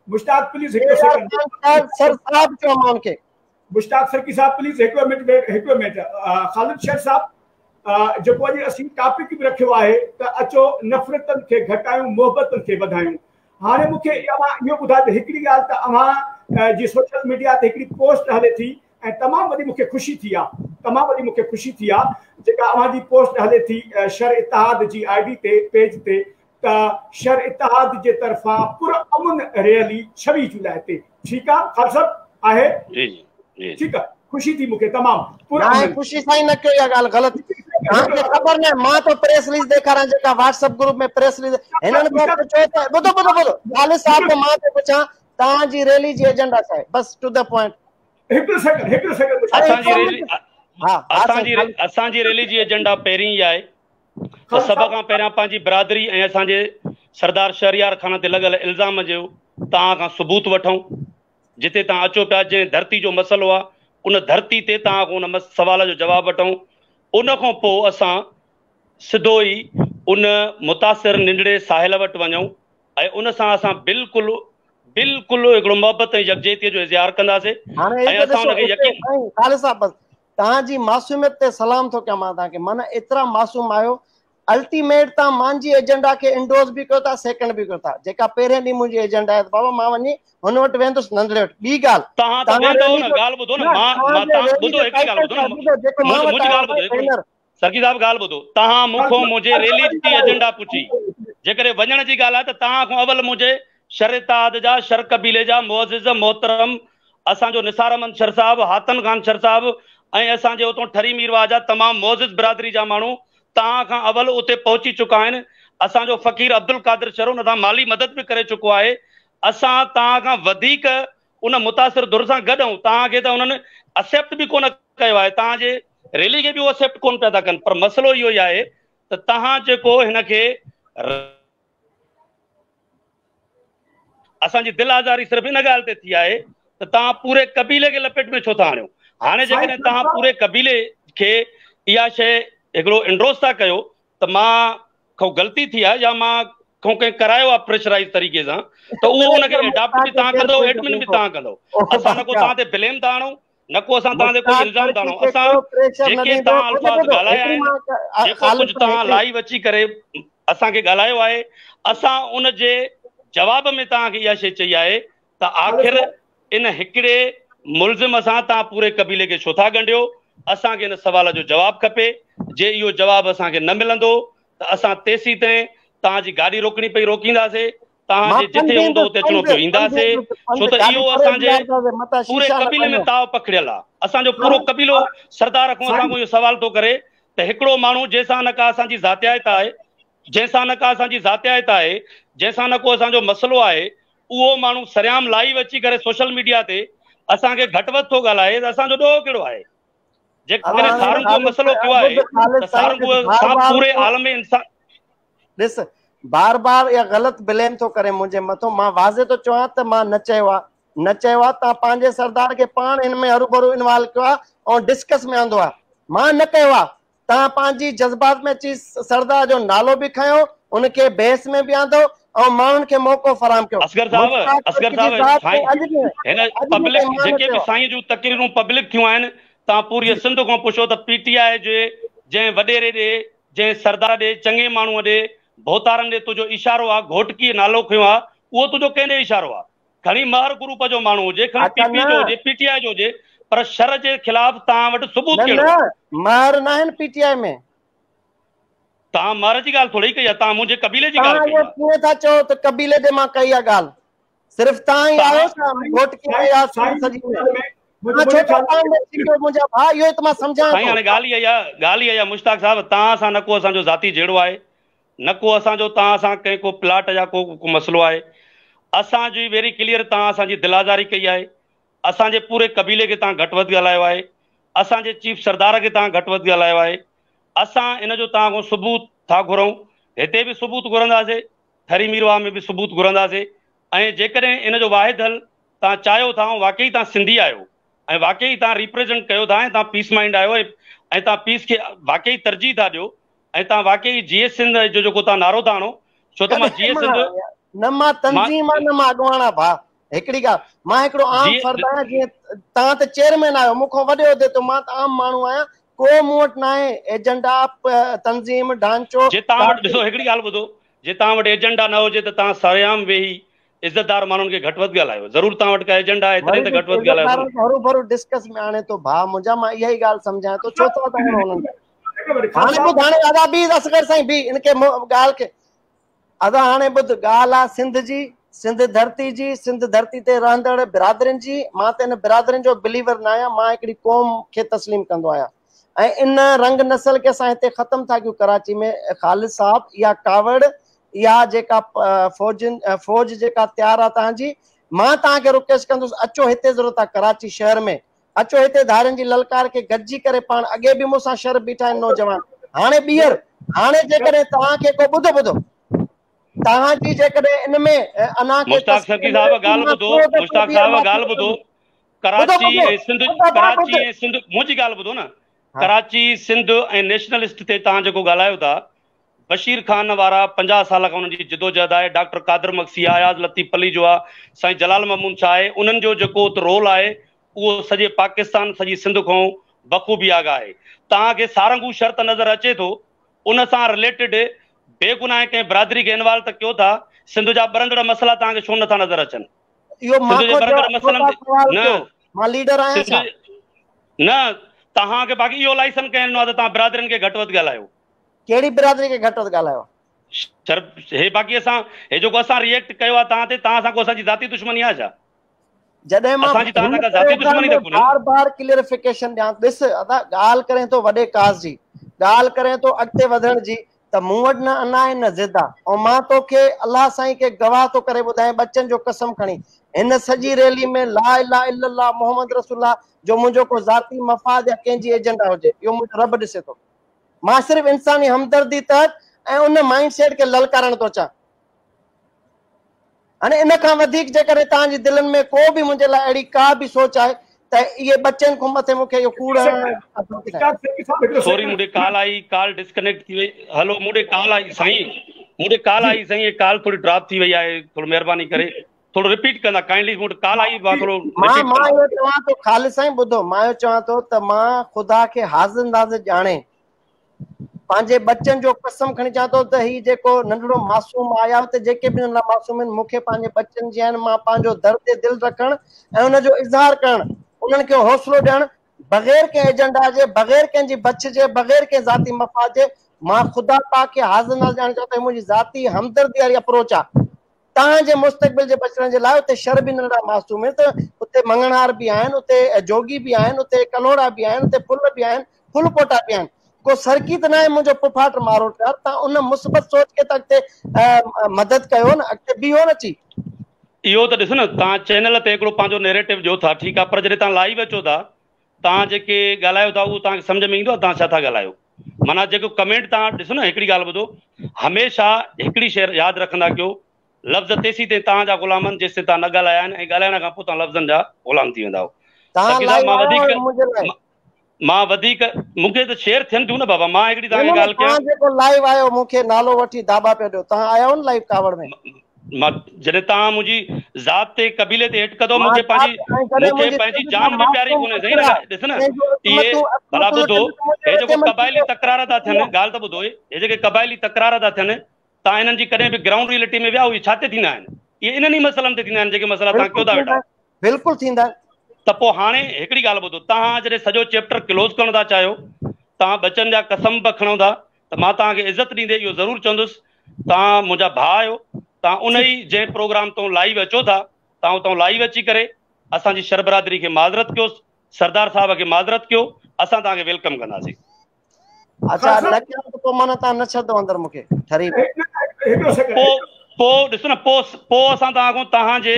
مشتاق پليز هڪڙو سيڪنڊ سر صاحب چيو مان ان کي. مشتاق سرڪي صاحب پليز هڪڙو منٽ ويٽ هڪڙو منٽ خالد شر صاحب جيڪو اڄ اسين ٽاپڪ به رکيو آهي ته اچو نفرتن کي گهٽايون محبتن کي وڌايون هاڻي مون کي اوهان اهو ٻڌايو ته هڪڙي ڳالهه ته اوهان جي سوشل ميڊيا تي هڪڙي پوسٽ هلي ٿي ۽ تمام وڏي مون کي خوشي ٿي آ تمام وڏي مون کي خوشي ٿي آ جيڪا اوهان جي پوسٽ هلي ٿي شر اتحاد جي I D تي پيج تي ته شھر اتحاد جي طرفان پر امن ريلي 26 جولاء تي ٺيڪ آ خالد صاحب آهي جي جي جي ٺيڪ آ خوشي ٿي مونکي تمام پر امن خوشي سائين نه ڪيو اها ڳالهه غلط توهان کي خبر نه مان ٿو پريس رليز ڏيکاران جيڪا WhatsApp group ۾ press release هنن کان پڇو ته ٻڌو ٻڌو ٻڌو خالد صاحب کان مان ٿو پڇان توهان جي ريلي جي ايجنڊا ڇا آهي بس ٽو the point هڪڙو سيڪنڊ هڪڙو سيڪنڊ اسان جي ريلي ها اسان جي اسان جي ريلي جي ايجنڊا پهرين ئي آهي ته سڀ کان پهريان پنهنجي برادري ۽ اسان جي سردار شهريار خان تي لڳل الزام جو توهان کان ثبوت وٺون جتي توهان اچو پيا جنهن ڌرتي جو مسئلو آهي ان ڌرتي تي توهان کان ان سوال جو جواب وٺون ان کان پوء اسان سڌو ئي ان متاثر ننڍڙي ساحل وٽ وڃون ۽ ان سان اسان بلڪل بلڪل هڪڙو محبت ۽ يڪجهتي جو اظهار ڪنداسين ۽ اسان ان کي يقين خالد صاحب بس توهان جي معصوميت تي سلام ٿو ڪيان مان توهان کي معنيٰ ايترا معصوم آهيو الٽيميٽ توهان مانجي ايجنڊا کي انڊوز به ڪيو ٿا سيڪنڊ به ڪيو ٿا جيڪا پهرين ڏينهن منهنجي ايجنڊا آهي ته بابا مان وڃي هن وٽ ويندس ننڍڙي وٽ ٻي ڳالهه توهان ته ويندو نه ڳالهه ٻڌو نه مان مان توهان ٻڌو هڪڙي ڳالهه ٻڌو نه منهنجي ڳالهه ٻڌو هڪڙي سرڪي صاحب ڳالهه ٻڌو توهان مون کان منهنجي ريلي جي ايجنڊا پڇي جيڪڏهن وڃڻ جي ڳالهه آهي ته توهان کان اول منهنجي شر اتحاد جا شر قبيلي جا معزز محترم اسان جو نثار احمد شر صاحب حاتن خان شر صاحب ۽ اسان جي اتون ٺري ميرواهه جا تمام معزز برادري جا ماڻهو توهان کان اول اتي پهچي چڪا آهن اسان جو فقير عبدالقادر شر ان سان مالي مدد به ڪري چڪو آهي اسان توهان کان وڌيڪ ان متاثر ڌر سان گڏ آهيون توهان کي ته انهن اسيپٽ به ڪونه ڪيو آهي توهان جي ريلي کي به اهو اسيپٽ ڪونه پيا ٿا ڪن پر مسئلو اهو ئي آهي ته توهان جيڪو هن کي اسان جي دل آزاري صرف ان ڳالهه تي ٿي آهي ته توهان پوري قبيلي کي لپيٽ ۾ ڇو ٿا آڻيو هاڻي جيڪڏهن توهان پوري قبيلي کي اها شيء هڪڙو انڊوس ٿا ڪيو ته مان کان غلطي ٿي آهي يا مان کان ڪنهن ڪرايو آهي پريشرائز طريقي سان ته اهو ان کي اڊاپٽ به توهان ڪندو ايڊمن به توهان ڪندو اسان نه ڪو توهان تي بليم ٿا آڻون نه ڪو اسان توهان تي ڪو الزام ٿا آڻون اسان جيڪي توهان الفاظ ڳالهايا آهن جيڪو ڪجهه توهان لائيو اچي ڪري اسان کي ڳالهايو آهي اسان ان جي جواب ۾ توهان کي اها شيء چئي آهي ته آخر ان هڪڙي ملزم سان توهان پوري قبيلي کي ڇو ٿا ڳنڍيو؟ اسان کي ان سوال جو جواب کپي، جي اهو جواب اسان کي نه ملندو ته اسان تيسيتائين توهان جي گاڏي روڪڻي پئي روڪينداسي، توهان مان جي جٿي پنڌ هوندو ايندس اتي اچڻو پنڌ پيو پنڌ اينداسي، ايندس پنڌ ڇو ته گاڏي اهو پري اسان جي بيهارينداسين متان پوري شيشا نه قبيلي ۾ ڀڃو. تاء پکڙيل آ، اسان جو پورو قبيلو سردار کان اسان کان اهو سوال ٿو ڪري ته هڪڙو ماڻهو جنهن سان نه ڪا اسان جي ذاتيات آهي، جنهن سان نه ڪا اسان جي ذاتيات آهي، جنهن سان نه ڪو اسان جو مسئلو آهي اهو ماڻهو سرعام لائيو اچي ڪري سوشل ميڊيا تي اسان کي گهٽ وڌ ٿو ڳالهائي ته اسان جو ڏوهه ڪهڙو آهي؟ جيڪڏهن سارنگو مسئلو ڪيو آهي ته سارنگو سان پوري عالم انسان ڏس بار بار اها غلط بليم ٿو ڪري منهنجي مٿو مان واضح ٿو چوان ته مان نه چيو آ نه چيو آ توهان پنهنجي سردار کي پاڻ هن ۾ هروڀرو انوالو ڪيو آ ۽ ڊسڪس ۾ آندو آ مان نه ڪيو آ توهان پنهنجي جذبات ۾ اچي سردار جو نالو به کنيو، ان کي بحث ۾ به آندو ۽ ماڻهن کي موقعو فراهم ڪيو. اصغر صاحب مشتاق اصغر ترڪي جي صاحب ذات تي سائين اڄ ڏينهن هن اڄ ڏينهن پبلڪ تائين مان نه جيڪي چيو به آ. سائين جون تقريرون پبلڪ ٿيون آهن توهان پوريء سنڌ کان پڇو ته پي ٽي آء جي جنهن وڏيري ڏي جنهن سردار ڏي چڱي ماڻهوء ڏي ڀوتارن ڏي تنهنجو اشارو آ گهوٽڪيء نالو کنيو آ اهو تنهنجو ڪنهن ڏي اشارو آ کڻي مهر گروپ جو ماڻهو هجي، کڻي پي اڇا پي نه. جو هجي، پي ٽي آء جو هجي، پر شر جي خلاف توهان وٽ ثبوت نه ڪهڙو نه آهي؟ مهر ناهن پي ٽي آء ۾. توهان مهر جي ڳالهه ٿوري ڪئي آهي، توهان منهنجي قبيلي جي توهان ڳالهه ڪئي اهو آهي. ڪيئن ٿا چئو ته قبيلي ڏي مان ڪئي آهي ڳالهه؟ صرف توهان ئي آهيو توهان ڇا گهوٽڪي ۾ يا سنڌ سڄي ۾؟ توهان ڇو ٿا پاڻ ۾ ڇڪيو منهنجا ڀاء اهو ئي ته مان سمجهان سائين ٿو. هاڻي ڳالهه اها ئي آهي، ڳالهه اها ئي آهي مشتاق صاحب توهان سان نه ڪو اسان جو ذاتي جهيڙو آهي، نه ڪو اسان جو توهان سان ڪنهن ڪو پلاٽ يا ڪو ڪو مسئلو آهي. اسان جي ويري ڪليئر توهان اسان جي دل آزاري ڪئي آهي. اسان جي پوري قبيلي کي توهان گهٽ وڌ ڳالهايو آهي. اسان جي چيف سردار کي توهان گهٽ وڌ ڳالهايو آهي. اسان ان جو توهان کان ثبوت ٿا گهرون. هتي به ثبوت گهرنداسي، ٺري ميرواهه ۾ به ثبوت گهرنداسي ۽ جيڪڏهن ان جو واحد حل توهان چاهيو ٿا ۽ واقعي توهان سنڌي آهيو ۽ واقعي توهان ريپريزنٽ ڪيو ٿا ۽ توهان پيس مائنڊ آهيو ۽ توهان پيس کي واقعي ترجيح ٿا ڏيو ۽ توهان واقعي جيئي سنڌ جو جيڪو توهان نعرو ٿا هڻو ڇو ته مان جيئي سنڌ نه مان تنظيم آ نه مان اڳواڻ آ ڀاء هڪڙي ڳالهه مان هڪڙو عام فرد آهيان جيئن توهان ته چيئرمين آهيو مون کان وڏي عهدي تي مان ته عام ماڻهو آهيان ڪو مون وٽ ناهي ايجنڊا تنظيم ڍانچو جي توهان وٽ ڏسو هڪڙي ڳالهه ٻڌو جي توهان وٽ ايجنڊا نه هجي ته توهان سرعام ويهي عزتدار ماڻهن کي گهٽ وڌ ڳالهايو ضرور توهان وٽ ڪا ايجنڊا آهي تڏهن ته گهٽ وڌ ڳالهايو ٿا نه. هروڀرو ڊسڪس ۾ آڻي ٿو ڀاء منهنجا مان اها ئي ڳالهه سمجهان ٿو ڇو ٿا توهان انهن کي هاڻي ٻڌ هاڻي ادا بيهه اصغر سائين بيهه ان کي ڳالهه کي ادا هاڻي ٻڌ ڳالهه آ سنڌ جي سنڌ ڌرتي جي سنڌ ڌرتي تي رهندڙ برادرين جي مان ته ان برادرين جو بليور نه آهيان مان هڪڙي قوم کي تسليم ڪندو آهيان ۽ ان رنگ نسل کي اسان هتي ختم ٿا ڪيون ڪراچي ۾ خالد صاحب اها ڪاوڙ اها جيڪا فوجن فوج جيڪا تيار آ توهان جي مان توهان کي رڪويسٽ ڪندس اچو هتي ضرورت آ ڪراچي شهر ۾ اچو هتي ڌارين جي للڪار کي گڏجي ڪري پاڻ اڳي به مون سان شر بيٺا آهن نوجوان هاڻي ٻيهر هاڻي جيڪڏهن توهان کي ڪو ٻڌو ٻڌو توهان جي جيڪڏهن ان ۾ انا کي مشتاق سرڪي صاحب ڳالهه ٻڌو مشتاق صاحب ڳالهه ٻڌو ڪراچي ۽ سنڌ ڪراچي ۽ سنڌ منهنجي ڳالهه ٻڌو نه ڪراچي سنڌ ۽ نيشنلسٽ تي توهان جيڪو ڳالهايو ٿا بشير خان وارا 50 سال کان انهن جي جدوجهد آهي، ڊاڪٽر قادر مگسي آ، اياز لطيف پليجو آ، سائين جلال محمود شاهه آهي، انهن جو جيڪو ات رول آهي اهو سڄي پاڪستان سڄي سنڌ کان بخوبي آگاهه آهي. توهان کي سارنگو شرط نظر اچي ٿو ان سان رليٽيڊ بيگناهه ڪنهن برادري کي انوالو ته ڪيو ٿا، سنڌ جا ٻرندڙ مسئلا توهان کي ڇو نٿا نظر اچن؟ اهو مان سنڌ جي کان ٻرندڙ ڇو مسئلن ٿا تي سوال نه ڪيو؟ مان ليڊر آهيان سنڌ ڇا؟ نه توهان کي باقي اهو لائسنس ڪنهن ڏنو آهي ته توهان برادرين کي گهٽ وڌ ڳالهايو؟ ڪهڙي برادري کي گهٽ وڌ ڳالهايو؟ شر هي باقي اسان هي جيڪو اسان ريئيڪٽ ڪيو آهي توهان تي توهان سان ڪو اسان جي ذاتي دشمني آهي ڇا؟ جڏهن مان اسان جي توهان هن سان ڪا ذاتي پروگرام دشمني ۾ ته ڪونهي نه. بار بار ڪليئرفڪيشن ڏيان ڏس ادا ڳالهه ڪرين ٿو وڏي ڪاز جي ڳالهه ڪرين ٿو اڳتي وڌڻ جي ته مون وٽ نه انا آهي نه ضد آ ۽ مان توکي الله سائين کي گواهه ٿو ڪري ٻڌايان ٻچن جو قسم کڻي هن سڄي ريلي ۾ لا اله الا الله محمد رسول الله جو منهنجو ڪو ذاتي مفاد يا ڪنهن جي ايجنڊا هجي اهو منهنجو رب ڏسي ٿو مان صرف انساني همدردي تحت ۽ ان مائنڊ سيٽ کي للڪارڻ ٿو چاهيان. هاڻي ان کان وڌيڪ جيڪڏهن توهان جي دلن ۾ ڪو به منهنجي لاء اهڙي ڪا به سوچ آهي ته اهي ٻچن کان مٿي مون کي اهو ڪوڙ هڻڻ جي ڪا ضرورت ناهي. سوري مون ڏي ڪال آئي ڪال ڊسڪنيڪٽ ٿي وئي هلو مون ڏي ڪال آئي سائين مون ڏي ڪال آئي سائين هي ڪال ٿوري ڊراپ ٿي وئي آهي ٿورو مهرباني ڪري ٿورو رپيٽ ڪندا ڪائنڊلي مون وٽ ڪال آئي مان ٿورو مان رپيٽ مان ڪندا. اهو چوان ٿو خالد سائين ٻڌو مان اهو چوان ٿو ته مان خدا کي حاضر ناظر ڄاڻي پنهنجي ٻچن جو قسم کڻي چوان ٿو ته هي جيڪو ننڍڙو معصوم آ يا اتي جيڪي به ننڍڙا معصوم آهن مون کي پنهنجي ٻچن جيان مان پنهنجو درد دل رکڻ ۽ ان جو اظهار ڪرڻ انهن کي حوصلو ڏيڻ بغير ڪنهن ايجنڊا جي بغير ڪنهن جي بڇ جي بغير ڪنهن ذاتي مفاد جي مان خدا پاڪ کي حاضر ناظر ڄاڻي چوان ٿو هي منهنجي ذاتي همدردي واري اپروچ آ توهان جي مستقبل جي ٻچڙن جي لاء اتي شر به ننڍڙا معصوم آهن ته اتي مڱڻهار به آهن، اتي جوڳي به آهن، اتي ڪلهوڙا به آهن، اتي ڦل به آهن، ڦل پوٽا به آهن. ڪو سرڪي ته ناهي منهنجو پڦاٽ ماروٽ يار توهان ان مثبت سوچ کي ته اڳتي مدد ڪيو نه اڳتي بيهو نه اچي. اهو ته ڏس نه توهان چينل تي هڪڙو پنهنجو نيريٽو ڏيو ٿا ٺيڪ آ پر جڏهن توهان لائيو اچو ٿا توهان جيڪي ڳالهايو ٿا اهو توهان کي سمجهه ۾ ايندو آ توهان ڇا ٿا ڳالهايو معنيٰ جيڪو ڪمينٽ توهان ڏسو نه هڪڙي ڳالهه ٻڌو هميشه هڪڙي شيء ياد رکندا ڪيو لفظ تيسين تائين توهان جا غلام آهن جيسين توهان نه ڳالهايا آهن ۽ ڳالهائڻ کان پوء توهان لفظن جا غلام ٿي ويندا آهيو. توهان سرڪي صاحب لائيو مان آيا وڌيڪ آهيو منهنجي لاء. مان وڌيڪ مون کي ته شيئر ٿين ٿيون نه بابا مان هڪڙي نه توهان نه کي نه ڳالهه ڪيان توهان جيڪو لائيو آيو مون کي نالو وٺي داٻا پيا ڏيو توهان آيا آهيو نه لائيو ڪاوڙ ۾. مان جڏهن توهان منهنجي ذات تي قبيلي تي هيٺ ڪندو مان مون کي ذات پنهنجي ۽ جڏهن مون کي منهنجي پنهنجي سنڌ جا جان به پياري معصوم ڪونهي سائين ٻچڙا ڏس نه جنهن جون اهي عظمتون ڀلا عصمتون ٻڌو لٽن ته منهنجي هي رد جيڪو عمل قبائلي ٿيندو تڪرار ٿا ٿين ڳالهه ته ٻڌو هي جيڪي قبائلي تڪرار ٿا ٿين توهان انهن جي ڪڏهن به گرائونڊ ريئلٽي ۾ ويا اهي ڇا تي ٿيندا آهن؟ اهي انهن ئي مسئلن تي ٿيندا آهن جيڪي مسئلا توهان بلڪل ڪيو ٿا ٿيندا ويٺا. آهن بلڪل ٿيندا آهن. ته پوء هاڻي هڪڙي ڳالهه ٻڌو توهان جڏهن سڄو چيپٽر ڪلوز ڪرڻ ٿا چاهيو توهان ٻچن جا قسم به کڻو ٿا ته مان توهان کي عزت ڏيندي اهو ضرور چوندس توهان منهنجا ڀاء آهيو توهان ان ئي جنهن پروگرام تون لائيو اچو ٿا توهان اتان لائيو اچي ڪري اسان جي شر برادري کي معذرت ڪيو سردار صاحب کي معذرت ڪيو اسان توهان کي welcome ڪنداسين. اڇا نه ڪيان ته پوء معنيٰ توهان نه ڇڏندو اندر مون کي ٺري ۾. هڪڙو سيڪنڊ پوء پوء ڏسو نه پوء پوء اسان توهان کان توهان جي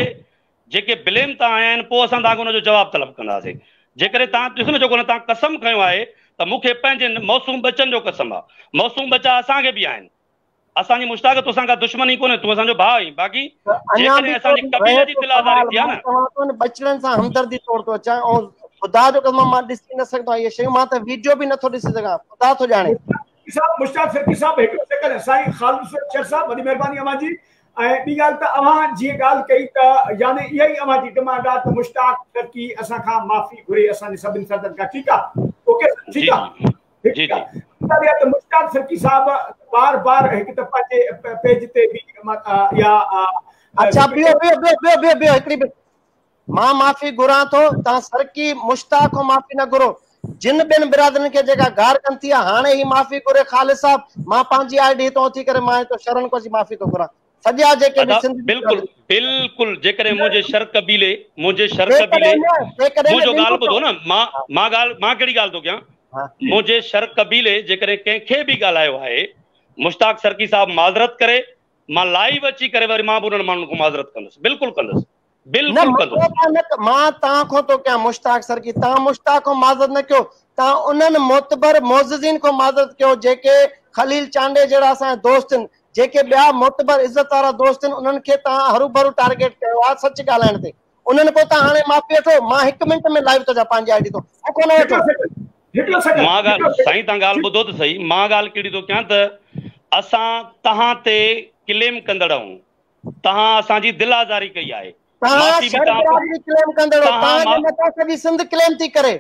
جيڪي بليم توهان هنيا آهن پوء اسان توهان کان ان جو جواب طلب ڪنداسين جيڪڏهن توهان ڏسو نه جيڪو توهان قسم کنيو آهي ته مون کي پنهنجي معصوم ٻچن جو قسم آهي معصوم ٻچا اسان کي به آهن اسان جي مشتاق توسان ڪا دشمني ڪونهي تون اسان جو ڀاء آهين باقي اڃا جيڪڏهن به اسان جي ٿو قبيلي رهي جي ٿو دل آزاري سوال ٿي آهي مان نه چوان ٿو نه ٻچڙن سان همدردي طور ٿو اچان ۽ خدا جو قسم مان ڏسي نه سگهندو آهيان اهي شيون مان ته ويڊيو به نٿو ڏسي سگهان خدا ٿو ڄاڻي. صاحب مشتاق سرڪي صاحب هڪڙو سيڪنڊ سائين خالد حسين شر صاحب وڏي مهرباني اوهان جي ۽ ٻي ڳالهه ته اوهان جيئن ڳالهه ڪئي ته يعني اها ئي اوهان جي ڊمانڊ آهي ته مشتاق سرڪي اسان کان معافي گهري اسان جي سڀني سردن کان ٺيڪ آهي اوڪي جي ٺيڪ آهي جي جي ٺيڪ آهي ڳالهه اها ته مشتاق سرڪي صاحب بار بار هڪ ته پنهنجي پيج تي به يا اڇا بيهو بيهو بيهو بيهو بيهو بيهو هڪڙي مان معافي گهران ٿو توهان سرڪي مشتاق کان معافي نه گهرو جن ٻين برادرين کي جيڪا گار ڪن ٿي هاڻي هي معافي گهري خالد صاحب مان پنهنجي I D هتان اٿي ڪري مان هتان شرن کان اچي معافي ٿو گهران سڄا جيڪي ادا به سنڌ جي بلڪل برادري بلڪل جيڪڏهن منهنجي شر قبيلي منهنجي شر قبيلي جيڪڏهن نه جيڪڏهن نه منهنجو ٻن ڳالهه ٻڌو ٻڌو نه مان ها مان ڳالهه مان ڪهڙي ڳالهه ٿو ڪيان ها منهنجي شر قبيلي جيڪڏهن ڪنهن کي به ڳالهايو آهي مشتاق سرڪي صاحب معذرت ڪري مان لائيو اچي ڪري وري مان به انهن ماڻهن کان معذرت ڪندس بلڪل ڪندس نه بلڪل ڪندس. مون نه مان توهان کان ٿو ڪيان مشتاق سرڪي توهان مشتاق کان معذرت نه ڪيو توهان انهن معتبر معززين کان معذرت ڪيو جيڪي خليل چانڊيي جهڙا اسان جا دوست آهن جيڪي ٻيا معتبر عزت وارا دوست آهن انهن کي توهان هروڀرو ٽارگيٽ ڪيو آهي سچ ڳالهائڻ تي انهن کان توهان هاڻي معافي وٺو مان هڪ منٽ ۾ لائيو ٿو اچان پنهنجي I D تان مون کان نه وٺو. مان ڳالهه سائين توهان ڳالهه ٻڌو ته سهي مان ڳالهه ڪهڙي ٿو ڪيان ته اسان توهان تي ڪليم ڪندڙ آهيون توهان اسان جي دل آزاري ڪئي آهي. توهان معافي به شر توهان برادري ڪليم ڪندڙ هو توهان توهان ما جي مٿان سڄي سنڌ ڪليم ٿي ڪري.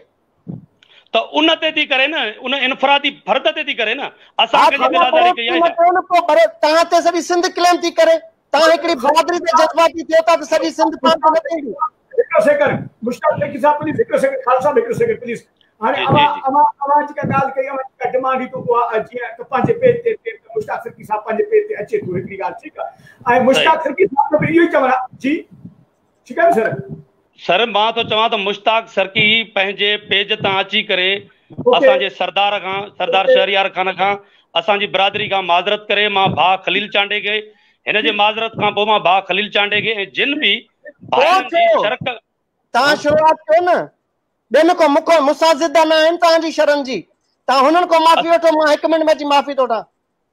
ته ان تي ٿي ڪري نه ان انفرادي فرد تي ٿي ڪري نه اسان ها ڪنهن جي دل ڀلا آزاري پرو ڪئي آهي نه ڇا؟ ڪيو نه پوء پر توهان تي سڄي سنڌ ڪليم ٿي ڪري توهان هڪڙي برادري تي جذباتي ٿيو ٿا ته سڄي سنڌ پاڻ تي نه ٿيندي. هڪڙو سيڪنڊ مشتاق سرڪي صاحب پليز هڪڙو سيڪنڊ خالد صاحب هڪڙو سيڪنڊ پليز هاڻي جي جي اوهان جي اوهان اوهان جيڪا ڳالهه ڪئي اوهان جيڪا ڊمانڊ هئي ته اها جيئن ته پنهنجي پيج تي اچي ته مشتاق سرڪي صاحب پنهنجي پيج تي اچي ٿو هڪڙي ڳالهه ٺيڪ آهي ۽ صحيح مشتاق سرڪي صاحب جو به اهو ئي چوڻ آهي جي ٺيڪ آهي نه سر سر مان ٿو چوان ته مشتاق سرڪي پنهنجي پيج تان اچي ڪري اوڪي اسان جي سردار کان سردار اوڪي شهريار خان کان اسان جي برادري کان معذرت ڪري مان ڀاء خليل چانڊيي کي هن جي ٺيڪ معذرت کان پوء مان ڀاء خليل چانڊيي کي ۽ جن به پوء ڀائرن جي ٿيو شرڪ توهان شروعات ڪيو نه ٻين کان مون کان مون سان ضد نه آهن توهان جي شرن جي توهان هنن کان معافي وٺو مان هڪ منٽ ۾ اچي معافي ٿو وٺان.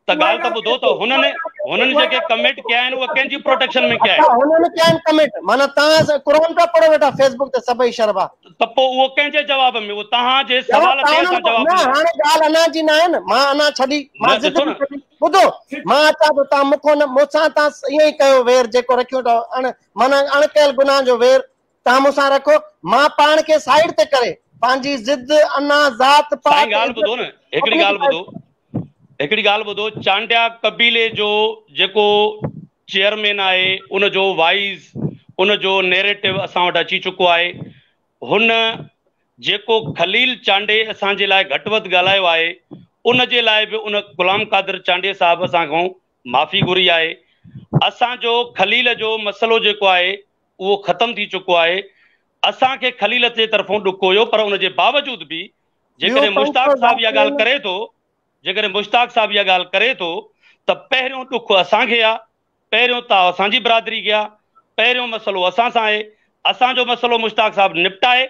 ته ڳالهه ته ٻڌو ته هنن هنن جيڪي ڪمينٽ ڪيا آهن اهي ڪنهن جي پروٽيڪشن ۾ ڪيا اڇا آهن؟ هنن ڪيا آهن ڪمينٽ معنيٰ توهان قرآن پيا پڙهو ويٺا فيس بڪ تي سڀئي شربا. ته پوء اهو ڪنهن جي جواب ۾ اهو توهان جي جواب سوال تي توهان اسان کان جواب نه ڏنو. هاڻي ڳالهه انا جي نه آهي نه مان انا ڇڏي نه مان ضد ڏسو به نه ڇڏي ٻڌو مان اچان ٿو توهان مون کان نه مون سان توهان ائين ئي ڪيو وير جيڪو رکيو اٿو اڻ معنيٰ اڻ ڪيل گناهه جو وير توهان مون سان رکو، مان پاڻ کي سائيڊ تي ڪري، پنهنجي ضد، انا، ذات سائين پات، ڳالهه عزت ٻڌو نه هڪڙي سڀني کي ڳالهه سائيڊ ٻڌو هڪڙي ڳالهه ٻڌو چانڊيا قبيلي جو جيڪو چيئرمين آهي ان جو وائيز ان جو نيريٽو اسان وٽ اچي چڪو آهي هن جيڪو خليل چانڊيي اسان جي لاء گهٽ وڌ ڳالهايو آهي ان جي لاء به ان غلام قادر چانڊيي صاحب اسان کان معافي گهري آهي اسان جو خليل جو مسئلو جيڪو آهي اهو ختم ٿي چڪو آهي، اسان کي خليل جي طرفون ڏک هيو پر ان جي باوجود به ٻيو جيڪڏهن پنج مشتاق سو صاحب اها ذاتي ڳالهه آهن ڪري ٿو. جيڪڏهن مشتاق صاحب اها ڳالهه ڪري ٿو ته پهريون ڏک اسان کي آ، پهريون تاء اسان جي برادري کي آ، پهريون مسئلو اسان سان آهي، اسان جو مسئلو مشتاق صاحب نپٽائي،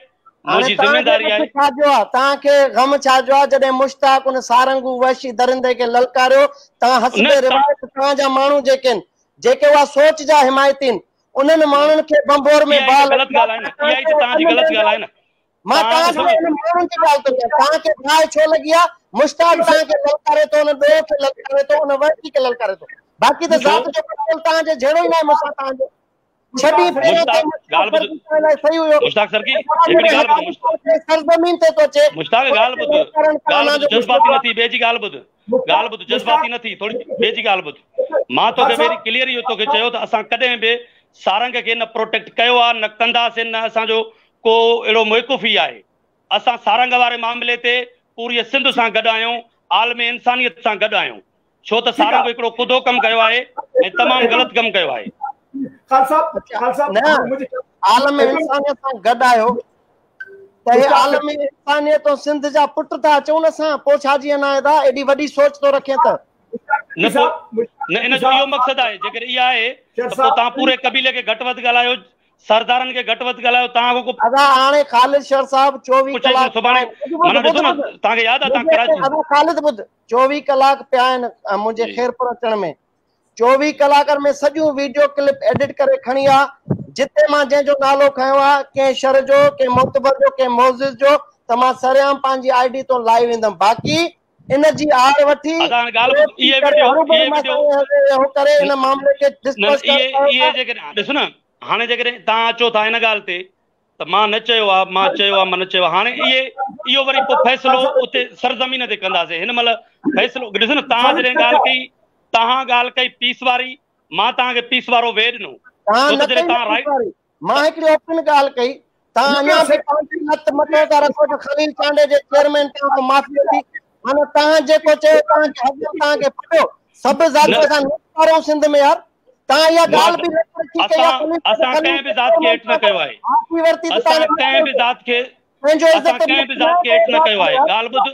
هاڻي منهنجي توهان کي ذميداري ڏک آهي. ڇا جو آ؟ توهان کي غم ڇا جو آ؟ جڏهن مشتاق ان سارنگو وحشي درندي کي للڪاريو، توهان حسب نه تان روايت توهان جا ماڻهو جيڪي آهن، جيڪي اها سوچ جا حمايتي آهن، انهن ماڻهن کي ڀنڀور ۾ اها ئي باهه ته غلط لڳي آ، ڳالهه آهي نه، توهان اها ئي ته توهان جي کي غلط ڳالهه آهي نه. مان توهان توهان ڏسو جي انهن ماڻهن جي ڳالهه ٿو ڪيان، توهان کي باهه ڇو لڳي آ؟ مشتاق توهان کي للڪاري ٿو، ان ڏوهه کي للڪاري ٿو، ان وحشي کي للڪاري ٿو. باقي ته ڇو؟ ذات جو ڪنٽرول توهان جي جهڙو ئي ناهي مون سان توهان جو. ڇهه ڏينهن پهريان مشتاق تائين مشتاق ڳالهه ٻڌ فرضي توهان لاء صحيح هيو. مشتاق سرڪي هڪڙي ڳالهه ٻڌ مشتاق سرزمين تي ٿو اچي. مشتاق ڳالهه ٻڌ ڳالهه ٻڌ جذباتي نه ٿي ٻئي جي ڳالهه ٻڌ ڳالهه ٻڌ جذباتي نه ٿي ٿوري ٻئي جي ڳالهه ٻڌ مان توکي ويري ڪليئر اهو توکي چيو ته اسان ڪڏهن به سارنگ کي نه پروٽيڪٽ ڪيو آهي نه ڪنداسين نه اسان جو ڪو اهڙو موقف ئي آهي اسان سارنگ واري معاملي تي پوريء سنڌ سان گڏ آهيون عالم انسانيت سان گڏ آهيون ڇو ته سارنگ هڪڙو ڪڌو ڪم ڪيو آهي ۽ تمام غلط ڪم ڪيو آهي. خان صاحب خان صاحب نه عالم انسانيت سان گڏ آهيو ته هي عالم انسانيت ۽ سنڌ جا پٽ ٿا اچون اسان پوء ڇا جي انا ادا ايڏي وڏي سوچ ٿو رکين ته نه پوء نه ان جو اهو مقصد آهي جيڪڏهن اها آهي ته پوء توهان پوري قبيلي کي گهٽ وڌ ڳالهايو سردارن کي گهٽ وڌ ڳالهايو توهان کان ڪو ادا هاڻي خالد شر صاحب 24 پڇي ڪلاڪ سڀاڻي معنيٰ ڏسو نه توهان کي ياد آهي توهان ڪراچي ادا خالد ٻڌ 24 ڪلاڪ پيا آهن منهنجي خيرپور اچڻ ۾ 24 ڪلاڪن ۾ سڄيون ويڊيو ڪلپ ايڊٽ ڪري کڻي آ جتي مان جنهن جو نالو کنيو آ ڪنهن شر جو ڪنهن معتبر جو ڪنهن معزز جو ته مان سرعام پنهنجي I D تون لائي ويندم باقي ان جي آڙ وٺي ادا هاڻي ڳالهه ٻڌ اهي ويڊيو اهي ويڊيو اهو ڪري ان معاملي کي نه اهي اهي جيڪڏهن ڏس نه هاڻي جيڪڏهن توهان اچو ٿا ان ڳالهه تي ته مان نه چيو آ مان چيو آ مان نه چيو آ هاڻي اهي اهو وري پوء فيصلو اتي سرزمين تي ڪنداسين هن مهل فيصلو ڏس نه توهان جڏهن ڳالهه ڪئي توهان ڳالهه ڪئي پيس واري مان توهان کي پيس وارو وي ڏنو توهان نه ڪئي نه پيس واري مان هڪڙي اوپن ڳالهه ڪئي توهان اڃا به پنهنجي لت مٿو ٿا رکو ته خليل چانڊيي جي چيئرمين توهان کان معافي ورتي معنيٰ توهان جيڪو چيو توهان کي هضم توهان کي ڦٽيو سڀ ذاتيون اسان نيٺ واريون سنڌ ۾ يار توهان اها ڳالهه به نه رکي ڪئي آهي اسان ڪنهن به ذات کي هيٺ نه ڪيو آهي معافي ورتي ته اسان ڪنهن به ذات کي پنهنجو اسان عزت ڪنهن به ذات کي هيٺ نه ڪيو آهي ڳالهه ٻڌ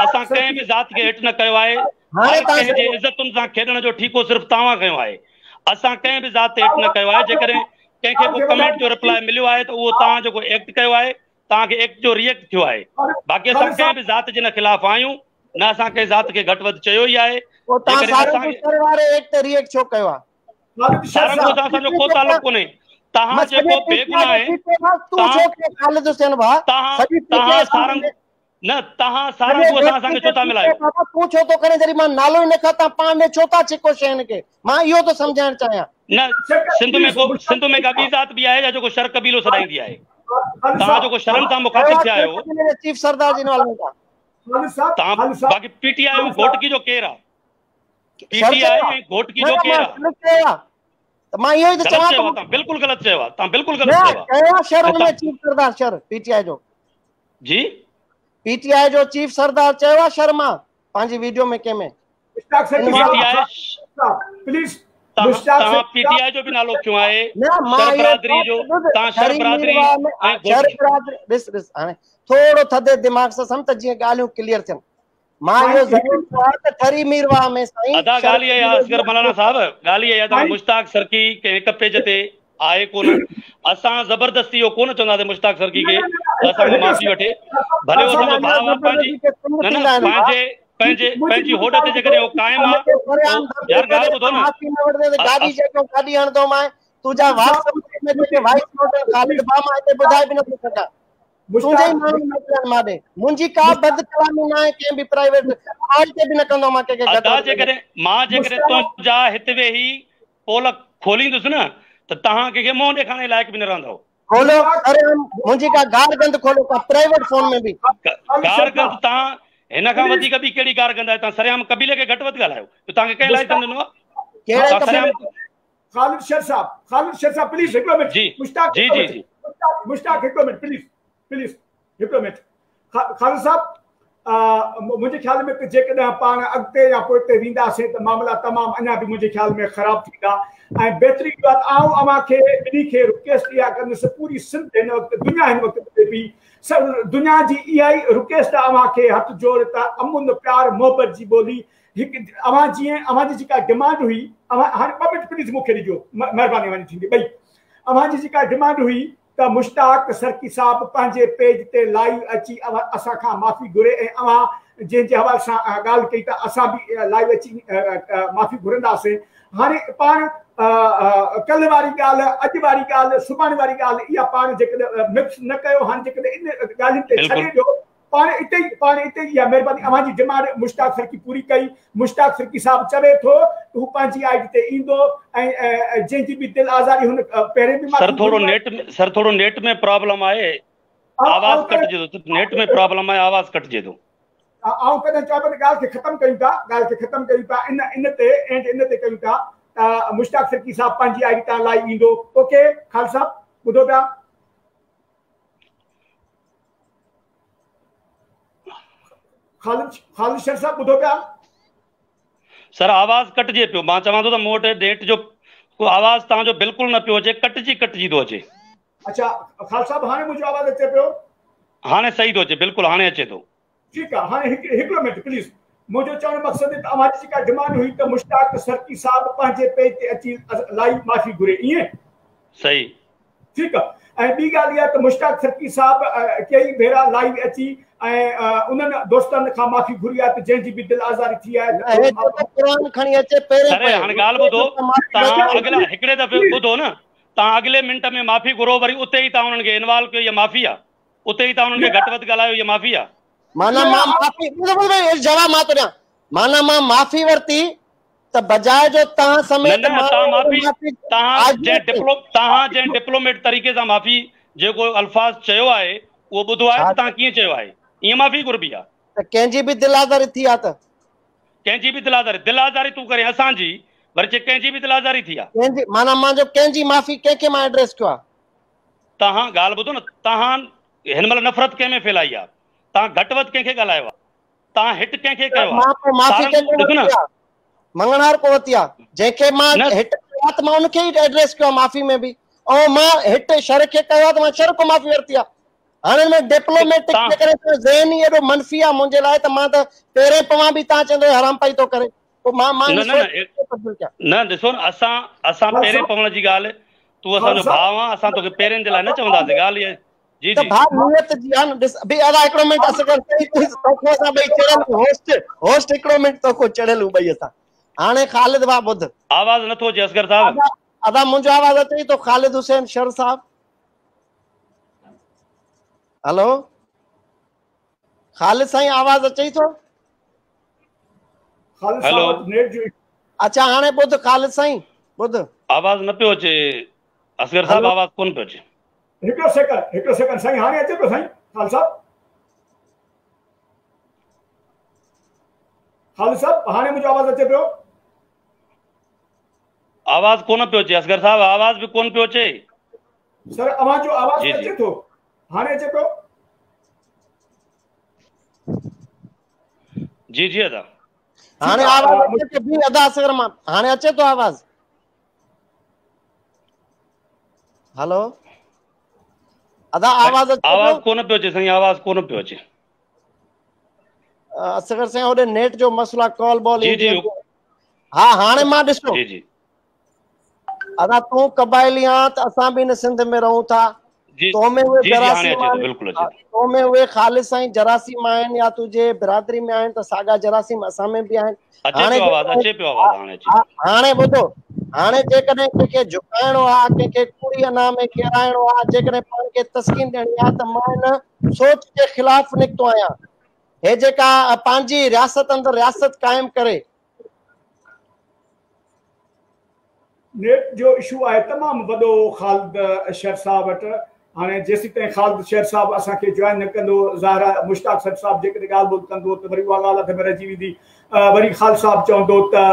اسان ڪنهن به ذات کي هيٺ نه ڪيو آهي هر ڪنهن جي عزتن سان کيڏڻ جو ٺيڪو صرف توهان کنيو آهي اسان ڪنهن به ذات تي هيٺ نه ڪيو آهي جيڪڏهن ڪنهن کي ڪو ڪمينٽ جو رپلاء مليو آهي ته اهو توهان جيڪو ايڪٽ ڪيو آهي توهان کي ايڪٽ جو ريئيڪٽ ٿيو آهي باقي اسان ڪنهن به ذات جي نه خلاف آهيون نه اسان ڪنهن ذات کي گهٽ وڌ چيو ئي آهي جيڪڏهن اسان کي واري ايڪٽ تي ريئيڪٽ ڇو ڪيو آهي سارنگ سان اسان جو ڪو تعلق ڪونهي توهان جيڪو بيگناهه آهي توهان سارنگ نه توهان سارنگ سان اسان کي ڇو ٿا ملايو بابا تون ڇو ٿو ڪرين جڏهن مان نالو ئي نه کان تان پاڻ ۾ ڇو ٿا ڇڪو شين کي مان اهو ٿو سمجهائڻ چاهيان نه سنڌ ۾ ڪو سنڌ ۾ ڪا ٻي ذات به آهي جيڪو شر قبيلو سڏائيندي آهي توهان جيڪو شرن سان مخاطب ٿيا آهيو چيف سردار جي نالي ۾ توهان باقي پي ٽي آء گهوٽڪي جو ڪير آهي پي ٽي آء ۽ گهوٽڪي جو ڪير آ؟ ته مان اهو ئي ته چوان ٿو توهان بلڪل غلط چيو آ توهان بلڪل غلط چيو آ ڪيو آ شر ان ۾ چيف سردار شر پي ٽي آء جو جي پي ٽي آء جو چيف سردار چيو آ شر مان پنهنجي ويڊيو ۾ ڪنهن ۾ Mushtaq P T I please توهان پي ٽي آء جو به نالو کنيو آهي شر برادري جو توهان شر برادري ۽ شر برادري ڏس ڏس هاڻي ٿورو ٿڌي دماغ سان سمجھ ته جيئن ڳالهيون ڪليئر ٿين مان اهو ضرور چوان ته ٺري ميرواهه ۾ سائين ادا ڳالهه اها آهي اصغر مولانا صاحب ڳالهه اها آهي ته مشتاق سرڪي ڪنهن هڪ پيج تي آهي ڪونه اسان زبردستي اهو ڪونه چونداسين مشتاق سرڪي کي ته اسان کان معافي وٺي ڀلي هو اسان جو ڀاء آهي پنهنجي نه نه پنهنجي پنهنجي پنهنجي هوڏ تي جيڪڏهن هو قائم آهي يار ڳالهه ٻڌو نه معافي نه وٺندي ته گاڏي جيڪو گاڏي هڻندو مانء تنهنجا واٽس ايپ ۾ جيڪي وائس نوٽ خالد ڀاء مان هتي ٻڌائي به نٿو سگهان تنهنجي ئي ماڻهن موڪليا آهن مان ڏي. منهنجي ڪا بد ڪلامي ناهي ڪنهن به پرائيويٽ ڪال تي به نه ڪندو مان ڪنهن کي ادا جيڪڏهن مان جيڪڏهن تنهنجا هت ويهي پول کوليندس نه ته توهان ڪنهن کي منهن ڏيکارڻ جي لائق به نه رهندؤ. کولو سرعام منهنجي ڪا گار گند کولو ڪا پرائيويٽ فون ۾ به. گار گند توهان هن کان وڌيڪ ٻي ڪهڙي گار گند آهي توهان سرعام قبيلي کي گهٽ وڌ ڳالهايو توهان کي ڪنهن لائسنس ڏنو آهي ڪهڙي قبيلي خالد شر صاحب خالد شر صاحب پليز هڪڙو منٽ جي مشتاق جي جي جي مشتاق هڪڙو منٽ پليز پليز هڪڙو منٽ خالد صاحب منهنجي خيال ۾ ته جيڪڏهن پاڻ اڳتي يا پوئتي وينداسين ته معاملا تمام اڃا به منهنجي خيال ۾ خراب ٿيندا ۽ بهتري اها ته آئون اوهان کي ٻنهي کي رڪويسٽ اها ڪندس پوري سنڌ هن وقت دنيا هن وقت ٻڌي پئي دنيا جي اها ئي رڪويسٽ آهي اوهان کي هٿ جوڙ ته امن پيار محبت جي ٻولي هڪ اوهان جيئن اوهان جي جيڪا ڊمانڊ هئي اوهان هاڻي ٻه منٽ پليز مون کي ڏجو مهرباني اوهان جي ٿيندي ٻئي اوهان جي جيڪا ڊمانڊ هئي ته مشتاق سرڪي صاحب پنهنجي پيج تي لائيو اچي اسان کان معافي گهري ۽ اوهان جنهن جي حوالي سان ڳالهه ڪئي ته اسان به لائيو اچي معافي گهرنداسين هاڻي پاڻ ڪلهه واري ڳالهه اڄ واري ڳالهه سڀاڻي واري ڳالهه اها پاڻ جيڪڏهن مڪس نه ڪيو هاڻي جيڪڏهن ان ڳالهين تي ڇڏي ڏيو پاڻ اتي ئي پاڻ اتي ئي اها مهرباني اوهان جي ڊمانڊ مشتاق سرڪي پوري ڪئي مشتاق سرڪي صاحب چوي ٿو ته هو پنهنجي I D تي ايندو ۽ جنهن جي به دل آزاري هن پهرين به سر ٿورو نيٽ سر ٿورو نيٽ ۾ پرابلم آهي آواز ڪٽجي ٿو نيٽ ۾ پرابلم آهي آواز ڪٽجي ٿو. آئون ڪڏهن چوان پيو ته ڳالهه کي ختم ڪيون ٿا ڳالهه کي ختم ڪيون ٿا ان ان تي اينڊ ان تي ڪيون ٿا ته مشتاق سرڪي صاحب پنهنجي I D تان لائيو ايندو اوڪي خالد صاحب ٻڌو پيا. خالد خالد شر صاحب ٻڌو پيا. سر آواز ڪٽجي پيو مان چوان ٿو ته مون وٽ نيٽ جو ڪو آواز توهان جو بلڪل نه پيو اچي ڪٽجي ڪٽجي ٿو اچي. اڇا خالد صاحب هاڻي منهنجو آواز اچي پيو؟ هاڻي صحيح ٿو اچي بلڪل هاڻي اچي ٿو. ٺيڪ آ هاڻي هڪ هڪڙو منٽ پليز منهنجو چوڻ جو مقصد ته اوهان جي جيڪا ڊمانڊ هئي ته مشتاق سرڪي صاحب پنهنجي پيج تي اچي لائيو معافي گهري ائين؟ صحيح. ٺيڪ آ ۽ ٻي ڳالهه اها ته مشتاق سرڪي صاحب ڪيئي ڀيرا لائيو اچي ۽ انهن دوستن کان معافي گهري آهي ته جنهن جي به دل آزاري ٿي آهي ته اهي جيڪو قرآن کڻي اچي پيرين سر پئي هاڻي ڳالهه ٻڌو توهان اڳلا هڪڙي دفعي ٻڌو نه توهان اڳلي منٽ ۾ معافي گهرو وري اتي ئي توهان انهن کي انوالو ڪيو اها معافي آ اتي ئي توهان انهن کي گهٽ وڌ ڳالهايو اها معافي آ. معنيٰ مان معافي ٻڌ ٻڌ ڀئي جواب مان ٿو ڏيان معنيٰ مان معافي ورتي ته بجاء جو توهان نه سميت نه مان توهان معافي معافي توهان جنهن آجيان ڪئي. ڊپلو توهان جنهن ڊپلوميٽ طريقي سان معافي جيڪو الفاظ چيو آهي اهو ٻڌو آهي ڇا ته توهان ڪيئن چيو آهي ائين معافي گهربي آ. ته ڪنهن جي به دل آزاري ٿي آ ته. ڪنهن جي به دل آزاري دل آزاري تون ڪرين اسان جي وري چئي ڪنهن جي به دل آزاري ٿي آ. ڪنهن جي معنيٰ مان جو ڪنهن جي معافي ڪنهن کي مان ايڊريس ڪيو آ. توهان ڳالهه ٻڌو نه توهان هن مهل نفرت ڪنهن ۾ ڦهلائي آ توهان گهٽ وڌ ڪنهن کي ڳالهايو آ. توهان هٽ ڪنهن کي ڪيو آ؟ مان پوء معافي سارنگ ڪنهن کان ڏس نه. ورتي آ؟ مڱڻهار کان ورتي آ. جنهن کي مان نه. هٽ ڪيو آ ته مان ان کي ئي ايڊريس ڪيو آ معافي ۾ به ۽ مان هٽ شر کي ڪيو آ ته مان شر کان معافي ورتي آ. هاڻي ان ۾ ڊپلوميٽڪ تان جي ڪري ته ذهن ئي ايڏو منفي آ منهنجي لاء ته مان ته پيرين پوان به تان چوندو حرام پائي ٿو ڪري. پوء مان مان نه هن نه سوچ نه کي تبديل ڪيان. نه ڏسو نه اسان اسان پيرين پوڻ جي ڳالهه تون اسان جو ڀاء آن اسان توکي پيرين جي لاء نه چونداسين ڳالهه اها جي ته جي. ڀاء نيت جي آ نه ڏس ڀي ادا هڪڙو منٽ اصغر سائين توکو اسان ٻئي چڙهيل هوسٽ هوسٽ هڪڙو منٽ توکو چڙهيل هون ٻئي اسان هاڻي خالد ڀاء ٻڌ. آواز نٿو اچي اصغر صاحب. ادا ادا منهنجو آواز اچي ٿو خالد حسين شر صاحب هلو خالد سائين آواز اچي ٿو. خالد صاحب وٽ نيٽ جو اڇا هاڻي ٻڌ خالد سائين ٻڌ. آواز نه پيو اچي اصغر صاحب آواز ڪونه پيو اچي. هڪڙو سيڪنڊ هڪڙو سيڪنڊ سائين هاڻي اچي پيو سائين خالد صاحب خالد صاحب هاڻي منهنجو آواز اچي پيو. آواز ڪونه پيو اچي اصغر صاحب آواز به ڪونه پيو اچي. سر اوهان جو آواز ته اچي ٿو هاڻي اچي پيو. جي جي ادا. هاڻي آواز اچي ٿو جي ادا اصغر مان هاڻي اچي ٿو آواز. هلو ادا آواز اچي آواز ڪونه پيو اچي سائين آواز ڪونه پيو اچي. اصغر سائين هوڏي نيٽ جو مسئلو آ ڪال بال جي جي ها هاڻي مان ڏسو جي جي ادا تون قبائلي آن ته اسان به هن سنڌ ۾ رهون ٿا جي تو ۾ اهي جي جي هاڻي جراثيم اچي ٿو آهن بلڪل اچي ٿو تو ۾ اهي خالد سائين جراثيم آهن يا تنهنجي برادري ۾ آهن ته ساڳا جراثيم اسان ۾ به آهن اچي هاڻي پيو آواز اچي پيو آواز هاڻي اچي پيو. هاڻي ٻڌو هاڻي جيڪڏهن ڪنهن کي جهڪائڻو آ ڪنهن کي ڪوڙي انا ۾ ڪيرائڻو آ جيڪڏهن پاڻ کي تسڪين ڏيڻي آ ته مان ان سوچ جي خلاف نڪتو آهيان هي جيڪا پنهنجي رياست اندر رياست قائم ڪري نيٽ جو اشو آهي تمام وڏو خالد شر صاحب وٽ هاڻي جيسيتائين خالد شر صاحب اسان کي جوائن نه ڪندو ظاهر آهي مشتاق شر صاحب جيڪڏهن ڳالهه ٻولهه ڪندو ته وري اها ڳالهه اڌ ۾ رهجي ويندي وري خالد صاحب چوندو ته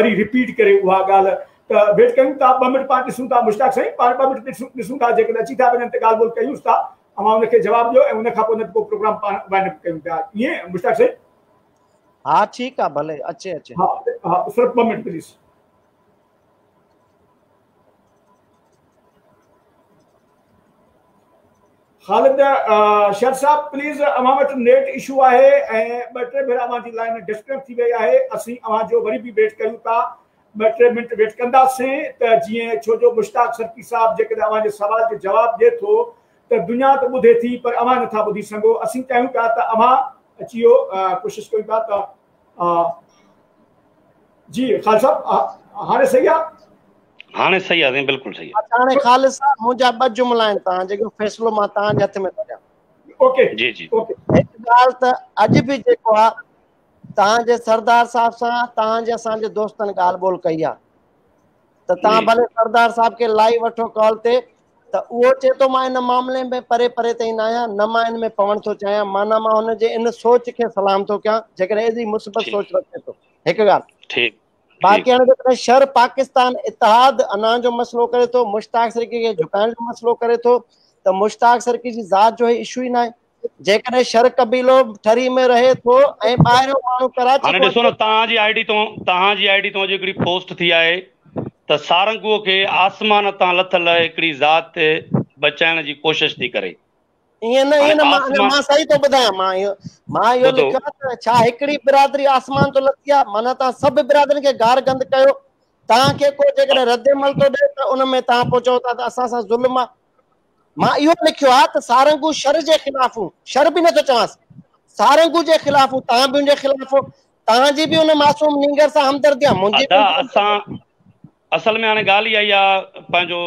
وري رپيٽ ڪري اها ڳالهه ته ويٽ ڪيون ٿا ٻه منٽ پاڻ ڏسون ٿا مشتاق سائين پاڻ ٻه منٽ ڏسون ٿا جيڪڏهن اچي ٿا وڃن ته ڳالهه ٻولهه ڪيون ٿا اوهان ان کي جواب ڏيو ۽ ان کان پوء نه ته پوء پروگرام پاڻ وائنڊ اپ ڪيون پيا ائين مشتاق سائين؟ ها ٺيڪ آ ڀلي اچي اچي. ها ها صرف ٻه منٽ پليز. خالد شر صاحب پليز اوهان وٽ نيٽ اشو آهي ۽ ٻه ٽي ڀيرا اوهان جي لائن ڊسڪنيڪٽ ٿي وئي آهي اسين اوهان جو وري به ويٽ ڪريون ٿا ٻه ٽي منٽ ويٽ ڪنداسين ته جيئن ڇو جو مشتاق سرڪي صاحب جيڪڏهن اوهان جي سوال جو جواب ڏئي ٿو ته دنيا ته ٻڌي ٿي پر اوهان نٿا ٻڌي سگهو اسين چاهيون پيا ته اوهان اچي ويو ڪوشش ڪيون پيا ته جي خالد صاحب هاڻي صحيح آ؟ هاڻي صحيح آ سائين بلڪل صحيح آ. اڇا هاڻي خالد صاحب منهنجا ٻه جملا آهن توهان جيڪو فيصلو مان توهان جي هٿ ۾ ٿو ڏيان. اوڪي جي جي اوڪي. هڪ ڳالهه ته اڄ به جيڪو آ توهان جي سردار صاحب سان توهان جي اسان جي دوستن ڳالهه ٻولهه ڪئي آ ته توهان ڀلي سردار صاحب کي لائي وٺو ڪال تي ته اهو چئي ٿو مان ان معاملي ۾ پري پري تائين نه آهيان نه مان ان ۾ پوڻ ٿو چاهيان معنيٰ مان هن جي ان سوچ کي سلام ٿو ڪيان جيڪڏهن ايڏي مثبت سوچ رکي ٿو هڪ ڳالهه ٺيڪ باقي هاڻي جيڪڏهن شر پاڪستان اتحاد انا جو مسئلو ڪري ٿو مشتاق سرڪي کي جهڪائڻ جو مسئلو ڪري ٿو ته مشتاق سرڪي جي ذات جو هي اشو ئي ناهي جيڪڏهن شر قبيلو ٺري ۾ رهي ٿو ۽ ٻاهريون ماڻهو ڪراچي هاڻي ڏسو نه توهان جي I D تون توهان جي I D تون اڄ هڪڙي پوسٽ ٿي آهي ته سارنگوء کي آسمان تان لٿل هڪڙي ذات بچائڻ جي ڪوشش ٿي ڪري. ائين نه ائين نه مان مان صحيح ٿو ٻڌايان مان اهو مان اهو لکيو آهي ته ڇا هڪڙي برادري آسمان تان لٿي آهي معنيٰ توهان سڀ برادرين کي گار گند ڪيو توهان کي ڪو جيڪڏهن رد عمل ٿو ڏئي ته ان ۾ توهان پوء چئو ٿا ته اسان سان ظلم آهي مان اهو لکيو آهي ته سارنگو شر جي خلاف هون شر به نٿو چوانس سارنگو جي خلاف هون توهان به ان جي خلاف هو توهان جي به ان معصوم نينگر سان همدردي آهي منهنجي ادا اسان اصل ۾ هاڻي ڳالهه اها ئي آ پنهنجو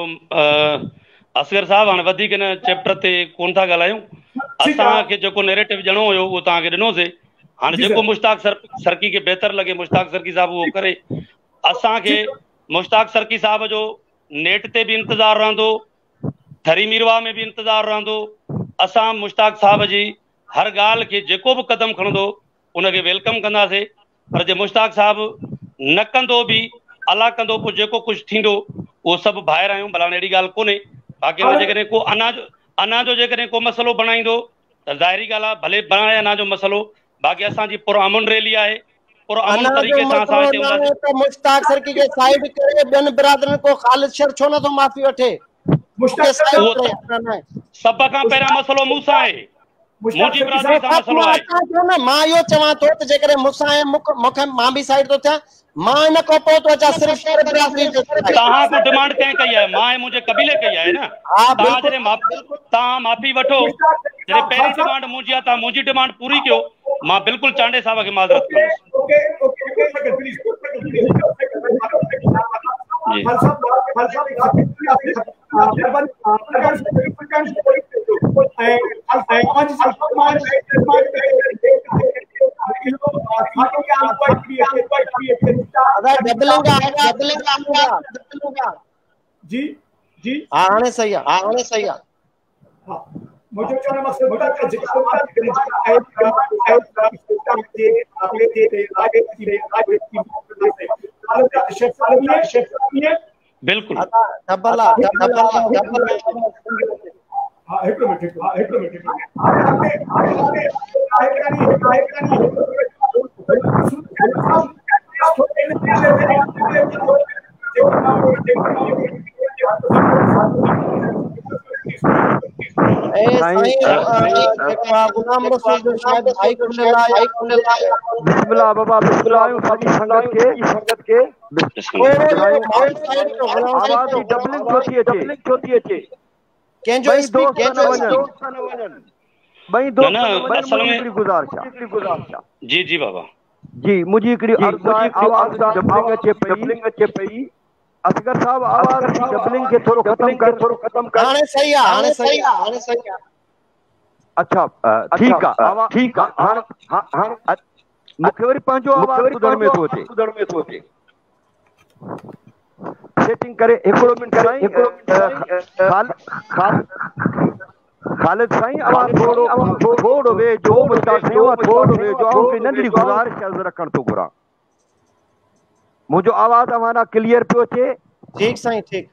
اصغر صاحب هاڻي وڌيڪ ان چيپٽر تي ڪون ٿا ڳالهايون اسان کي جيڪو نيريٽو ڏيڻو هيو اهو توهان کي ڏنوسي هاڻي جيڪو مشتاق سرڪي کي بهتر لڳي مشتاق سرڪي صاحب اهو ڪري اسان کي مشتاق سرڪي صاحب جو نيٽ تي به انتظار رهندو ٺري ميرواهه ۾ به انتظار رهندو اسان مشتاق صاحب جي هر ڳالهه کي جيڪو به قدم کڻندو ان کي welcome ڪنداسي پر جي مشتاق صاحب نه ڪندو به الله ڪندو پوء جيڪو ڪجهه ٿيندو اهو سڀ ڀائر آهيون ڀلا اهڙي ڳالهه ڪونهي باقي هاڻي جيڪڏهن ڪو انا جو انا جو جيڪڏهن ڪو مسئلو بڻائيندو ته ظاهري ڳالهه آهي ڀلي بڻائي انا جو مسئلو باقي اسان جي پر امن ريلي آهي پر امن انا جو طريقي سان اسان مسئلو هتي ناهي هونداسين ته مشتاق سرڪي کي سائيڊ ڪري ٻين برادرين ڪو خالد شر ڇو نٿو معافي وٺي مشتاق سائيڊ اهو ڪري ته انا ناهي سڀ کان پهريان مسئلو مون سان آهي منهنجي برادري سان مسئلو آهي. نه مان اهو چوان ٿو ته جيڪڏهن مون سان آهي مون کي مان به سائيڊ ٿو ٿيان مان ان کان پوء ٿو اچان صرف شر برادري جو توهان کان ڊمانڊ ڪنهن ڪئي آهي مان ۽ منهنجي قبيلي ڪئي آهي نه توهان جڏهن توهان معافي وٺو جڏهن پهرين ڊمانڊ منهنجي آهي توهان منهنجي ڊمانڊ پوري ڪيو مان بلڪل چانڊيي صاحب کي معذرت ڪندس. جي جي ها هاڻي صحيح آ هاڻي صحيح آ ها منهنجو چوڻ جو مقصد هو ته جيڪا ڊمانڊ آهي بلڪل ڊبل آ ڊبل آ ڊبل ها هڪڙو منٽ هڪڙو منٽ غلام رسول جو شايد مائيڪ کليل آهي بسم الله بابا بسم الله آيون سڄي سنگت کي سنگت کي آواز جي ڊبلنگ ڇو ٿي اچي ڇو ٿي اچي ڪنهن جو ٻئي اسپيڪر دوست نه وڃن ٻئي نه دوست نه نه وڃن اصل منهنجي ۾ هڪڙي گذارش آ جي جي بابا جي منهنجي هڪڙي عرض آهي آواز جي ڊبلنگ اچي پئي ڊبلنگ اچي پئي اصغر صاحب آواز جي ڊبلنگ کي ٿورو ختم ڪر ٿورو ختم ڪر هاڻي صحيح آ هاڻي صحيح آ هاڻي صحيح آ اڇا ٺيڪ آ ٺيڪ آ هاڻ هاڻ مون کي وري پنهنجو آواز ٻڌڻ ۾ ٿو اچي ٻڌڻ ۾ ٿو اچي سيٽنگ ڪري هڪڙو منٽ سائين هڪڙو منٽ سائين خالد سائين اوهان ٿورو ٿورو ويجهو مشتاق سائين اوهان ٿورو ويجهو آئون هڪڙي ننڍڙي گذارش عرض رکڻ ٿو گهران منهنجو آواز اوهان ڏانهن ڪليئر پيو اچي؟ ٺيڪ سائين ٺيڪ.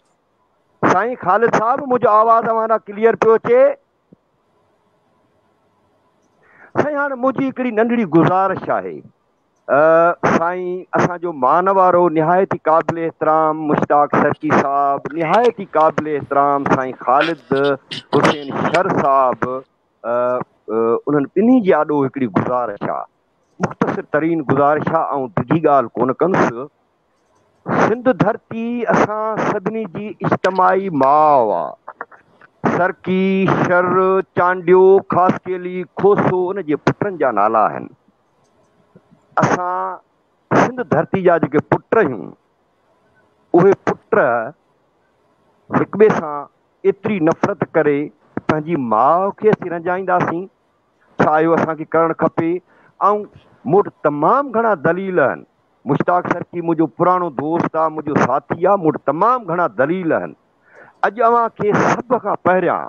سائين خالد صاحب منهنجو آواز اوهان ڏانهن ڪليئر پيو اچي؟ سائين هاڻ منهنجي هڪڙي ننڍڙي گذارش آهي. سائين اسان جو مان وارو نهايت ئي قابل احترام مشتاق سرڪي صاحب، نهايت ئي قابل احترام سائين خالد حسين شر صاحب، انهن ٻنهي جي آڏو هڪڙي گذارش آ، مختصر ترين گذارش آ، آئون ڊگهي ڳالهه ڪونه ڪندس. سنڌ ڌرتي اسان سڀني جي اجتماعي ماء آ. سرڪي، شر، چانڊيو، خاصخيلي، کوسو ان جي پٽن جا نالا آهن. اسان سنڌ ڌرتي جا جيڪي پٽ آهيون، اهي پٽ هڪٻئي سان ايتري نفرت ڪري پنهنجي ماء کي اسين رنجائينداسين؟ ڇا اهو اسان کي ڪرڻ کپي؟ آئون مون وٽ تمام گهڻا دليل آهن. مشتاق سرڪي منهنجو پراڻو دوست آ، منهنجو ساٿي آ، مون وٽ تمام گهڻا دليل آهن. اڄ اوهان کي سڀ کان پهريان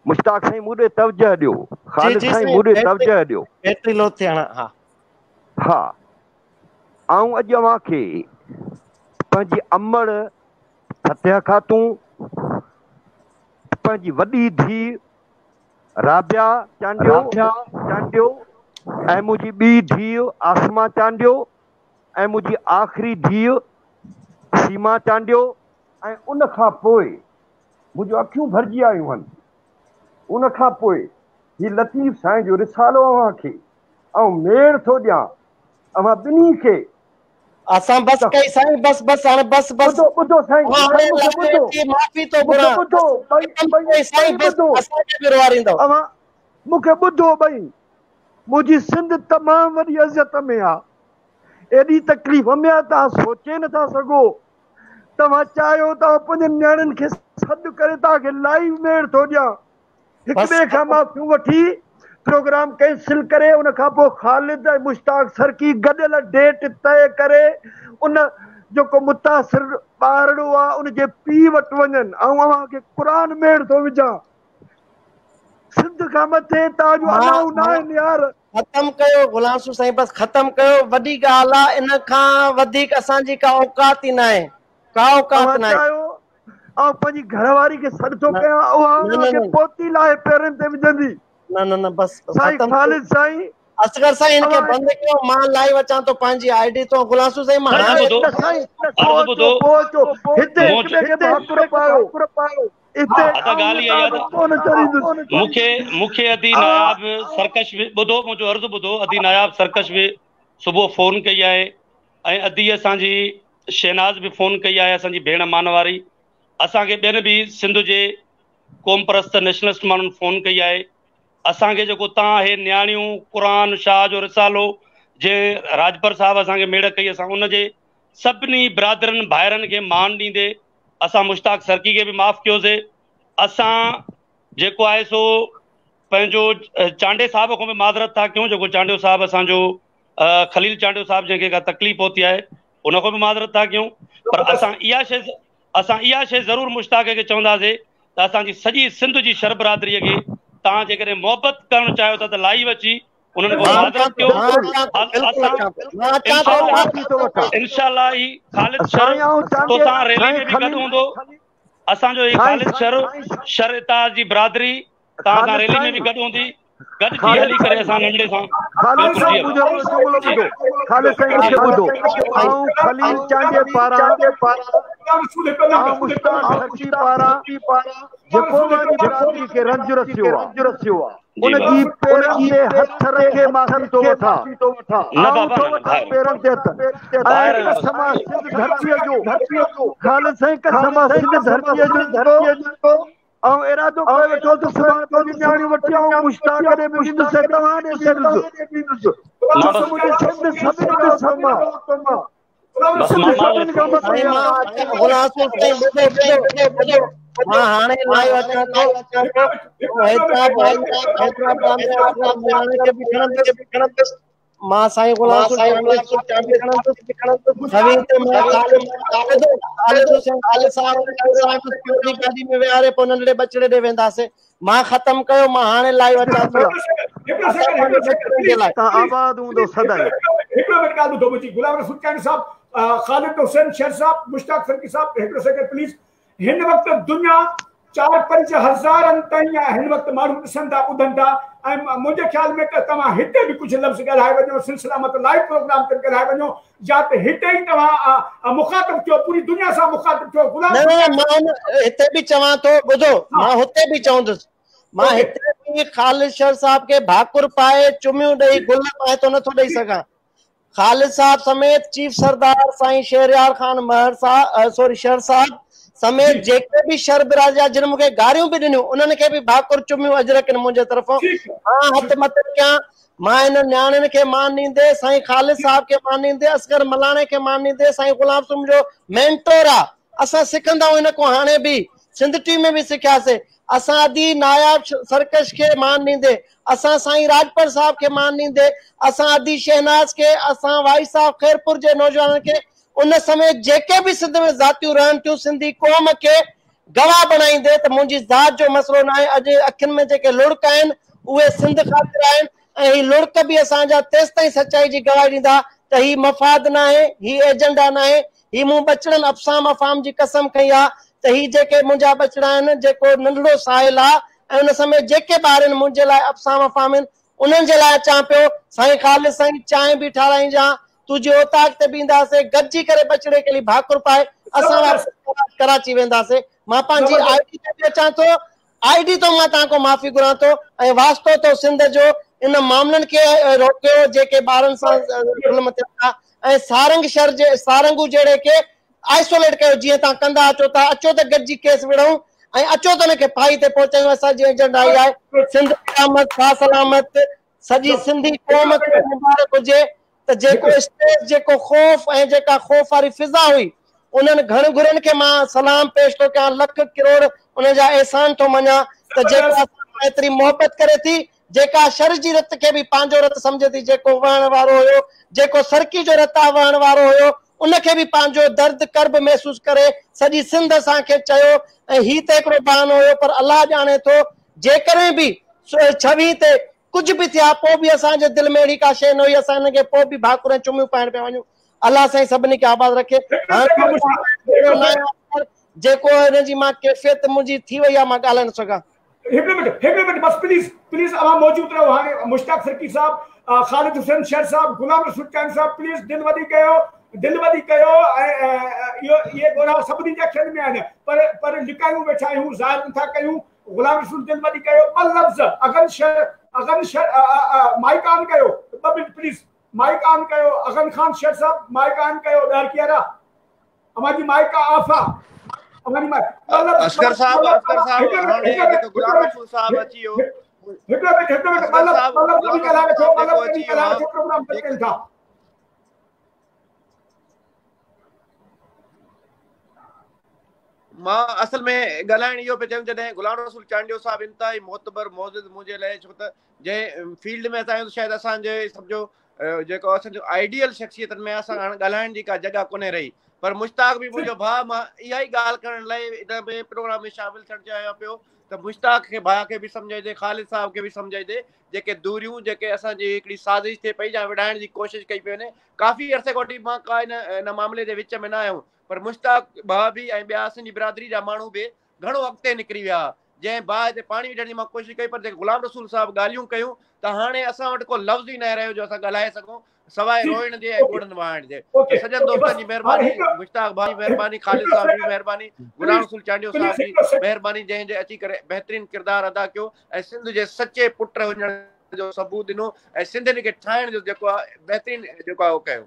مشتاق سائين مون ڏي توجهه ڏيو، جي خالد جي سائين سائين مون ڏي بيٽري توجهه ڏيو. بيٽري لو ٿيڻ ها. ها آئون اڄ اوهان کي پنهنجي امڙ فتح خاتون، پنهنجي وڏي ڌيء رابعه چانڊيو ۽ منهنجي ٻي ڌيء عاصمه چانڊيو ۽ منهنجي آخري ڌيء سيما چانڊيو ۽ ان کان پوء منهنجون اکيون ڀرجي آيون هن. ان کان پوء هي لطيف سائين جو رسالو اوهان کي آئون ميڙ ٿو ڏيان اوهان ٻنهي کي. اسان بس ڪئي سائين بس بس هاڻي بس بس. ٻڌو ٻڌو سائين اوهان هاڻي سائين مون کي لائيو ٻڌو اچي معافي ٿو مون کي گهران ٻڌو ٻئي ختم ٻئي ڪئي سائين ٻئي بس ٻڌو اسان کي به روئاريندؤ. اوهان مون کي ٻڌو ٻئي منهنجي سنڌ تمام وڏي اذيت ۾ آ ايڏي تڪليف ۾ آ توهان سوچي نٿا سگهو توهان چاهيو ته آئون پنهنجن نياڻين کي سڏ ڪري توهان کي لائيو ميڙ ٿو ڏيان هڪ بس ٻئي کان معافيون وٺي پروگرام ڪينسل ڪري ان کان پوء خالد ۽ مشتاق سرڪي گڏيل ڊيٽ طئي ڪري ان جيڪو متاثر ٻارڙو آ ان جي پيء وٽ وڃن آئون اوهان کي قرآن ميڙ ٿو وجهان سنڌ کان مٿي توهان جون مان انائون ناهن يار. ختم ڪيو غلام رسول سائين بس ختم ڪيو وڏي ڳالهه آ ان کان وڌيڪ اسان جي ڪا اوقات ئي ناهي ڪا اوقات اوهان ناهي. چاهيو آئون پنهنجي گهر واري کي سڏ ٿو نه ڪيان اها نه اوهان نه کي نه پوتي لاهي پيرن تي وجهندي. نه نه نه بس سائين ختم ڪيو. خالد سائين اصغر سائين هن کي اوهان بند ڪيو مان لائيو اچان ٿو پنهنجي I D تون غلام رسول سائين مان عرض هاڻي ٻڌو نه سائين عرض پوء اچو ٻڌو پوء اچو هتي هڪ مون ٻئي کي ڀاڪر پايو هتي ادا آئون ڳالهه اها توهان آهي کي ڪونه چريندس. مون کي ادي اوهان ناياب سرڪش به ٻڌو منهنجو عرض ٻڌو ادي ناياب سرڪش به صبح فون ڪئي آهي ۽ ادي اسان جي شهناز به فون ڪئي آهي اسان جي ڀيڻ مانواري اسان کي ٻين به سنڌ جي قوم پرست نيشنلسٽ ماڻهن فون ڪئي آهي اسان کي جيڪو تان هي نياڻيون قرآن شاهه جو رسالو جنهن راڄپر صاحب اسان کي ميڙ ڪئي اسان ان جي سڀني برادرن ڀائرن کي مان ڏيندي اسان مشتاق سرڪي کي به معاف ڪيوسي اسان جيڪو آهي سو پنهنجو چانڊيي صاحب کان به معذرت ٿا ڪيون جيڪو چانڊيو صاحب اسان جو خليل چانڊيو صاحب جنهن کي ڪا تڪليف پهتي آهي ان کان به معذرت ٿا ڪيون پر اسان اها شي اسان اها شي ضرور مشتاق کي چونداسي ته اسان جي سڄي سنڌ جي شر برادري کي توهان جيڪڏهن محبت ڪرڻ چاهيو ٿا ته لائيو اچي انهن کان معذرت ڪيو انشاء الله هي خالد شر توسان ريلي ۾ به گڏ هوندو اسان جو هي خالد شر شر اتحاد جي برادري توهان سان ريلي ۾ به گڏ هوندي گڏجي هلي ڪري اسان ننڍڙي سان خالد سائين منهنجو هڪڙو جملو ٻڌو خالد سائين مون کي ٻڌو آئون خليل چانڊيي پاران آئون مشتاق سرڪي پاران جيڪو اوهان جي برادري کي رنج رسيو آ ان جي پيرن تي هٿ رکي معافي ٿو وٺان. آئون ٿو وٺان پيرن تي هٿ ۽ قسم آ سنڌ ڌرتيء جو خالد سائين قسم آ سنڌ ڌرتيء جو آئون ارادو ڪري ويٺو ته سڀاڻي پنهنجون نياڻيون وٺي آئون مشتاق ڏي به ويندس ۽ توهان ڏي به ويندس ڇو ته منهنجي سنڌ سڀني کان اتم آ. سنڌ سڀني کان مٿي سائين آ. مان اچان غلام رسول سائين ٻڌو ٻڌو ٻڌو مان هاڻي لائيو اچان ٿو حيدرآباد حيدرآباد ۾ اصغر مياڻي کي به کڻندس مان سائين غلام رسول چانڊيي کي به کڻندس سوين تي مان خالد خالد حسين خالد صاحب پنهنجي گاڏي ۾ ويهاري پوء ننڍڙي ٻچڙي ڏي وينداسين مان ختم ڪيو مان هاڻي لائيو اچان ٿو اسان پنهنجي ٻچڙن جي لاء. توهان آباد هوندو سدائين. هڪڙو منٽ ڳالهه ٻڌو منهنجي غلام رسول چانڊيو صاحب خالد حسين شر صاحب مشتاق سرڪي صاحب هڪڙو سيڪنڊ پليز هن وقت دنيا 4-5 هزارن تائين هن وقت ماڻهو ڏسن ٿا ٻڌن ٿا ۽ منهنجي خيال ۾ ته توهان هتي به ڪجهه لفظ ڳالهائي وڃو سنڌ سلامت لائيو پروگرام تي به ڳالهائي وڃو يا ته هتي ئي توهان مخاطب ٿيو پوري دنيا سان مخاطب ٿيو غلام نه نه مان هتي به چوان ٿو ٻڌو مان هتي به چوندس مان هتي به خالد شر صاحب کي ڀاڪر پائي چميون ڏئي گل مان هتو نٿو ڏئي سگهان خالد صاحب سميت چيف سردار سائين شهريار خان مهر صاحب سوري شر صاحب سميت جيڪي به شر برادري جا جن مونکي گاريون به ڏنيون انهن کي به ڀاڪر چميون اجرڪن منهنجي طرفون مان هٿ مٿي ڪيان مان هنن نياڻين کي مان ڏيندي سائين خالد صاحب کي مان ڏيندي اصغر ملاڻي کي مان ڏيندي سائين غلام رسول منهنجو مينٽور آ اسان سکندا آهيون هن کان هاڻي به سنڌ ٽي ۾ به سکياسي اسان ادي ناياب سرڪش کي مان ڏيندي، اسان سائين راڄپر صاحب کي مان ڏيندي، اسان ادي شهناز کي، اسان وائيس آف خيرپور جي نوجوانن کي، ان سميت جيڪي به سنڌ ۾ ذاتيون رهن ٿيون سنڌي قوم کي گواهه بڻائيندي ته منهنجي ذات جو مسئلو ناهي اڄ اکين ۾ جيڪي لڙڪ آهن اهي سنڌ خاطر آهن ۽ هي لڙڪ به اسان جا تيستائين سچائي جي گواهي ڏيندا ته هي مفاد ناهي هي ايجنڊا ناهي هي مون ٻچڙن افسام افهام جي قسم کنئي آ ته هي جيڪي منهنجا ٻچڙا آهن، جيڪو ننڍڙو ساحل آ ۽ ان سميت جيڪي ٻار آهن منهنجي لاء افسام افهام آهن، انهن جي لاء اچان پيو. سائين خالد سائين چانهه به ٺاراهينجان، تنهنجي اوطاق تي به اينداسي، گڏجي ڪري ٻچڙي کي هلي ڀاڪر پائي اسان واپس ڪراچي وينداسي. مان پنهنجي I D تي به اچان ٿو. I D تون مان توهان کان معافي گهران ٿو ۽ واسطو اٿو سنڌ جو ان معاملن کي روڪيو جيڪي ٻارن سان ظلم ٿين ٿا ۽ سارنگ شھر جي سارنگو جهڙي کي آئسوليٽ ڪيو جيئن توهان ڪندا اچو ٿا اچو ته گڏجي ڪيس وڙهون ۽ اچو ته ان کي ڦاهي تي پهچايون اسان جي ايجنڊا اها آهي سنڌ سلامت سا سلامت سڄي سنڌي قوم کي مبارڪ هجي ته جيڪو اسٽريس جيڪو خوف ۽ جيڪا خوف واري فضا هئي انهن گهڻ گهرين کي مان سلام پيش ٿو ڪيان لک ڪروڙ انهن جا احسان ٿو مڃان ته جيڪا اسان سان ايتري محبت ڪري ٿي جيڪا شر جي رت کي به پنهنجو رت سمجهي ٿي جيڪو وهڻ وارو هيو جيڪو سرڪي جو رت آ وهڻ وارو هيو ان کي به پنهنجو درد ڪرب محسوس ڪري سڄي سنڌ اسان کي چيو ۽ هي ته هڪڙو بهانو هيو پر الله ڄاڻي ٿو جيڪڏهن به ڇويهين تي ڪجهه به ٿئي ها پوء به اسان جي دل ۾ اهڙي ڪا شيء نه هئي اسان هنن کي پوء به ڀاڪر ۽ چميون پائڻ پيا وڃون الله سائين سڀني کي آباد رکي هاڻ جيڪو هن جي مان ڪيفيت منهنجي ٿي وئي آهي مان ڳالهائي نه سگهان. هڪڙو منٽ هڪڙو منٽ بس پليز پليز اوهان موجود رهو هاڻي مشتاق سرڪي صاحب خالد حسين شر صاحب غلام رسول چانگ صاحب پليز دل وڏي ڪيو دل وڏي ڪيو ۽ اهو اهي ڳوڙها سڀني جي اکين ۾ آهن پر پر لڪايون ويٺا آهيون ظاهر نٿا ڪيون غلام رسول دل وڏي ڪيو ٻه لفظ اغن شر اغن شر مائيڪ آن ڪيو ٻه منٽ پليز مائيڪ آن ڪيو اغن خان شر صاحب مائيڪ آن ڪيو ڏهرڪي وارا اوهان جي مائيڪ آف آ اوهان جي مائيڪ ٻه لفظ اصغر صاحب اصغر صاحب هاڻي جيڪو غلام رسول صاحب اچي ويو هڪڙو منٽ هڪڙو منٽ ٻه لفظ ٻه لفظ ڳالهائي وٺو ٻه لفظ ڳالهائي وٺو پروگرام بند ڪيون ٿا مان اصل ۾ ڳالهائڻ اهو پئي چاهيم جڏهن غلام رسول چانڊيو صاحب انتهائي معتبر معزز منهنجي لاء ڇو ته جنهن فيلڊ ۾ اسان آهيون شايد اسان جي سمجهو جيڪو اسان جو آئيڊيل شخصيتن ۾ اسان هاڻ ڳالهائڻ جي ڪا جڳهه ڪونهي رهي پر مشتاق به منهنجو ڀاء مان اها ئي ڳالهه ڪرڻ لاء ان ۾ پروگرام ۾ شامل ٿيڻ چاهيان پيو ته مشتاق کي ڀاء کي به سمجهائجي خالد صاحب کي به سمجهائجي جيڪي دوريون جيڪي اسان جي هڪڙي سازش ٿئي پئي يا وڙهائڻ جي ڪوشش ڪئي پئي وڃي ڪافي عرصي کان وٺي مان ڪا ان معاملي جي وچ ۾ نه آيو پر مشتاق ڀاء به ۽ ٻيا اسان جي برادري جا ماڻهو به گهڻو اڳتي نڪري ويا جنهن باهه تي پاڻي وجهڻ جي مان ڪوشش ڪئي پر جيڪي غلام رسول صاحب ڳالهيون ڪيون ته هاڻي اسان وٽ ڪو لفظ ئي ناهي رهيو جو اسان ڳالهائي سگهون سواء روئڻ جي ۽ ڳوڙهن وهائڻ جي ته سڄن دوستن جي مهرباني مشتاق ڀاء جي مهرباني خالد صاحب جي مهرباني غلام رسول چانڊيو صاحب جي مهرباني جنهن جي اچي ڪري بهترين ڪردار ادا ڪيو ۽ سنڌ جي سچي پٽ هجڻ جو ثبوت ڏنو ۽ سنڌين کي ٺاهڻ جو جيڪو آهي بهترين جيڪو آهي اهو ڪيو.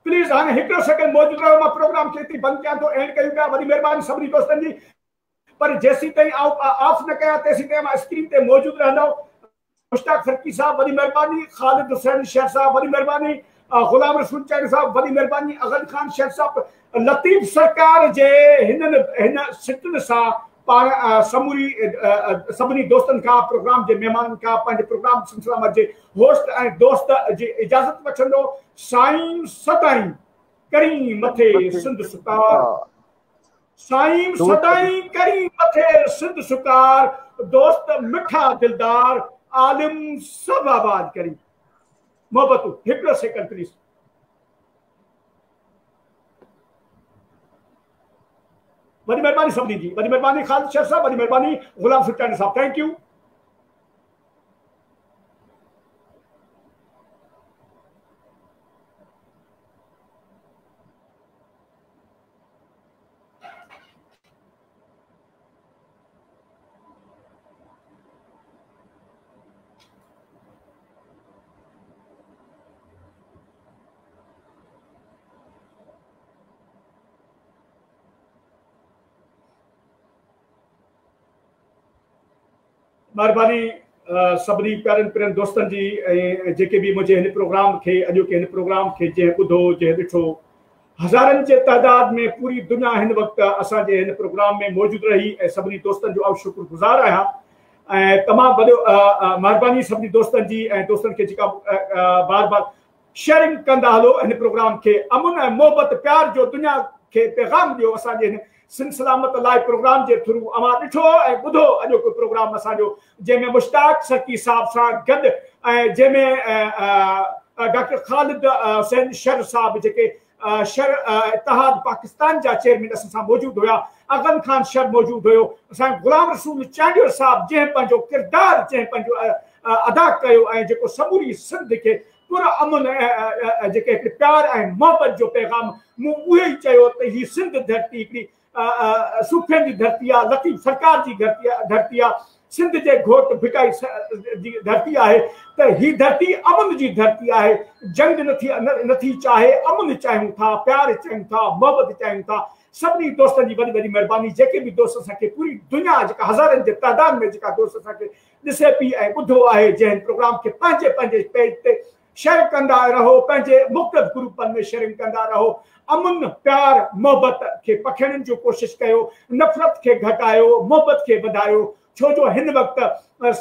پليز هاڻي هڪڙو سيڪنڊ موجود رهو مان پروگرام کي هتي بند ڪيان ٿو اينڊ ڪيون پيا وڏي مهرباني سڀني دوستن جي پر جيسين تائين آئون آف نه ڪيان تيسين تائين اوهان اسڪرين تي موجود رهندؤ مشتاق سرڪي صاحب وڏي مهرباني خالد حسين شر صاحب وڏي مهرباني غلام رسول چانڊيو صاحب وڏي مهرباني اغن خان شر صاحب لطيف سرڪار جي هنن هن سٽن سان پاڻ سموري سڀني دوستن کان پروگرام جي مهمانن کان پنهنجي پروگرام سلسله جي هوسٽ ۽ دوست جي اجازت وٺندو سائين سدائين ڪرين مٿي سنڌ سڪار سائين سدائين ڪرين مٿي سنڌ سڪار دوست مٺا دلدار عالم سڀ آباد ڪرين محبتون هڪڙو سيڪنڊ پليز. وڏي مهرباني سڀني جي وڏي مهرباني خالد شر صاحب وڏي مهرباني غلام سلطان صاحب thank you. مهرباني سڀني پيارن پيارن دوستن جي ۽ جيڪي به منهنجي هن پروگرام کي اڄوڪي هن پروگرام کي جنهن ٻڌو جنهن ڏٺو هزارن جي تعداد ۾ پوري دنيا هن وقت اسان جي هن پروگرام ۾ موجود رهي ۽ سڀني دوستن جو آئون شڪر گذار آهيان ۽ تمام وڏو مهرباني سڀني دوستن جي ۽ دوستن کي جيڪا بار بار شيئرنگ ڪندا هلو هن پروگرام کي امن ۽ محبت پيار جو دنيا کي پيغام ڏيو اسان جي هن سنڌ سلامت لائيو پروگرام جي ٿرو اوهان ڏٺو ۽ ٻڌو اڄوڪو پروگرام اسان جو جنهن ۾ مشتاق سرڪي صاحب سان گڏ ۽ جنهن ۾ ڊاڪٽر خالد حسين شر صاحب جيڪي شر اتحاد پاڪستان جا چيئرمين اسان سان موجود هيا اغن خان شر موجود هيو اسان غلام رسول چانڊيو صاحب جنهن پنهنجو ڪردار جنهن پنهنجو ادا ڪيو ۽ جيڪو سموري سنڌ کي پر امن جيڪي هڪڙي پيار ۽ محبت جو پيغام مون اهو ئي چيو ته هي سنڌ ڌرتي هڪڙي صوفين جي ڌرتي آ لطيف سرڪار جي ڌرتي آ سنڌ جي گهوٽ ڀٽائي جي ڌرتي آهي ته هي ڌرتي امن جي ڌرتي آهي جنگ نٿي نٿي چاهي امن چاهيون ٿا پيار چاهيون ٿا محبت چاهيون ٿا سڀني دوستن جي وڏي وڏي مهرباني جيڪي به دوست اسان کي پوري دنيا جيڪا هزارن جي تعداد ۾ جيڪا دوست اسان کي ڏسي پي ۽ ٻڌو آهي جنهن پروگرام کي پنهنجي پنهنجي پيج تي شيئر ڪندا رهو پنهنجي مختلف گروپن ۾ شيئرنگ ڪندا رهو امن پيار محبت کي پکيڙڻ جو ڪوشش ڪيو نفرت کي گهٽايو محبت کي وڌايو ڇو جو هن وقت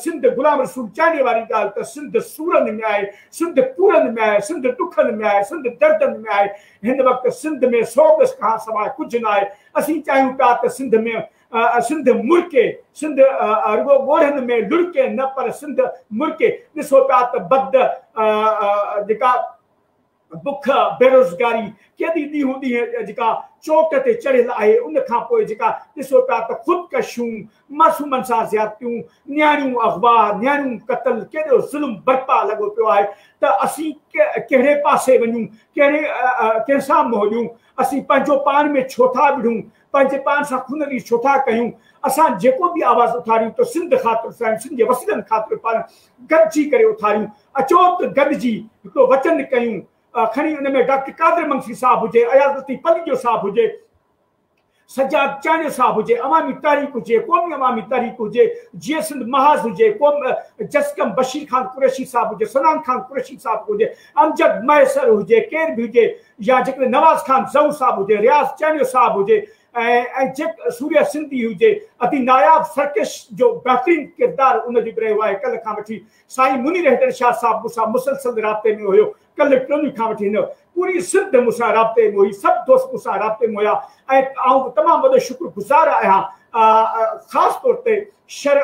سنڌ غلام رسول چانڊيي واري ڳالهه ته سنڌ سورن ۾ آهي سنڌ پورن ۾ آهي سنڌ ڏکن ۾ آهي سنڌ دردن ۾ آهي هن وقت سنڌ ۾ سوڳ کان سواء ڪجهه نه آهي اسين چاهيون پيا ته سنڌ ۾ سنڌ مرڪي، سنڌ رڳو ڳوڙهن ۾ لڙڪي نه پر سنڌ مرڪي. ڏسو پيا ته بد جيڪا بک، بيروزگاري ڪيڏي ڏينهون ڏينهن جيڪا چوٽ تي چڙهيل آهي، ان کان پوء جيڪا ڏسو پيا ته خودڪشيون، معصومن سان زيادتيون، نياڻيون اغوا، نياڻيون قتل، ڪيڏو ظلم برپا لڳو پيو آهي ته اسين ڪهڙي پاسي وڃون، ڪهڙي ڪنهن سان منهن ڏيون، اسين پنهنجو پاڻ ۾ ڇو ٿا وڙهون، پنهنجي پاڻ سان خونريزي ڇو ٿا ڪيون؟ اسان جيڪو به آواز اٿاريون ته سنڌ خاطر اٿاريون، سنڌ جي وسيلن خاطر پاڻ گڏجي ڪري اٿاريون. اچو ته گڏجي هڪڙو وچن ڪيون، کڻي ان ۾ ڊاڪٽر قادر منگسي صاحب هجي، اياز لطيف پليجو صاحب هجي، سجاد چانڊيو صاحب هجي، عوامي تحريڪ هجي، قومي عوامي تحريڪ هجي، جيئي سنڌ محاذ هجي، قوم جسقم بشير خان قريشي صاحب هجي، صنعان خان قريشي صاحب هجي، امجد مهيسر هجي، ڪير به هجي، يا جيڪڏهن نواز خان زئور صاحب هجي، رياض چانڊيو صاحب هجي ۽ جيڪ سوريا سنڌي هجي، ادي ناياب سرڪش جو بهترين ڪردار ان جو به رهيو آهي، ڪلهه کان وٺي سائين منير حيدر شاهه صاحب مون سان مسلسل رابطي ۾ هيو، ڪلهه ٽيون کان وٺي هن پوري سنڌ مون سان رابطي ۾ هئي، سڀ دوست مون سان رابطي ۾ هيا ۽ آئون تمام وڏو شڪر گذار آهيان خاص طور تي شر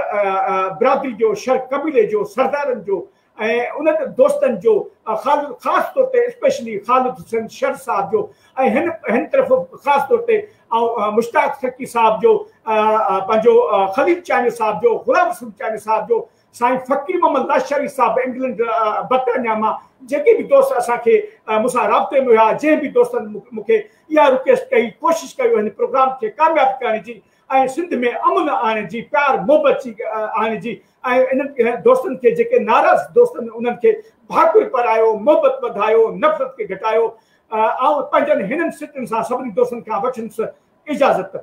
برادري جو، شر قبيلي جو، سردارن جو ۽ انهن دوستن جو خالد خاص طور تي اسپيشلي خالد حسين شر صاحب جو ۽ هن هن طرف خاص طور تي آئون مشتاق سرڪي صاحب جو پنهنجو خليل چانڊيو صاحب جو غلام رسول چانڊيو صاحب جو سائين فقير محمد لاشاري صاحب انگلنڊ برطانيا مان جيڪي به دوست اسان کي مون سان رابطي ۾ هيا جنهن به دوستن مون کي اها رڪويسٽ ڪئي ڪوشش ڪيو هن پروگرام کي ڪامياب ڪرڻ جي ۽ سنڌ ۾ امن آڻڻ جي پيار محبت جي آڻڻ جي ۽ انهن دوستن کي جيڪي ناراض دوست آهن انهن کي ڀاڪر پارايو، محبت وڌايو، نفرت کي گهٽايو. آئون پنهنجن هنن سٽن سان سڀني دوستن کان وٺنس اجازت.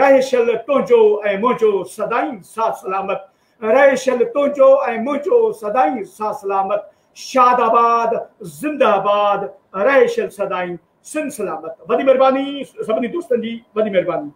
رهي شل تنهنجو ۽ منهنجو سدائين ساٿ سلامت. رهي شل تنهنجو ۽ منهنجو سدائين ساٿ سلامت. شاد آباد، زنده آباد، رهي شل سدائين سنڌ سلامت. وڏي مهرباني سڀني دوستن جي وڏي مهرباني.